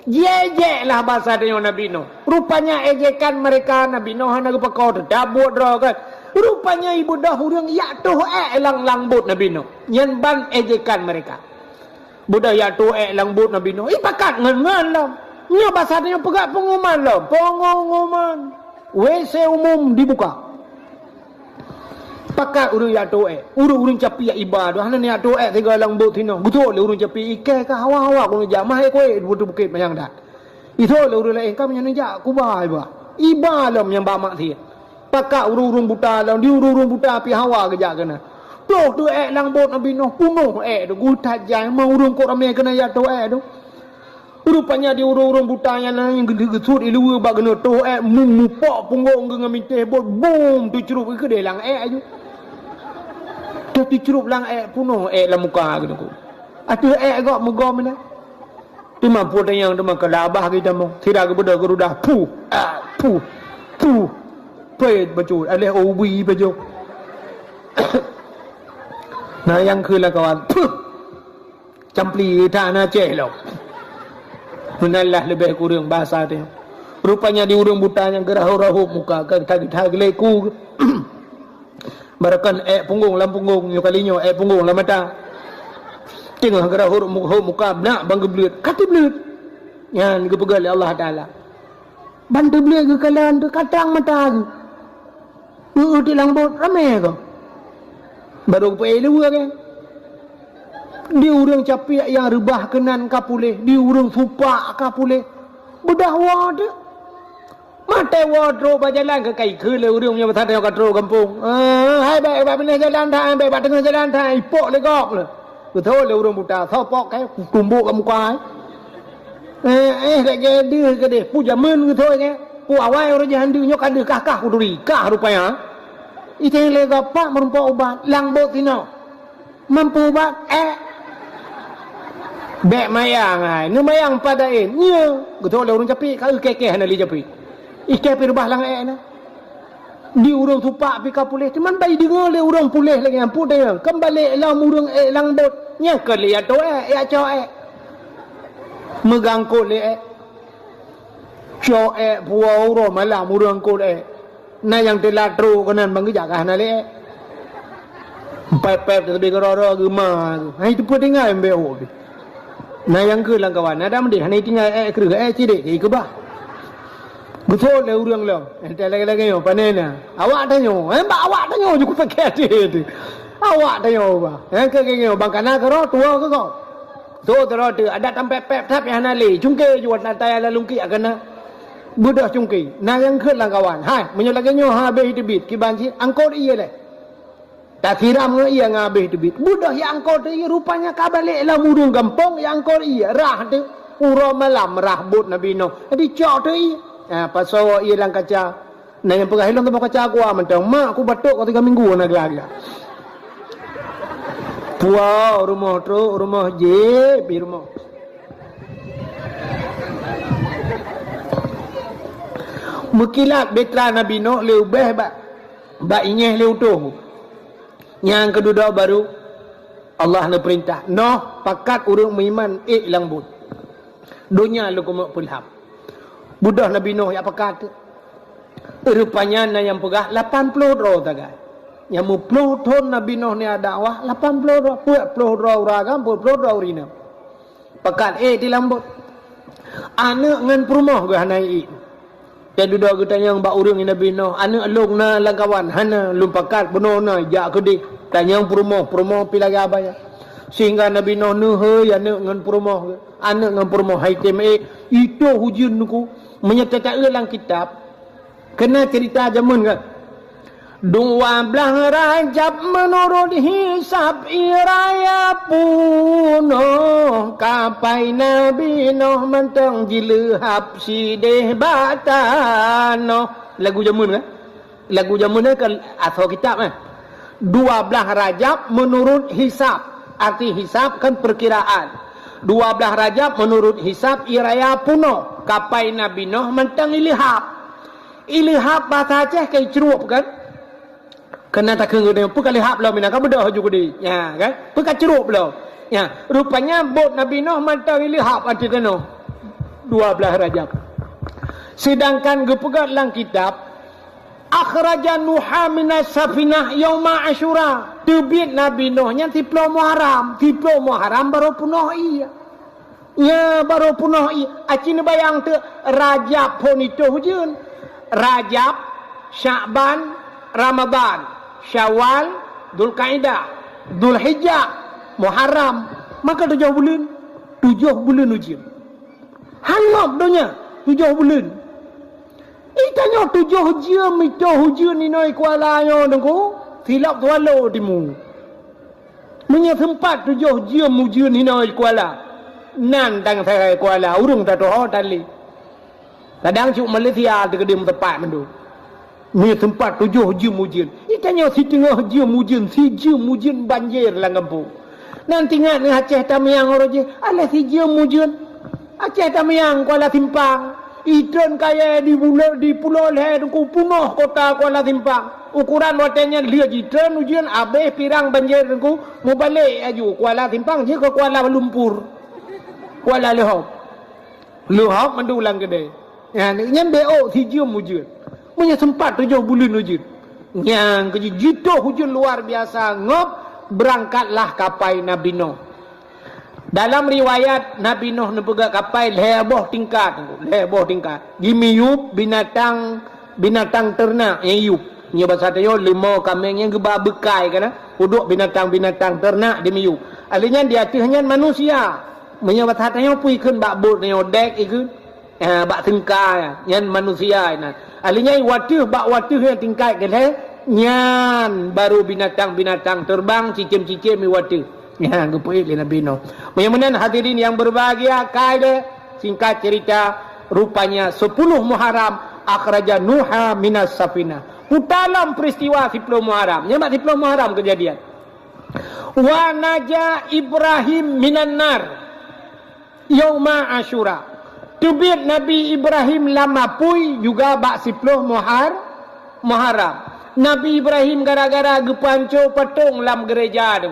Jijak lah basa tanyoe Nabi Nuh. Rupanya ejekan mereka Nabi Nuh hana geupeuko teutab buet droe kan. Rupanya ibeudôh ureueng ijak toh ék lam, lam bot Nabi Nuh. Nyan ban ejekan mereka. Beudôh ijak toh ék lam bot Nabi Nuh. Ipakat ngon-ngon lom. Nyoe basa tanyoe peugah pengumuman lom. Pengumuman. W C umum dibuka. Pakat ureueng ijak toh ék. Ureueng-ureueng capiak iba tu hana neujak toh ék sigoe lam bot sinoe. Geutrok lé ureueng capiak iké ka hawa-hawa keuneuk jak mah ék kuék di bukét manyang that. Ithok lé ureueng laén ka meunyoe neujak kuba iba. Iba lom nyang bak maksiat. Pakat ureueng-ureueng buta lom, di ureueng-ureueng buta pih hawa geujak keunan. Toh teuh ék lam bot Nabi Nuh, punoh ék teuh, geuh that jai, ma ureueng kok ramé keunan ijak toh ék teuh. Rupanya di ureueng-ureueng buta nyan na nyang geudeuh geusut iluweue bak keuneuk toh ék, mu-, mupok punggong geuh ngon minteh bot, bum, teucrup geuh keudeh lam ék aju. Teuh teucrup lam ék, punoh ék lam muka keuneuk. Ateueh ék gob meugom inan. Teuma peue tanyong teuma keu labah geutamong. Sira geubeudôh geurudah, puh, ah, puh, puh. Peuet bacut, aléh ubi bacut. Na nyang kheun lam kawan, puh. Campli that na céh lom. Meunan lah leubeh kureueng basa teuh. Rupanya di ureueng buta nyang geurahot-rahot muka, ka geuthai-geuthai geuleku. Barokon ék punggong lam punggong, nyoe kali nyoe ék punggong lam mata. Teungoh geurahot mu-, hot muka, beunak ban geubleuet, ka teubleuet. Nyan geupeugah lé Allah Taala. Ban teubleuet geukalon teuh ka trang mata geuh. Eu-eu teuh lam bot ramé gob. Barô geupeuék luweue geuh. Di ureueng capiak nyang reubah keunan ka puléh, di ureueng supak ka puléh. Beudôh woe teuh. Watèe woe trok bak jalan ka kai kheun lé ureueng meunyoe basa tanyoe ka trok gampông. "Eh, hai bèk, bèk binéh jalan that, bèk bak teungoh jalan that," ipok lé gob lé. Geuthok lé ureueng buta, soe pok kèe, tumbok lam muka. Eh, eh, lagèe deuh keudeh, peue jameun geuthok kèe. Peue awai uroe jih han deuh nyoe ka deuh kah-kah kuturi, kah rupanya. Iténg lé gob pat meurumpok ubat, lam bot sinoe. Mampu bak ék. Bèk mayang hai, neumayang pada ék. Nyo, geuthok lé ureueng capiak, ka eu kèe-kèe hana lé capiak. Iké pih reubah lam ék na. Di ureueng supak pih ka puléh, teuma bai deungoe lé ureueng puléh lagèe nyan, peue teuh, kan balek lom ureueng ék lam bot. Nyan keuh lé ijak toh ék, ijak cok ék. Meugangkot lé ék. Cok ék puwoe uroe malam ureueng angkot ék. Na nyang teulat trok keunan ban geujak ka hana lé ék. Pép-pép teubiet keudroe-droe geuma. Hai teupeu tinggai mbek oh. Na nyang keu lam kawan, na dam deh hana tinggai ék kreueh ék cidek ke keubah. Geuthok lé ureueng lom. Entah lagèe-lagèe nyoe pane na. Awak tanyoe, eh, bak awak tanyoe ju kupike teuh. Awak tanyoe bah. Nyang keu geuh nyoe bang kana keudroe tuwoe keu gob. Thok droe teuh, adak tampék-pék that nyang hana lé, cungké juet na taya lam lungkiek akan na. Beudôh cungké, na nyang kheun lam kawan. Hai, meunyoe lagèe nyoe han habéh teubiet, kiban cit angkot ie lé. Tasiram ngon ie ngon habéh teubiet. Beudôh ijak angkot ie, rupanya ka balek lom ureueng gampông ijak angkot ie. Rhah teuh, uroe malam rhah bot Nabi Nuh. Jadi cok teuh ie. Ha, pasoe ie lam kaca. Na nyang peugah ilôn teuma kaca gua mantong. Mak ku batuk ka tiga minggu na geula-geula. Puwoe rumoh trok, rumoh jép, pi rumoh. Meukilat bahtera Nabi Nuh lé ubeh bak, bak inyeh lé utôh. Nyang keududoe baru Allah neupeurintah, "Noh, pakat ureueng meuiman ék lam bot. Donya lôn keumeuk peulham." Beudôh Nabi Nuh jak pakat. Rupanya na nyang peugah lapan ploh droe sagai. Nyang meuploh thon Nabi Nuh nyan dakwah, lapan ploh droe, peuet ploh droe ureueng agam, peuet ploh droe ureueng inong. Pakat ék di lam bot. Aneuk ngon peurumoh geuh hana ék. Dan dudoe geutanyong bak ureuëng Nabi Noh, "Aneuëk lôn na lam kawan?" "Hana, lôn pakat bunoe na jak keudeh." Tanyong peurumoh, peurumoh pi lagée abaya. Sehingga Nabi Noh neuhôi aneuëk ngon peurumoh, aneuëk ngon peurumoh hai tem ék, itoh ujeuen nuku. Meunyoe tataeu lam kitab, keunan cerita jameun kan. Dua blah Rajab meunurot hisab ie raya punoh, kapai Nabi Noh mantong jileuhab sideh bak tanoh. Lagu jameun kan? Lagu jameun kan asoe kitab kan? Dua blah Rajab meunurot hisab. Arti hisab kan perkiraan. Dua blah Rajab meunurot hisab ie raya punoh, kapai Nabi Noh mantong ileuhab. Ileuhab bahasa Aceh kan icrueb kan? Keunan takheun geutanyoe, "Peu ka leuhab lom inan, ka beudôh ju keudeh." Nya kan? "Peu ka crueb lom." Nya, rupanya bot Nabi Noh mantong ileuhab ateueh tanoh. Dua blah Rajab. Sedangkan geupeugah lam kitab, "Akhraja Nuha minas safinah yauma Asyura." Teubiet Nabi Noh nyan siploh Muharram. Siploh Muharram barô punoh ie. Nya barô punoh ie. Aci neubayang teuk, Rajab phon itoh ujeuen. Rajab, Syakban, Ramadhan, Syawal, Dzulkaidah, Dzulhijjah, Muharram. Maka tujoh buleuen. Tujoh buleuen ujeuen. Hangop donya, tujoh buleuen. Itanyoe tujoh jeuem itoh ujeuen inoe Kuala nyoe Teungku, silop Tualo timu. Meunyoe seumpat tujoh jeuem ujeuen inoe Kuala, nan dang sagai Kuala, ureuëng tatoho tali. Kadang cuk Malaysia teukeudeh meuteumpat mandum. Meunyoe seumpat tujoh jeuem ujeuen, itanyoe siteungoh jeuem ujeuen, sijeuem ujeuen banjir lam gampông. Nan tingat ngon Aceh Tamiang uroe jih, alah sijeuem ujeuen. Aceh Tamiang Kuala Simpang. Itreun kayée di bulo-, di pulo lhée Teungku, punoh kota Kuala Simpang. Ukuran watée nyan lheueh jitreun ujeuen, abéh pirang banjir Teungku, mubalek aju Kuala Simpang jih keu Kuala Lumpur. Kuala Leuhop. Leuhop mandum lam keudée. Nyan, nyan B O sijeuem ujeuen. Meunyoe seumpat tujoh buleuen ujeuen. Nyang keuji jitoh ujeuen luar biasa ngop, beurangkatlah kapai Nabi Noh. Dalam riwayat, Nabi Noh neupeugah kapai lhée boh tingkat, lhée boh tingkat. Jimiyueb binatang, binatang teurenak nyang iyueb. Nyoe basa tanyoe leumo kaméng nyang geuba beukai kana, udok binatang-binatang teurenak dimiyueb. Ahli nyan di ateueh nyan manusia. Meunyoe basa tanyoe pui kheun bak bot tanyoe dek ikheun. Ha, bak seungka nyan manusia nyan. Ahli nyan wateueh bak wateueh nyang tingkat keulhée nyan baru binatang-binatang teubang cicém-cicém di wateueh. Nyan geupeuék lé Nabi Noh. Meunyoe meunan hadirin yang berbahagia, kai lé singkat cerita, rupanya sepuluh Muharram akhraja Nuha minas safinah. Puta lom peristiwa siploh Muharram. Nyan bak siploh Muharram keujadian. Wa naja Ibrahim minan nar. Yauma Asyura. Teubiet Nabi Ibrahim lam apui juga bak siploh Muhar-, Muharram. Nabi Ibrahim gara-gara geupeuhanco patong lam geureja tu.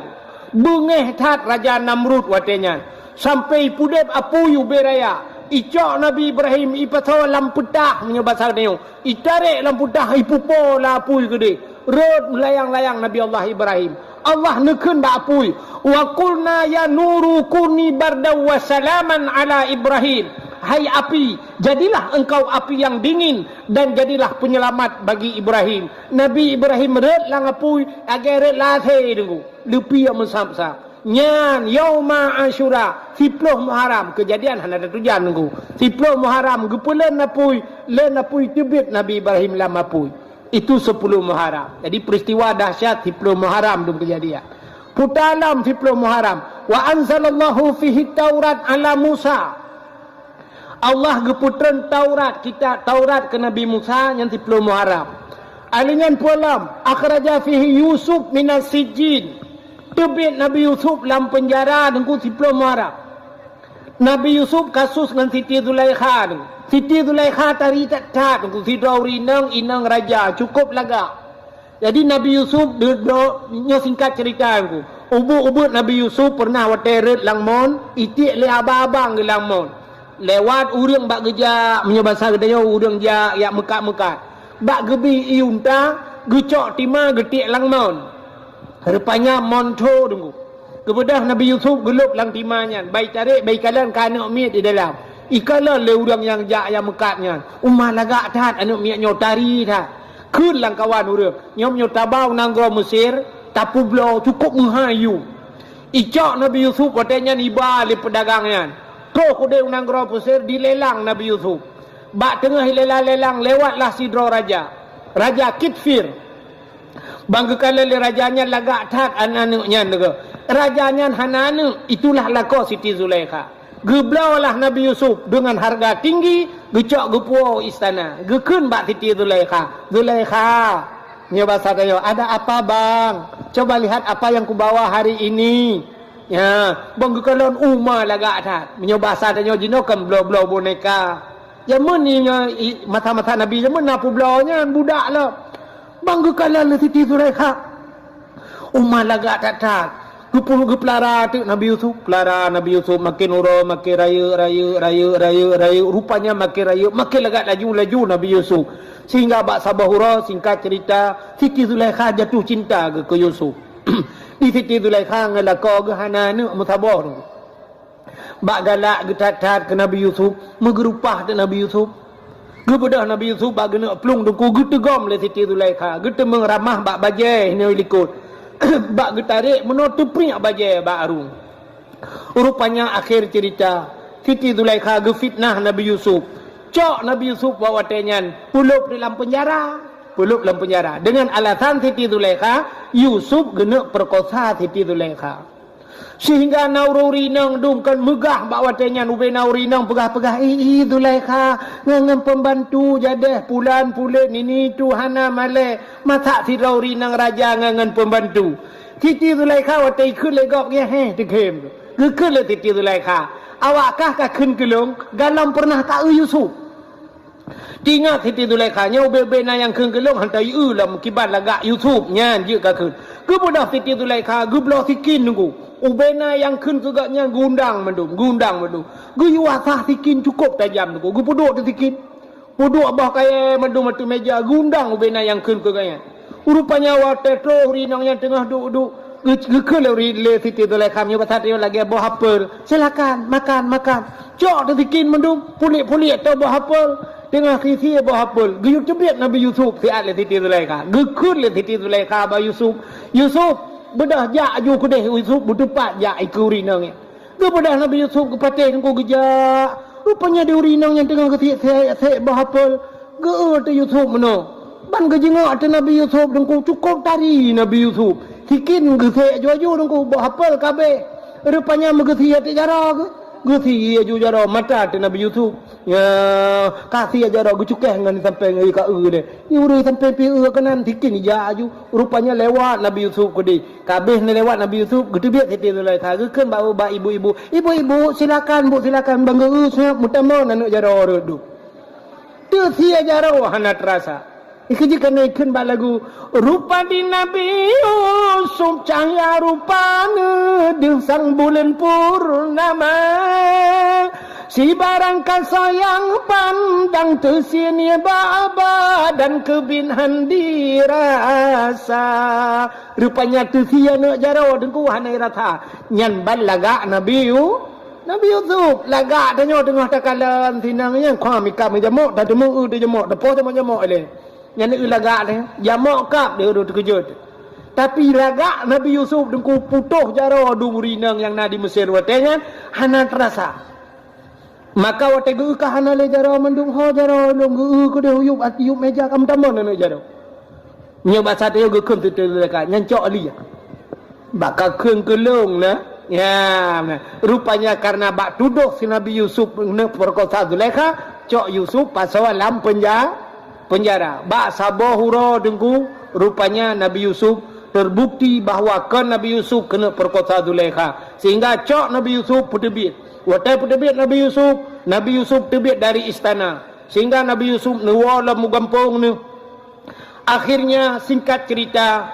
Beungéh that Raja Namrud watée nyan. Sampai ipudeb apui ubé raya. Icok Nabi Ibrahim ipasoe lam peutah meunyoe basa tanyoe. Itarek lam peutah ipupo lam apui keudeh. Rot meulayang-layang Nabi Allah Ibrahim. Allah neukheun bak apui, "Wa qulna ya nuru kuni bardan wa salaman ala Ibrahim." Hai api, jadilah engkau api yang dingin dan jadilah penyelamat bagi Ibrahim. Nabi Ibrahim rot lam apui, lagée rot lam asée Teungku. Leupie meusab-sab. Nyan yauma Asyura, siploh Muharram, keujadian hana tatujan Teungku. Siploh Muharram geupeuleuen apui, leuen apui teubiet Nabi Ibrahim lam apui. Itu sepuluh Muharram. Jadi peristiwa dahsyat siploh Muharram dum keujadian. Puta lom siploh Muharram. Wa anzalallahu fihi Taurat ala Musa. Allah geupeutreun Taurat, kitab Taurat keu Nabi Musa nyan siploh Muharram. Ahli nyan peue lom, akhraja fihi Yusuf minas sijjin. Teubiet Nabi Yusuf lam peunjara Teungku siploh Muharram. Nabi Yusuf kasus ngon Siti Zulaikha tu. Siti Zulaikha tari that-that Teungku, sidroe ureuëng inong, inong raja, cukup lagak. Jadi Nabi Yusuf, de-, do-, nyoe singkat cerita Teungku. Ubeuet-ubeuet Nabi Yusuf pernah watée rot lam mon, itiek lé abang-abang geuh lam mon. Lewat ureuëng bak geujak, meunyoe basa geutanyoe ureuëng jak, jak meukat-meukat. Bak geubi ié unta, geucok tima geutiek lam mon. Rupanya mon tho Teungku. Geubeudôh Nabi Yusuf geulôb lam tima nyan, bai tarek, bai kalon ka aneuk miet di dalam. Ikalon lé ureuëng nyang jak nyang meukat nyan, uma lagak that aneuëk miet nyoe, tari that. Kheun lam kawan ureuëng, nyoe meunyoe taba u nanggroe Mesir, tapeubloe cukôp meuhai yue. Icok Nabi Yusuf watée nyan iba lé peudagang nyan. Troh keudeh u nanggroe Mesir, dilelang Nabi Yusuf. Bak teungoh ilelang-lelang, lewatlah sidroe raja. Raja Kitfir. Ban geukalon lé raja nyan lagak that aneuëk nyan, raja nyan hana aneuëk, itulah lakoe Siti Zulaikha. Geubloe lah Nabi Yusuf deungon hareuga tinggi, geucok geupuwoe u istana, geukheun bak Siti Zulaikha, "Zulaikha, nyoe basa tanyoe, ada apa, Bang? Coba lihat apa yang kubawa hari ini." Ya, ban geukalon uma lagak that. Nyoe basa tanyoe jinoe kan bloe-bloe boneka. Jameun nyoe, masa-masa Nabi jameun na peubloe nyan budak lom. Ban geukalon lé Siti Zulaikha, uma lagak that-that. Geupeu-, geupeulara teuk Nabi Yusuf. Peulara Nabi Yusuf, makin uroe makin rayeuk, rayeuk, rayeuk, rayeuk, rayeuk. Rupanya makin rayeuk, makin lagak laju-laju Nabi Yusuf. Sehingga bak saboh uroe, singkat cerita, Siti Zulaikha jatuh cinta keu, keu Yusuf. Di Siti Zulaikha ngon lakoe geuh hana aneuëk meusaboh. Bak galak geuthat-that keu Nabi Yusuf, meugeurupah teuk Nabi Yusuf. Geubeudôh Nabi Yusuf bak geuneuk plueng teungku, geuteugom lé Siti Zulaikha, geuteumeung ramah bak bajée hinoe likot. Bak geutarek meunoe teupriek bajée bak arueng. Rupanya akhé cerita, Siti Zulaikha geufitnah Nabi Yusuf. Cok Nabi Yusuf bak watée nyan, peulôb lam peunjara. Peulôb lam peunjara. Deungon alasan Siti Zulaikha, Yusuf geuneuk peurekosa Siti Zulaikha. Sehingga na ureuëng inong dum kon meugah bak watée nyan, ubé na ureuëng inong peugah-peugah, "Ih, ih, Zulaikha, ngon, ngon pembantu jadeh pulan pulet nini tu hana malée, masak sidroe ureuëng inong raja ngon, ngon pembantu." Siti Zulaikha watée ikheun lé gob nyan, heh, teukheun. Geukheun lé Siti Zulaikha, "Awak kah ka kheun keu lôn, galom peureunah taeu Yusuf." Teuingat Siti Zulaikha nyoe, ubé-ubé na nyang kheun keu lôn hantom ieu lom kiban lagak Yusuf nyan jeuet ka kheun. Geubeudôh Siti Zulaikha, geubloe sikin teungku. Ubé na nyang kheun keu gobnyan geuundang mandum, geuundang mandum. Geuyue asah sikin cukôp tajam teungku, geupeuduek di sikin. Peuduek boh kayée mandum ateueh méja, geuundang ubé na nyang kheun keu gobnyan. Rupanya watée troh ureuëng inong nyan teungoh duek-duek, geu-, geukheun lé, lé Siti Zulaikha, nyoe basa tanyoe lagée boh apel. "Silakan, makan, makan." Cok teusikin mandum, pulék-pulék ateueh boh apel, teungoh sie-sie boh apel. Geuyue teubiet Nabi Yusuf siat lé Siti Zulaikha. Geukheun lé Siti Zulaikha bak Yusuf, "Yusuf, beudôh jak aju keudeh." Yusuf beuteupat jak ikeue ureuëng inong nyan. Geubeudôh Nabi Yusuf geupatéh teungku geujak. Rupanya di ureuëng inong nyang teungoh geusiek-siek boh apel, geu-eu teuk Yusuf meunoe. Ban geujeungok teuk Nabi Yusuf teungku, cukôp tari Nabi Yusuf. Sikin geusiek aju-aju teungku, boh apel ka abéh. Rupanya meugeusie teuk jaroe geuh. Geusie aju jaroe mata teuk Nabi Yusuf. Ya, ka sie jaroe geucukéh ngon sampéng, ka eu deh. Nyoe ureuëng sampéng pih eu keunan, sikin ijak aju. Rupanya lewat Nabi Yusuf keudeh. Ka abéh neulewat Nabi Yusuf, geuteubiet Siti Zulaikha, geukheun bak, bak ibu-ibu, "Ibu-ibu, silakan, Bu, silakan, ban geu-eu seungat meutamong aneuëk jaroe rot dum." Teusie jaroe hana teurasa. Ikheun jih keuneuk ikheun bak lagu, "Rupa di Nabi Yusuf, cahya rupa neudeuh sang buleuen purnama. Sibarang kasa nyang pandang teusie nibak badan keubiet han dirasa." Rupanya teusie aneuëk jaroe teungku hana rasa. Nyan ban lagak Nabi Yu-, Nabi Yusuf. Lagak tanyoe teungoh takalon sinang nyan, kha mika meujamok, tateumeu eu teujamok, tapoh jamok-jamok ilée. Nyan eu lagak teuh, jamok kab deuh, deuh teukeujot. Tapi lagak Nabi Yusuf teungku putôh jaroe dum ureuëng inong nyang na di Mesir watée nyan hana teurasa. Maka watée geu-eu ka hana lé jaroe mandum, ho jaroe lôn geu-eu keudeh u yup, ati yup méja ka meutamong aneuëk jaroe. Nyoe basa tanyoe geukheun Siti Zulaikha, nyan cok li. Bak ka kheun keu lôn na. Ya, na. Rupanya karena bak tudoh si Nabi Yusuf neuk peurekosa Zulaikha, cok Yusuf pasoe lam penja-, penjara. Bak saboh uroe teungku, rupanya Nabi Yusuf terbukti bahwa kon Nabi Yusuf keuneuk peurekosa Zulaikha. Sehingga cok Nabi Yusuf peuteubiet. Watée peuteubiet Nabi Yusuf, Nabi Yusuf teubiet dari istana. Sehingga Nabi Yusuf neuwoe lom u gampông neuh. Akhirnya, singkat cerita,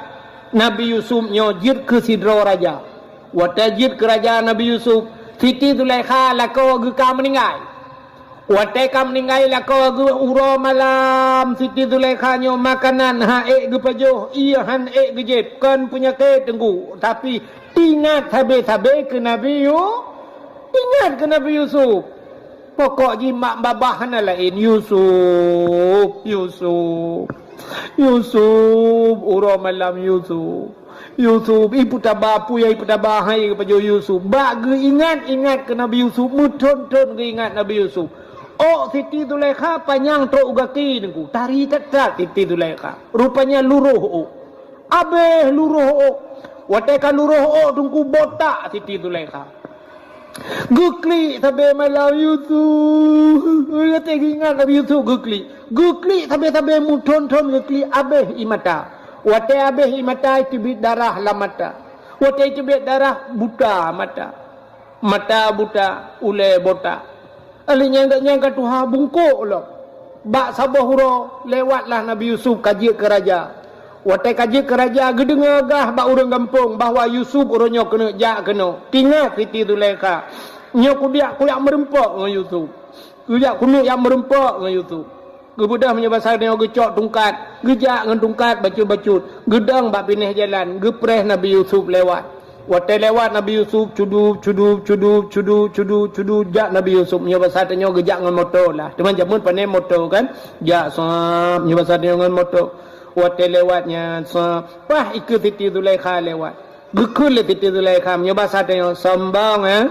Nabi Yusuf nyoe jeuet keu sidroe raja. Watée jeuet keu raja Nabi Yusuf, Siti Zulaikha lakoe geuh ka meuninggai. Watée ka meuninggai lakoe geuh, uroe malam Siti Zulaikha nyoe makanan han ék geupajoh, ié han ék geujieb, kon peunyakét teungku, tapi teuingat sabe-sabe keu Nabi Yu-, teuingat keu Nabi Yusuf. Pokok jih mak babah hana laén, Yusuf, Yusuf, Yusuf, uroe malam Yusuf. Yusuf, ipeutaba, peue nyang ipeutaba hai geupajoh Yusuf. Bak geuingat-ingat keu Nabi Yusuf, meuthon-thon geuingat Nabi Yusuf. Ôk Siti Zulaikha panyang trok u gaki Teungku, tari that-that Siti Zulaikha. Rupanya luroh ôk. Abéh luroh ôk. Watée ka luroh ôk Teungku, botak Siti Zulaikha. Geuklik sabe malam Yusuf. Watée geuingat Nabi Yusuf geuklik. Geuklik sabe-sabe, meuthon-thon geuklik, abéh ie mata. Watée abéh ie mata, iteubiet darah lam mata. Watée iteubiet darah, buta mata. Mata buta, ulée botak. Lheueh nyan gobnyan ka tuha, bungkôk lom. Bak saboh uroe lewatlah Nabi Yusuf ka jeuet keu raja. Watée ka jeuet keu raja, geudeungoe gah bak ureuëng gampông bahwa Yusuf uroe nyoe keuneuk jak keunoe. Teuingat Siti Zulaikha, "Nyoe kudiak kujak meureumpok ngon Yusuf. Kujak keuneuk jak meureumpok ngon Yusuf." Geubeudôh meunyoe basa tanyoe, geucok tungkat, geujak ngon tungkat bacut-bacut, geudong bak binéh jalan, geupreh Nabi Yusuf lewat. Watée lewat Nabi Yusuf, cudub, cudub, cudub, cudub, cudub, cudub, jak Nabi Yusuf. Meunyoe basa tanyoe, geujak ngon moto lah. Teuma jameun pane moto kan? Jak sab, meunyoe basa tanyoe, ngon moto. Watée lewat nyan sab, paih ikeue Siti Zulaikha lewat. Geukheun lé Siti Zulaikha, meunyoe basa tanyoe, sombong, eh?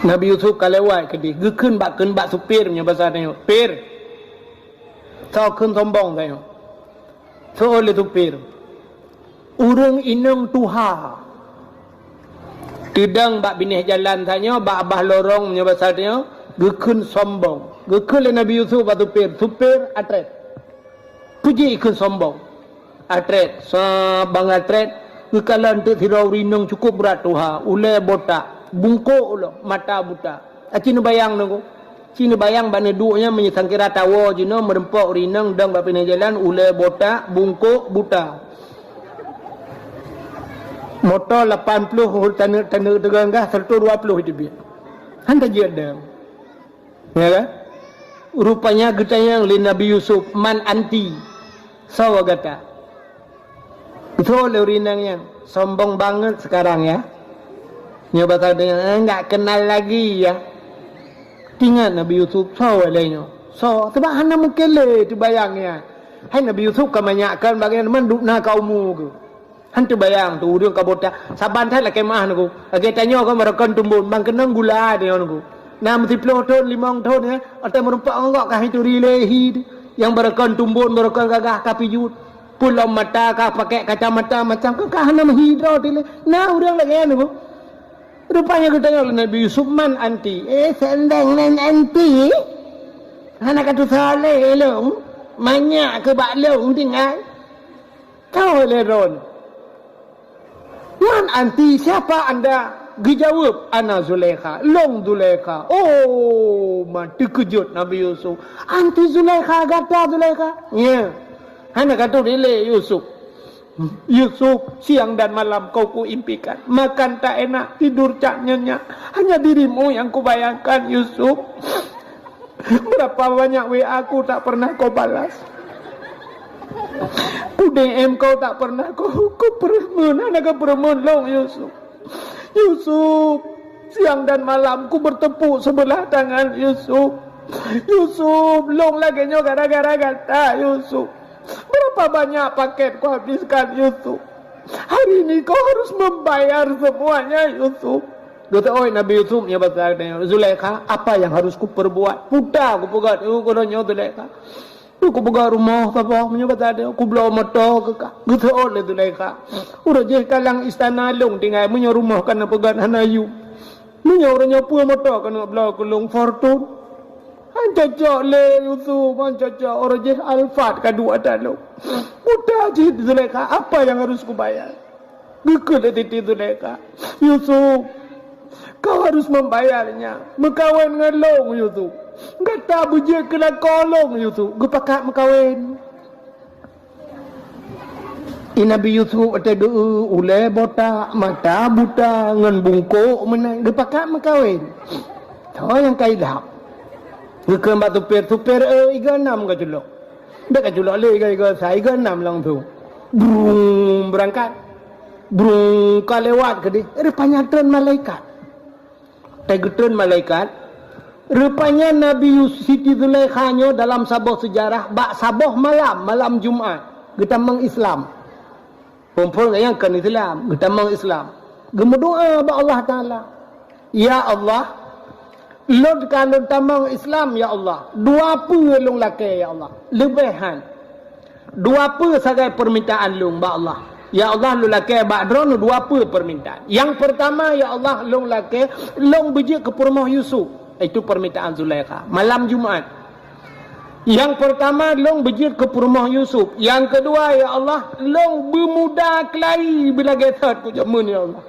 Nabi Yusuf ka lewat keudeh, geukheun bak, kheun bak supir, meunyoe basa tanyoe, "Pir, soe kheun sombong tanyoe?" Soe lé supir, "Ureuëng inong tuha teudong bak binéh jalan tanyoe, bak babah lorong," meunyoe basa tanyoe, geukheun sombong. Geukheun lé Nabi Yusuf bak supir, "Supir, atrét." Peue jih ikheun sombong? Atrét, sab ban atrét, geukalon teuk sidroe ureuëng inong cukup brat tuha, ulée botak, bungkôk lom, mata buta. Aci neubayang Teungku. Ci neubayang bak neuduek nyan, meunyoe sangkira tawoe jinoe, meureumpok ureuëng inong dong bak binéh jalan, ulée botak, bungkôk, buta. Moto lapan ploh taneuk-taneuk teuganggah, seratus dua ploh iteubiet. Han tajeuet dong. Ya kan? Rupanya geutanyong lé Nabi Yusuf, "Man anti?" Soe gata? Beutôi lé ureuëng inong nyan, "Sombong banget sekarang ya." Nyoe basa tanyoe, "Eh, nggak kenal lagi ya." Teuingat Nabi Yusuf, soe lé nyoe? Soe? Sabab hana mungken lé teubayang nyan. Hai Nabi Yusuf ka manyak kan, bagian man dubna ka umu geuh. Han teubayang tu ureuëng ka botak. Saban that lakée meu'ah Teungku. Lagée tanyoe kan barakon tumbon, ban keunong gula tanyoe Teungku. Na meusiplôh thon, limong thon ya, watée meureumpok ngon gob ka hituri lé hi. Nyang barakon tumbon, barakon gagah ka pijuet. Peulom mata ka pakai kacamata macam ka, ka hana meuhi droe dilée. Na ureuëng lagée nyan Teungku. Rupanya geutanyong lé Nabi Yusuf, "Man anti?" Eh, sendang nan anti. Hana ka tusoe lé lôn. Manyak keu bak lôn tinggai. Kawai lé droeneuh. "Man anti, siapa anda?" Geujaweueb, "Ana Zulaikha, lôn Zulaikha." Oh, ma teukeujot Nabi Yusuf. "Anti Zulaikha, gata Zulaikha?" "Nya." Hana ka tuléh lé Yusuf. "Yusuf, siang dan malam kau kuimpikan. Makan tak enak, tidur tak nyenyak. Hanya dirimu yang kubayangkan, Yusuf." Berapa banyak W A ku tak pernah kau balas. Ku D M kau tak pernah kau, kau peureumeun, hana kau peureumeun lôn, Yusuf. Yusuf, siang dan malam ku bertepuk sebelah tangan, Yusuf. Yusuf, lôn lagée nyoe gara-gara gata, Yusuf. Berapa banyak paket ku habiskan, Yusuf. Hari ini kau harus membayar semuanya, Yusuf. Geuteuôt Nabi Yusuf nyoe basa tanyoe, "Zulaikha, apa yang harus kuperbuat? Peue ta kupeugét, eh, keu nyoe Zulaikha. Kupeugét rumoh saboh, meunyoe basa tanyoe, kubloe moto keu kah." Geuteuôt lé Zulaikha. "Uroe jih ka lam istana lôn tinggai, meunyoe rumoh ka neupeugét hana yum. Meunyoe uroe nyoe peue moto ka neubloe keu lôn, Fortuner?" Han cocok lé Yusuf, han cocok, uroe jih Alphard ka duek ata lôn. Peue ta cit Zulaikha, apa yang harus kubayar? Geukheun lé Siti Zulaikha, "Yusuf, kau harus membayarnya. Meukawen ngon lôn, Yusuf. Gata beujeuet keu lakoe lôn, Yusuf." Geupakat meukawen. Di Nabi Yusuf watée geu-eu ulée botak, mata buta, ngon bungkôk meunan, geupakat meukawen. Soe nyang ka ilham? Geukheun bak supir, "Supir, eh, iga nam ka culok." Bék ka culok lé iga-iga sa, iga nam langsung. Brung, beurangkat. Brung, ka lewat keudeh. Rupanya treun malaikat. Watèe geutreun malaikat, rupanya Nabi Yus-, Siti Zulaikha nyoe dalam saboh seujarah, bak saboh malam, malam Jumat, geutamong Islam. Phon-phon nyang kon Islam, geutamong Islam. Geumeudoa bak Allah Taala, "Ya Allah, lôn ka lôn tamong Islam, ya Allah. Dua peue lôn lakèe, ya Allah. Leubeh han. Dua peue sagai peurmintaan lôn bak Allah. Ya Allah, lôn lakèe bak Droeneuh dua peue peurmintaan. Nyang peurtama, ya Allah, lôn lakèe lôn beujeuet keu peurumoh Yusuf." Itu peurmintaan Zulaikha. Malam Jumat. Nyang peurtama, lôn beujeuet keu peurumoh Yusuf. Nyang keudua, ya Allah, lôn beumuda keulayi beulagèe thot keu jameun, ya Allah.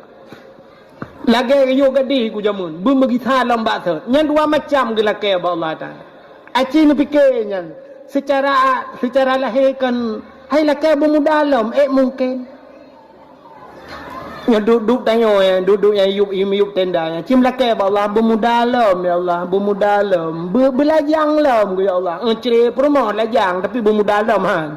Lagèe yoh gadih keu jameun, beumeugisa lom bak thot. Nyan dua macam geulakèe bak Allah Taala. Aci neupike nyan, seucara, seucara lahé kon hai lakèe beumuda lom, ék mungken. Nyoe duek-duek tanyoe, ya, duek-duek nyang yup, yup tenda nyan. Cit meulakèe bak Allah, beumuda lom, ya Allah, beumuda lom. Be-, beulajang lom, ya Allah. Eh, cre peurumoh lajang, tapi beumuda lom, han.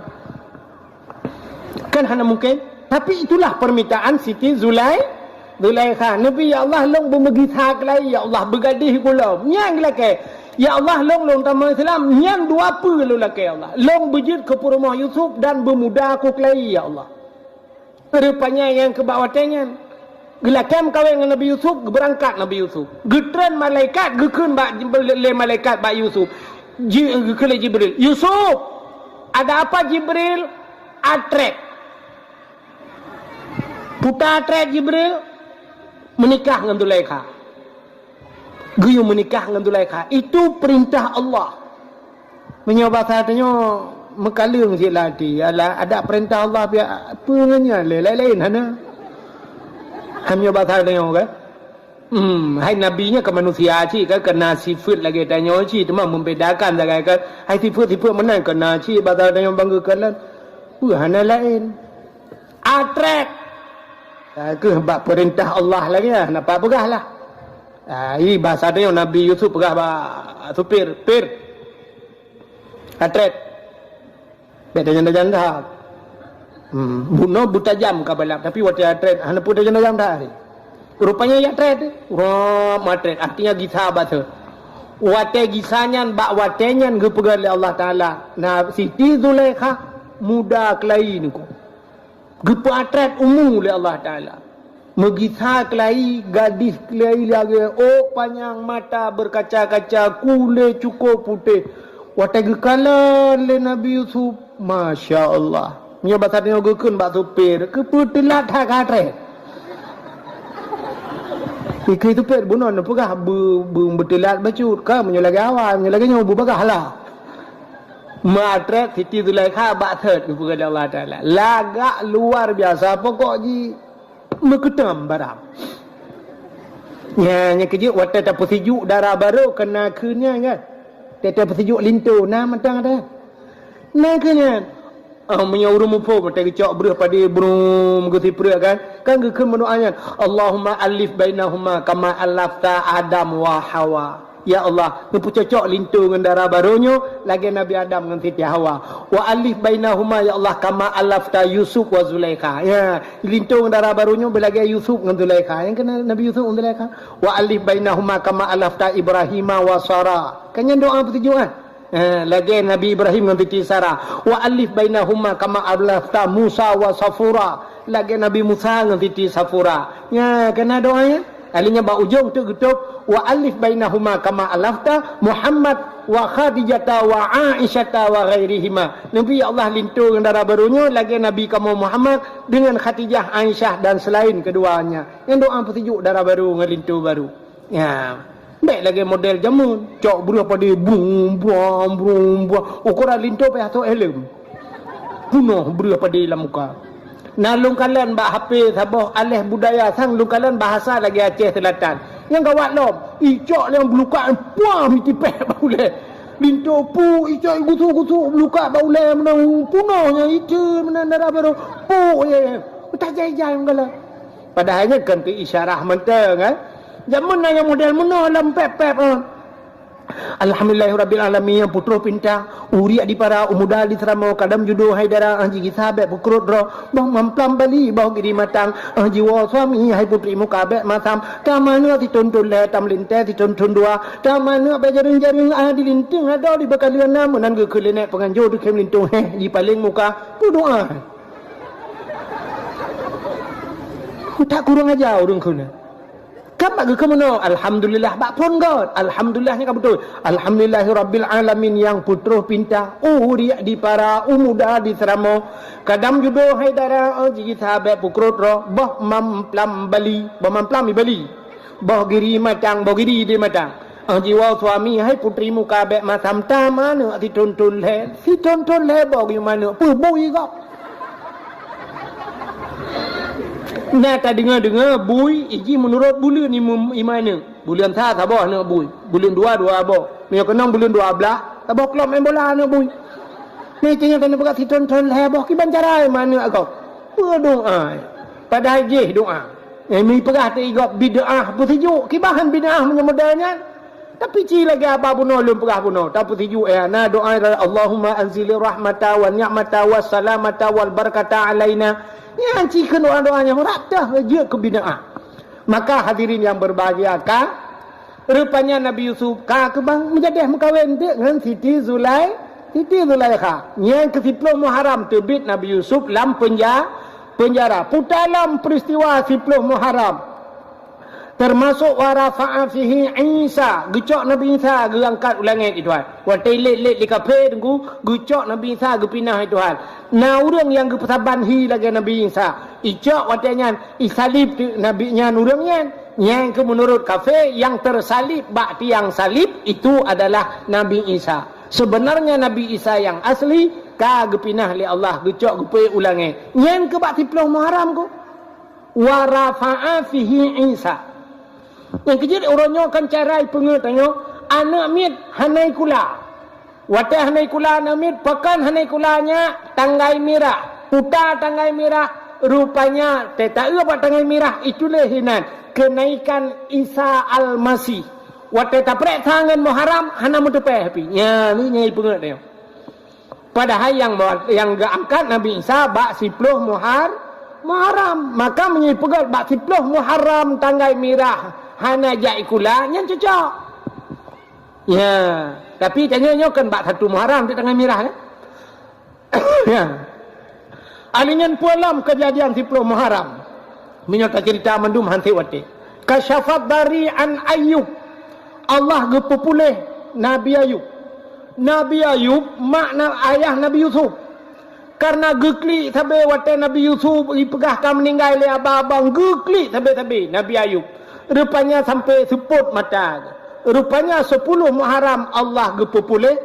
Kan hana mungken. Tapi itulah permintaan Siti Zulai-, Zulaikha. Nabi, "Ya Allah, lôn beumeugisa keulayi, ya Allah, beugadih keu lom." Nyan geulakèe. "Ya Allah, lôn, lôn tamong Islam, nyan dua peue lôn lakèe, ya Allah. Lôn beujeuet keu peurumoh Yusuf dan beumuda keu keulayi, ya Allah." Rupanya nyang keu bak watèe nyan, geulakèe meukawen ngon Nabi Yusuf, geubeurangkat Nabi Yusuf. Geutreun malaikat, geukheun bak, lé malaikat bak Yusuf. Ji-, geukheun lé Jibril, "Yusuf!" "Ada apa, Jibril?" "Atrét." "Peue atrét, Jibril?" "Meunikah ngon Zulaikha." Geuyue meunikah ngon Zulaikha. Itu peurintah Allah. Meunyoe basa tanyoe meukaleueng cit lam até, alah, adak peurintah Allah piak peue ngon nyan lé, laén-laén hana. Hai meunyoe basa tanyoe kan? Hmm, hai nabi nyan keu manusia cit kan, keu na sifeuet lagèe tanyoe cit, teuma membedakan sagai kan. Hai sifeuet-sifeuet meunan keu na cit basa tanyoe bangga keu Allah. Peue hana laén. Atrét. Ah, keuh bak peurintah Allah lagèe nyan, napa peugah lah. Ah, i basa tanyoe Nabi Yusuf peugah bak supir, "Pir, atrét." Bèk tajam-tajam that. Hmm, bunoe beutajam ka balak, tapi watèe atrét, hana peue tajam-tajam that. Rupanya ya atrét, rap atrét, artinya gisa basa. Watèe gisa nyan, bak watèe nyan geupeugah lé Allah Taala, na Siti Zulaikha muda keulayi niko. Geupeuatrét umu lé Allah Taala. Meugisa keulayi, gadih keulayi lagèe ôk panyang, mata beurkaca-kaca, kulét cukôp putéh. Watèe geukalon lé Nabi Yusuf, masya Allah. Nyoe basa tanyoe geukheun bak supir, keupeue teulat that ka atrét. Ikheun supir bunoe neupeugah beu-, beu-, beuteulat bacut. Ka meunyoe lagèe awai, meunyoe lagèe nyoe beubagaih lah. Meuatrét Siti Zulaikha bak thot geupeugah lé Allah Taala. Lagak luar biasa, pokok jih meukeutam barang. Nya, nyang keujeuet watèe tapeusijuek dara barô keu na kheun nyan kan. Watèe tapeusijuek linto na mantong ada. Na kheun nyan. Ah, meunyoe ureueng muphom watèe geucok breuh padé brum geusipreuk kan. Kan geukheun meudoa nyan, "Allahumma allif bainahuma kama allafta Adam wa Hawa." Ya Allah, neupeucocok linto ngon dara barô nyoe lagèe Nabi Adam ngon Siti Hawa. Wa allif bainahuma ya Allah kama allafta Yusuf wa Zulaikha. Ya, linto ngon dara barô nyoe beulagèe Yusuf ngon Zulaikha. Nyang keunan Nabi Yusuf ngon Zulaikha. Wa allif bainahuma kama allafta Ibrahima wa Sara. Kan nyan doa peusijuek kan? Eh, lagèe Nabi Ibrahim ngon Siti Sara. Wa allif bainahuma kama allafta Musa wa Safura. Lagèe Nabi Musa ngon Siti Safura. Nya, keunan doa nyan. Akhirnya bak ujong tu geutôb, "Wa allif bainahuma kama allafta Muhammad wa Khadijata wa Aisyata wa ghairihima." Nabi, ya Allah, linto ngon dara barô nyoe lagèe Nabi kamoe Muhammad dengan Khadijah, Aisyah dan selain keduanya. Nyang doa peusijuek dara barô ngon linto barô. Ya. Bèk lagèe model jameun, cok breuh padé brum brum brum brum. Ukoran linto payah sôk helm. Punoh breuh padé lam muka. Na lôn kalon bak H P saboh aléh budaya sang lôn kalon bahasa lagèe Aceh Selatan. Nyang gawat lom, icok nyang beulukak puah mitipéh bak ulèe. Linto pu icok gusuk-gusuk beulukak bak ulèe meunan punoh nyang iceu meunan dara barô. Pu ye. Utak jai-jai meugalak. Padahai nyan kan keu isyarah mantong kan. Jameun na nyang model meunoe lam pép-pép, ha. Alhamdulillahirabbil alamin, nyang peutroh pinta, uriek di para, u muda di seuramoe, kadam judo hai dara, ah, jigisa bék peukrot droe, boh mamplam bali, boh giri matang, ah, jiwoe suami, hai putri muka bék masam, tamaneuk sithon-thon lhée, tameulinté sithon-thon dua, tamaneuk bék jareueng-jareueng, ah, di linteung adoe di beukaleueng na, meunan geukheun lé nèk peunganjo teukhém lintong, héh, jipaleng muka, peudoá. Ku tak kurang aja ureueng kheun. Kan bak geukheun meunoe, alhamdulillah bak phon göt. Alhamdulillah nyan ka beutôi. Alhamdulillahirabbil alamin, nyang peutroh pinta, uriek di para, u muda di seuramoe. Kadam judo hai dara, oh, jigisa bék peukrot droe, boh mamplam bali, boh mamplam i bali. Boh giri matang, boh giri di matang. Ah, jiwoe suami, hai putri muka bék masam, tamaneuk sithon-thon lhée, sithon-thon lhée boh giri maneuk, peubui gob. Na tadeungoe-deungoe bui iji meunurot buleuen i mum-, i maneuk. Buleuen sa saboh aneuk bui, buleuen dua dua boh. Meunyoe keunong buleuen dua blaih, saboh klub main bola aneuk bui. Nyan tanyoe taneuk peugah sithon-thon lhée boh kiban cara i maneuk gob. Peudoá. Padahai jih doá. Eh, mi peugah teuh i gob bid'ah peusijuek. Kiban bid'ah meunyoe model nyan. Tapi ci lagée haba bunoe lôn peugah bunoe, tapeusijuek, eh, na doá, Allahumma anzilir rahmata wa ni'mata wa salamata wal barakata alaina. Nyan ci keu doá-doá nyang rab teuh jeuet keu bid'ah. Maka hadirin yang berbahagia, ka rupanya Nabi Yusuf ka keubang meujadeh meukawen deuk ngon Siti Zulai-, Siti Zulaikha. Nyan keu siploh Muharram teubiet Nabi Yusuf lam penja-, penjara. Puta lom peristiwa siploh Muharram. Teumasok wa rafa'a fihi Isa, geucok Nabi Isa geuangkat u langét, i Tuhan. Watée lét-lét lé kafé teungku, geucok Nabi Isa geupinah, i Tuhan. Na ureuëng nyang geupeusaban hi lagée Nabi Isa. Icok watée nyan, isalib teuk Nabi nyan ureuëng nyan. Nyang keu meunurot kafé, nyang teusalib bak tiang salib, itu adalah Nabi Isa. Sebenarnya Nabi Isa yang asli ka geupinah lé Allah, geucok geupeuék u langét. Nyan keu bak siploh Muharram ku. Wa rafa'a fihi Isa. Nyang keujeuet uroe nyoe kan cara ipeungeut tanyoe, aneuk miet hana ikula. Watée hana ikula aneuk miet, pakon hana ikula nyak? Tanggai mirah. Puta tanggai mirah, rupanya teuta eu bak tanggai mirah itulah hinan kenaikan Isa Al-Masih. Watée taprek sa ngon Muharram, hana meuteupée pi. Nya, ni nyang ipeungeut tanyoe. Padahai nyang mo-, nyang geuangkat Nabi Isa bak siploh Muhar-, Muharram. Maka meunyoe peugah bak siploh Muharram tanggai mirah hana jak ikula, nyan cocok. Ya, tapi tanyoe nyoe kan bak satu Muharram tu tanggai mirah, ya. Ya. Ali nyan peue lom keujadian siploh Muharram. Meunyoe taceurita mandum han sép watée. Kasyafat dari an Ayub. Allah geupeupuléh Nabi Ayub. Nabi Ayub, mak na-, ayah Nabi Yusuf. Karena geuklik sabe watée Nabi Yusuf ipeugah ka meuninggai lé abang-abang, geuklik sabe-sabe Nabi Ayub. Rupanya sampai seupôt mata. Rupanya sepuluh Muharram Allah geupeupuléh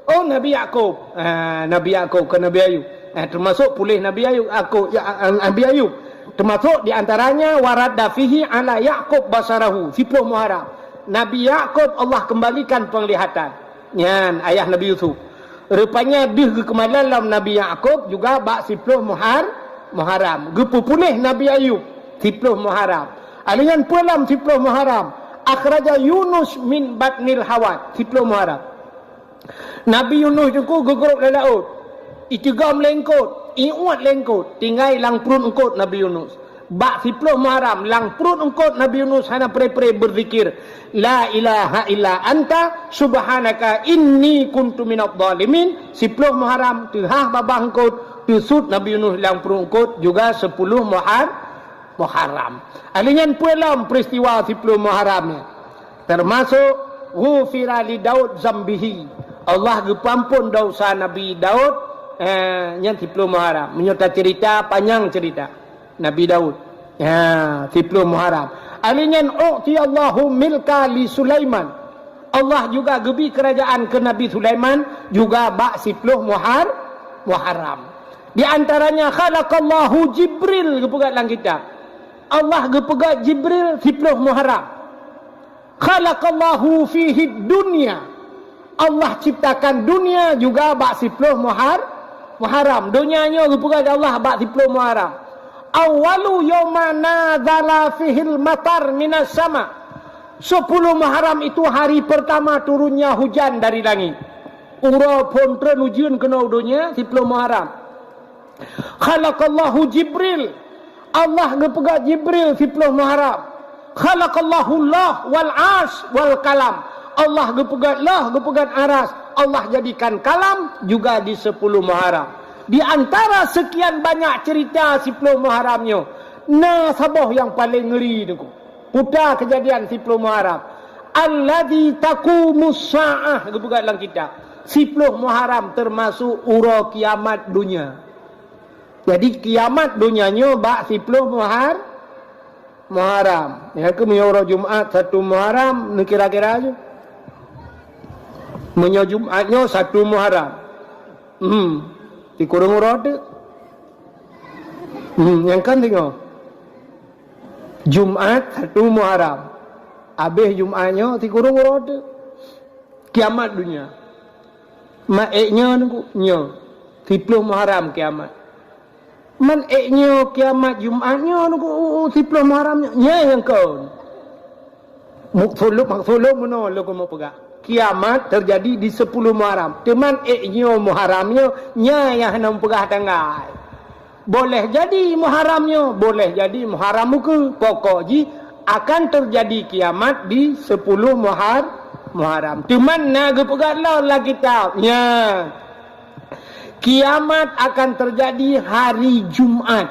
Oh, Nabi Yakub. Ah, Nabi Yakub, ke Nabi Ayub. Ah, termasuk puléh Nabi Ayub, Yakub, ya, ah, Nabi Ayub. Termasuk di antaranya, "Wa radda fihi ala Yakub basarahu", siploh Muharram. Nabi Yakub Allah kembalikan penglihatan. Nyan, ayah Nabi Yusuf. Rupanya deuh geukeumalan lom Nabi Yakub juga bak siploh Muhar-, Muharram. Geupeupuléh Nabi Ayub, siploh Muharram. Alinyan peue lom siploh Muharram. Akhraja Yunus min batnil hawat, siploh Muharram. Nabi Yunus teungku geugrôp lam laôt. Iteugom lé eungkôt, iuet lé eungkôt, tinggai lam pruet eungkôt Nabi Yunus. Bak siploh Muharram, lam pruet eungkôt Nabi Yunus hana pre-pre beuzikir, "La ilaha illa anta subhanaka inni kuntu minadh dhalimin." Siploh Muharram, teuhah babah eungkôt, teusut Nabi Yunus lam pruet eungkôt juga sepuluh Muhar-, Muharram. Alinyan peue lom peristiwa siploh Muharram nyan. Termasuk, "Ghufira li Daud zambihi." Allah geupeuampon dosa Nabi Daud, eh, nyan siploh Muharram. Meunyoe taceurita, panyang ceurita Nabi Daud. Ya, siploh Muharram. Alinyan, "U'tiyallahu milka li Sulaiman." Allah juga geubri kerajaan keu Nabi Sulaiman juga bak siploh Muhar-, Muharram. Di antaranya, "Khalaqallahu Jibril," geupeugah lam kitab. Allah geupeugah Jibril siploh Muharram. "Khalaqallahu fihi dunya." Allah ciptakan dunia juga bak siploh Muhar-, Muharram. Dunia nyoe geupeugah lé Allah bak siploh Muharram. "Awwalu yauma nazala fihil matar minas sama." Sepuluh Muharram itu hari pertama turunnya hujan dari langit. Uroe phon treun ujeuen keunoe donya, siploh Muharram. Khalaqallahu Jibril. Allah geupeugét Jibril siploh Muharram. Khalaqallahu Allah wal Arsh wal Kalam. Allah geupeugét Allah, geupeugét Aras. Allah jadikan kalam juga di sepuluh Muharram. Di antara sekian banyak cerita siploh Muharram nyoe, na saboh nyang paléng ngeri nyoe. Puta keujadian siploh Muharram. Alladzi taqumus sa'ah, geupeugét lam kitab. Siploh Muharram teumasok uroe kiamat donya. Jadi, kiamat donya nyoe bak siploh Muhar-, Muharram. Nyan keuh meunyoe uroe Jumat satu Muharram, neukira-kira ju. Meunyoe Jumat nyoe satu Muharram. Hmm. Sikureueng uroe teuk. Hmm, nyang kan deungoe. Jumat satu Muharram. Abéh Jumat nyoe sikureueng uroe teuk. Kiamat donya. Man ék nyoe nunggu, nyoe. Siploh Muharram kiamat. Man ék nyoe kiamat Jumat nyoe nunggu, u, u, siploh Muharram nyoe. Nyan nyang kon. Maksud lôn, maksud lôn meunoe lôn keuneuk peugah. Kiamat teujadi di sepuluh Muharram. Teuma ék nyoe Muharram nyoe, nyan nyang hana meupeugah tanggai. Boleh jadi Muharram nyoe, boleh jadi Muharram ukeue. Pokok jih akan teujadi kiamat di sepuluh Muhar-, Muharram. Teuma na geupeugah lom lam kitab. Nyan. Kiamat akan teujadi hari Jumat.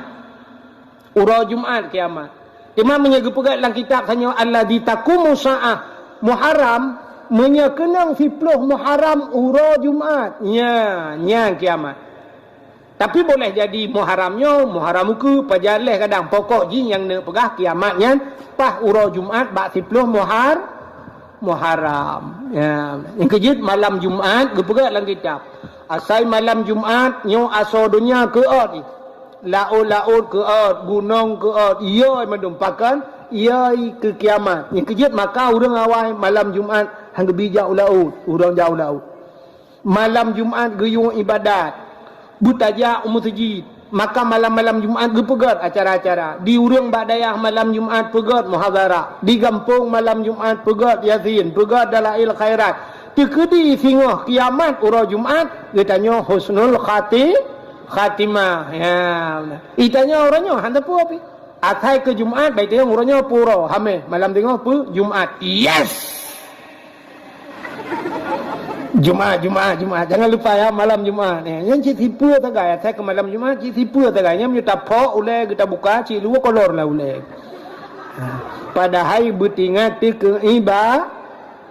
Uroe Jumat kiamat. Teuma meunyoe geupeugét lam kitab tanyoe, "Alladzi taqumu sa'ah Muharram", meunyoe keunong siploh Muharram uroe Jumat, nya, nyan kiamat. Tapi boleh jadi Muharram nyoe, Muharram ukeue, pajan lé kadang. Pokok jih nyang neupeugah kiamat nyan paih uroe Jumat bak siploh Muhar-, Muharram. Ya, nyang keujeuet malam Jumat geupeugét lam kitab. Asai malam Jumat nyoe asoe donya keuôt. Laôt-laôt keuôt, gunong keuôt, iyoi mandum pakon, iyoi keu kiamat. Nyang keujeuet maka ureuëng awai malam Jumat han geubi jak u laôt, ureuëng jak u laôt. Malam Jumat geuyue iébadat, beutajak u meuseujid. Maka malam-malam Jumat geupeugét acara-acara. Di ureuëng bak dayah malam Jumat peugét muhadharah. Di gampông malam Jumat peugét Yasin, peugét dalail khairat. Teukeudi singoh kiamat uroe Jumat, geutanyoe husnul khati-, khatimah. Ya, beuna. Itanyoe uroe nyoe hana peue pih. Asai keu Jumat, bai teueng uroe nyoe peue uroe, Hameh, malam singoh peue Jumat. Yes! Jumat, Jumat, Jumat. Jangan lupa ya, malam Jumat. Ya, nyan cit sipeue sagai. Asai keu malam Jumat, cit sipeue sagai. Nyan meunyoe taphok ulée, geuta buka, cit luwa kolor lah ulée. Ha. Padahai beutingat teuh keu iba-,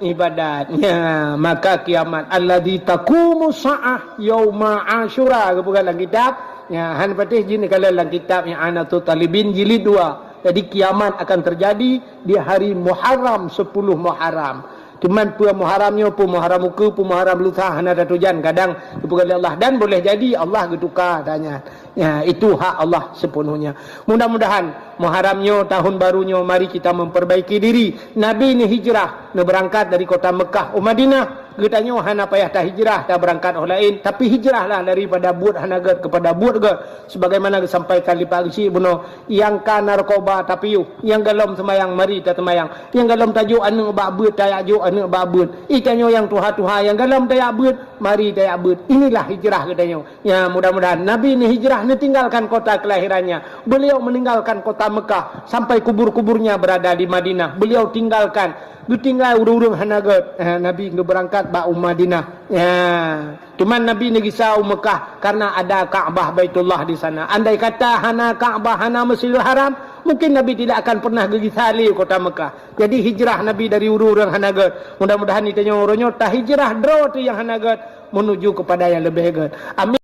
ibadat. Ya, maka kiamat. Alladzi taqumu sa'ah yauma Asyura. Geupeugah lam kitab. Ya, han patéh jih neukalon lam kitab I'anatut Talibin jilid dua. Jadi kiamat akan terjadi di hari Muharram, sepuluh Muharram. Teuma peue Muharram nyoe, peue Muharram ukeue, peue Muharram lusa hana tatujan, kadang geupeugah lé Allah dan boleh jadi Allah geutuka tanya. Ya, itu hak Allah sepenuhnya. Mudah-mudahan Muharram nyoe, tahun baru nyoe, mari kita memperbaiki diri. Nabi ni hijrah, neubeurangkat dari kota Mekah u Madinah. Geutanyoe hana payah tahijrah, tabeurangkat u laén, tapi hijrahlah daripada buet hana gét kepada buet gét. Sebagaimana geusampaikan lé Pak Geuchik bunoe, nyang ka narkoba tapiôh, nyang golom seumayang mari taseumayang, nyang golom tajok aneuëk bak beuet tajak jok aneuëk bak beuet. Itanyoe nyang tuha-tuha nyang golom tajak beuet, mari tajak beuet. Inilah hijrah geutanyoe. Ya, mudah-mudahan Nabi ni hijrah, neutinggalkan kota kelahirannya. Beliau meninggalkan kota Mekah sampai kubur-kuburnya berada di Madinah. Beliau tinggalkan, geutinggai ureuëng-ureuëng hana gét. Eh, Nabi geubeurangkat bak u Madinah. Ya. Cuman Nabi neugisa u Mekah karena ada Ka'bah Baitullah di sana. Andai kata hana Ka'bah, hana Masjidil Haram, mungkin Nabi tidak akan pernah geugisa lé u kota Mekah. Jadi hijrah Nabi dari ureuëng-ureuëng hana gét. Mudah-mudahan itanyoe uroe nyoe tahijrah droe teuh nyang hana gét menuju kepada yang lebih gét. Amin.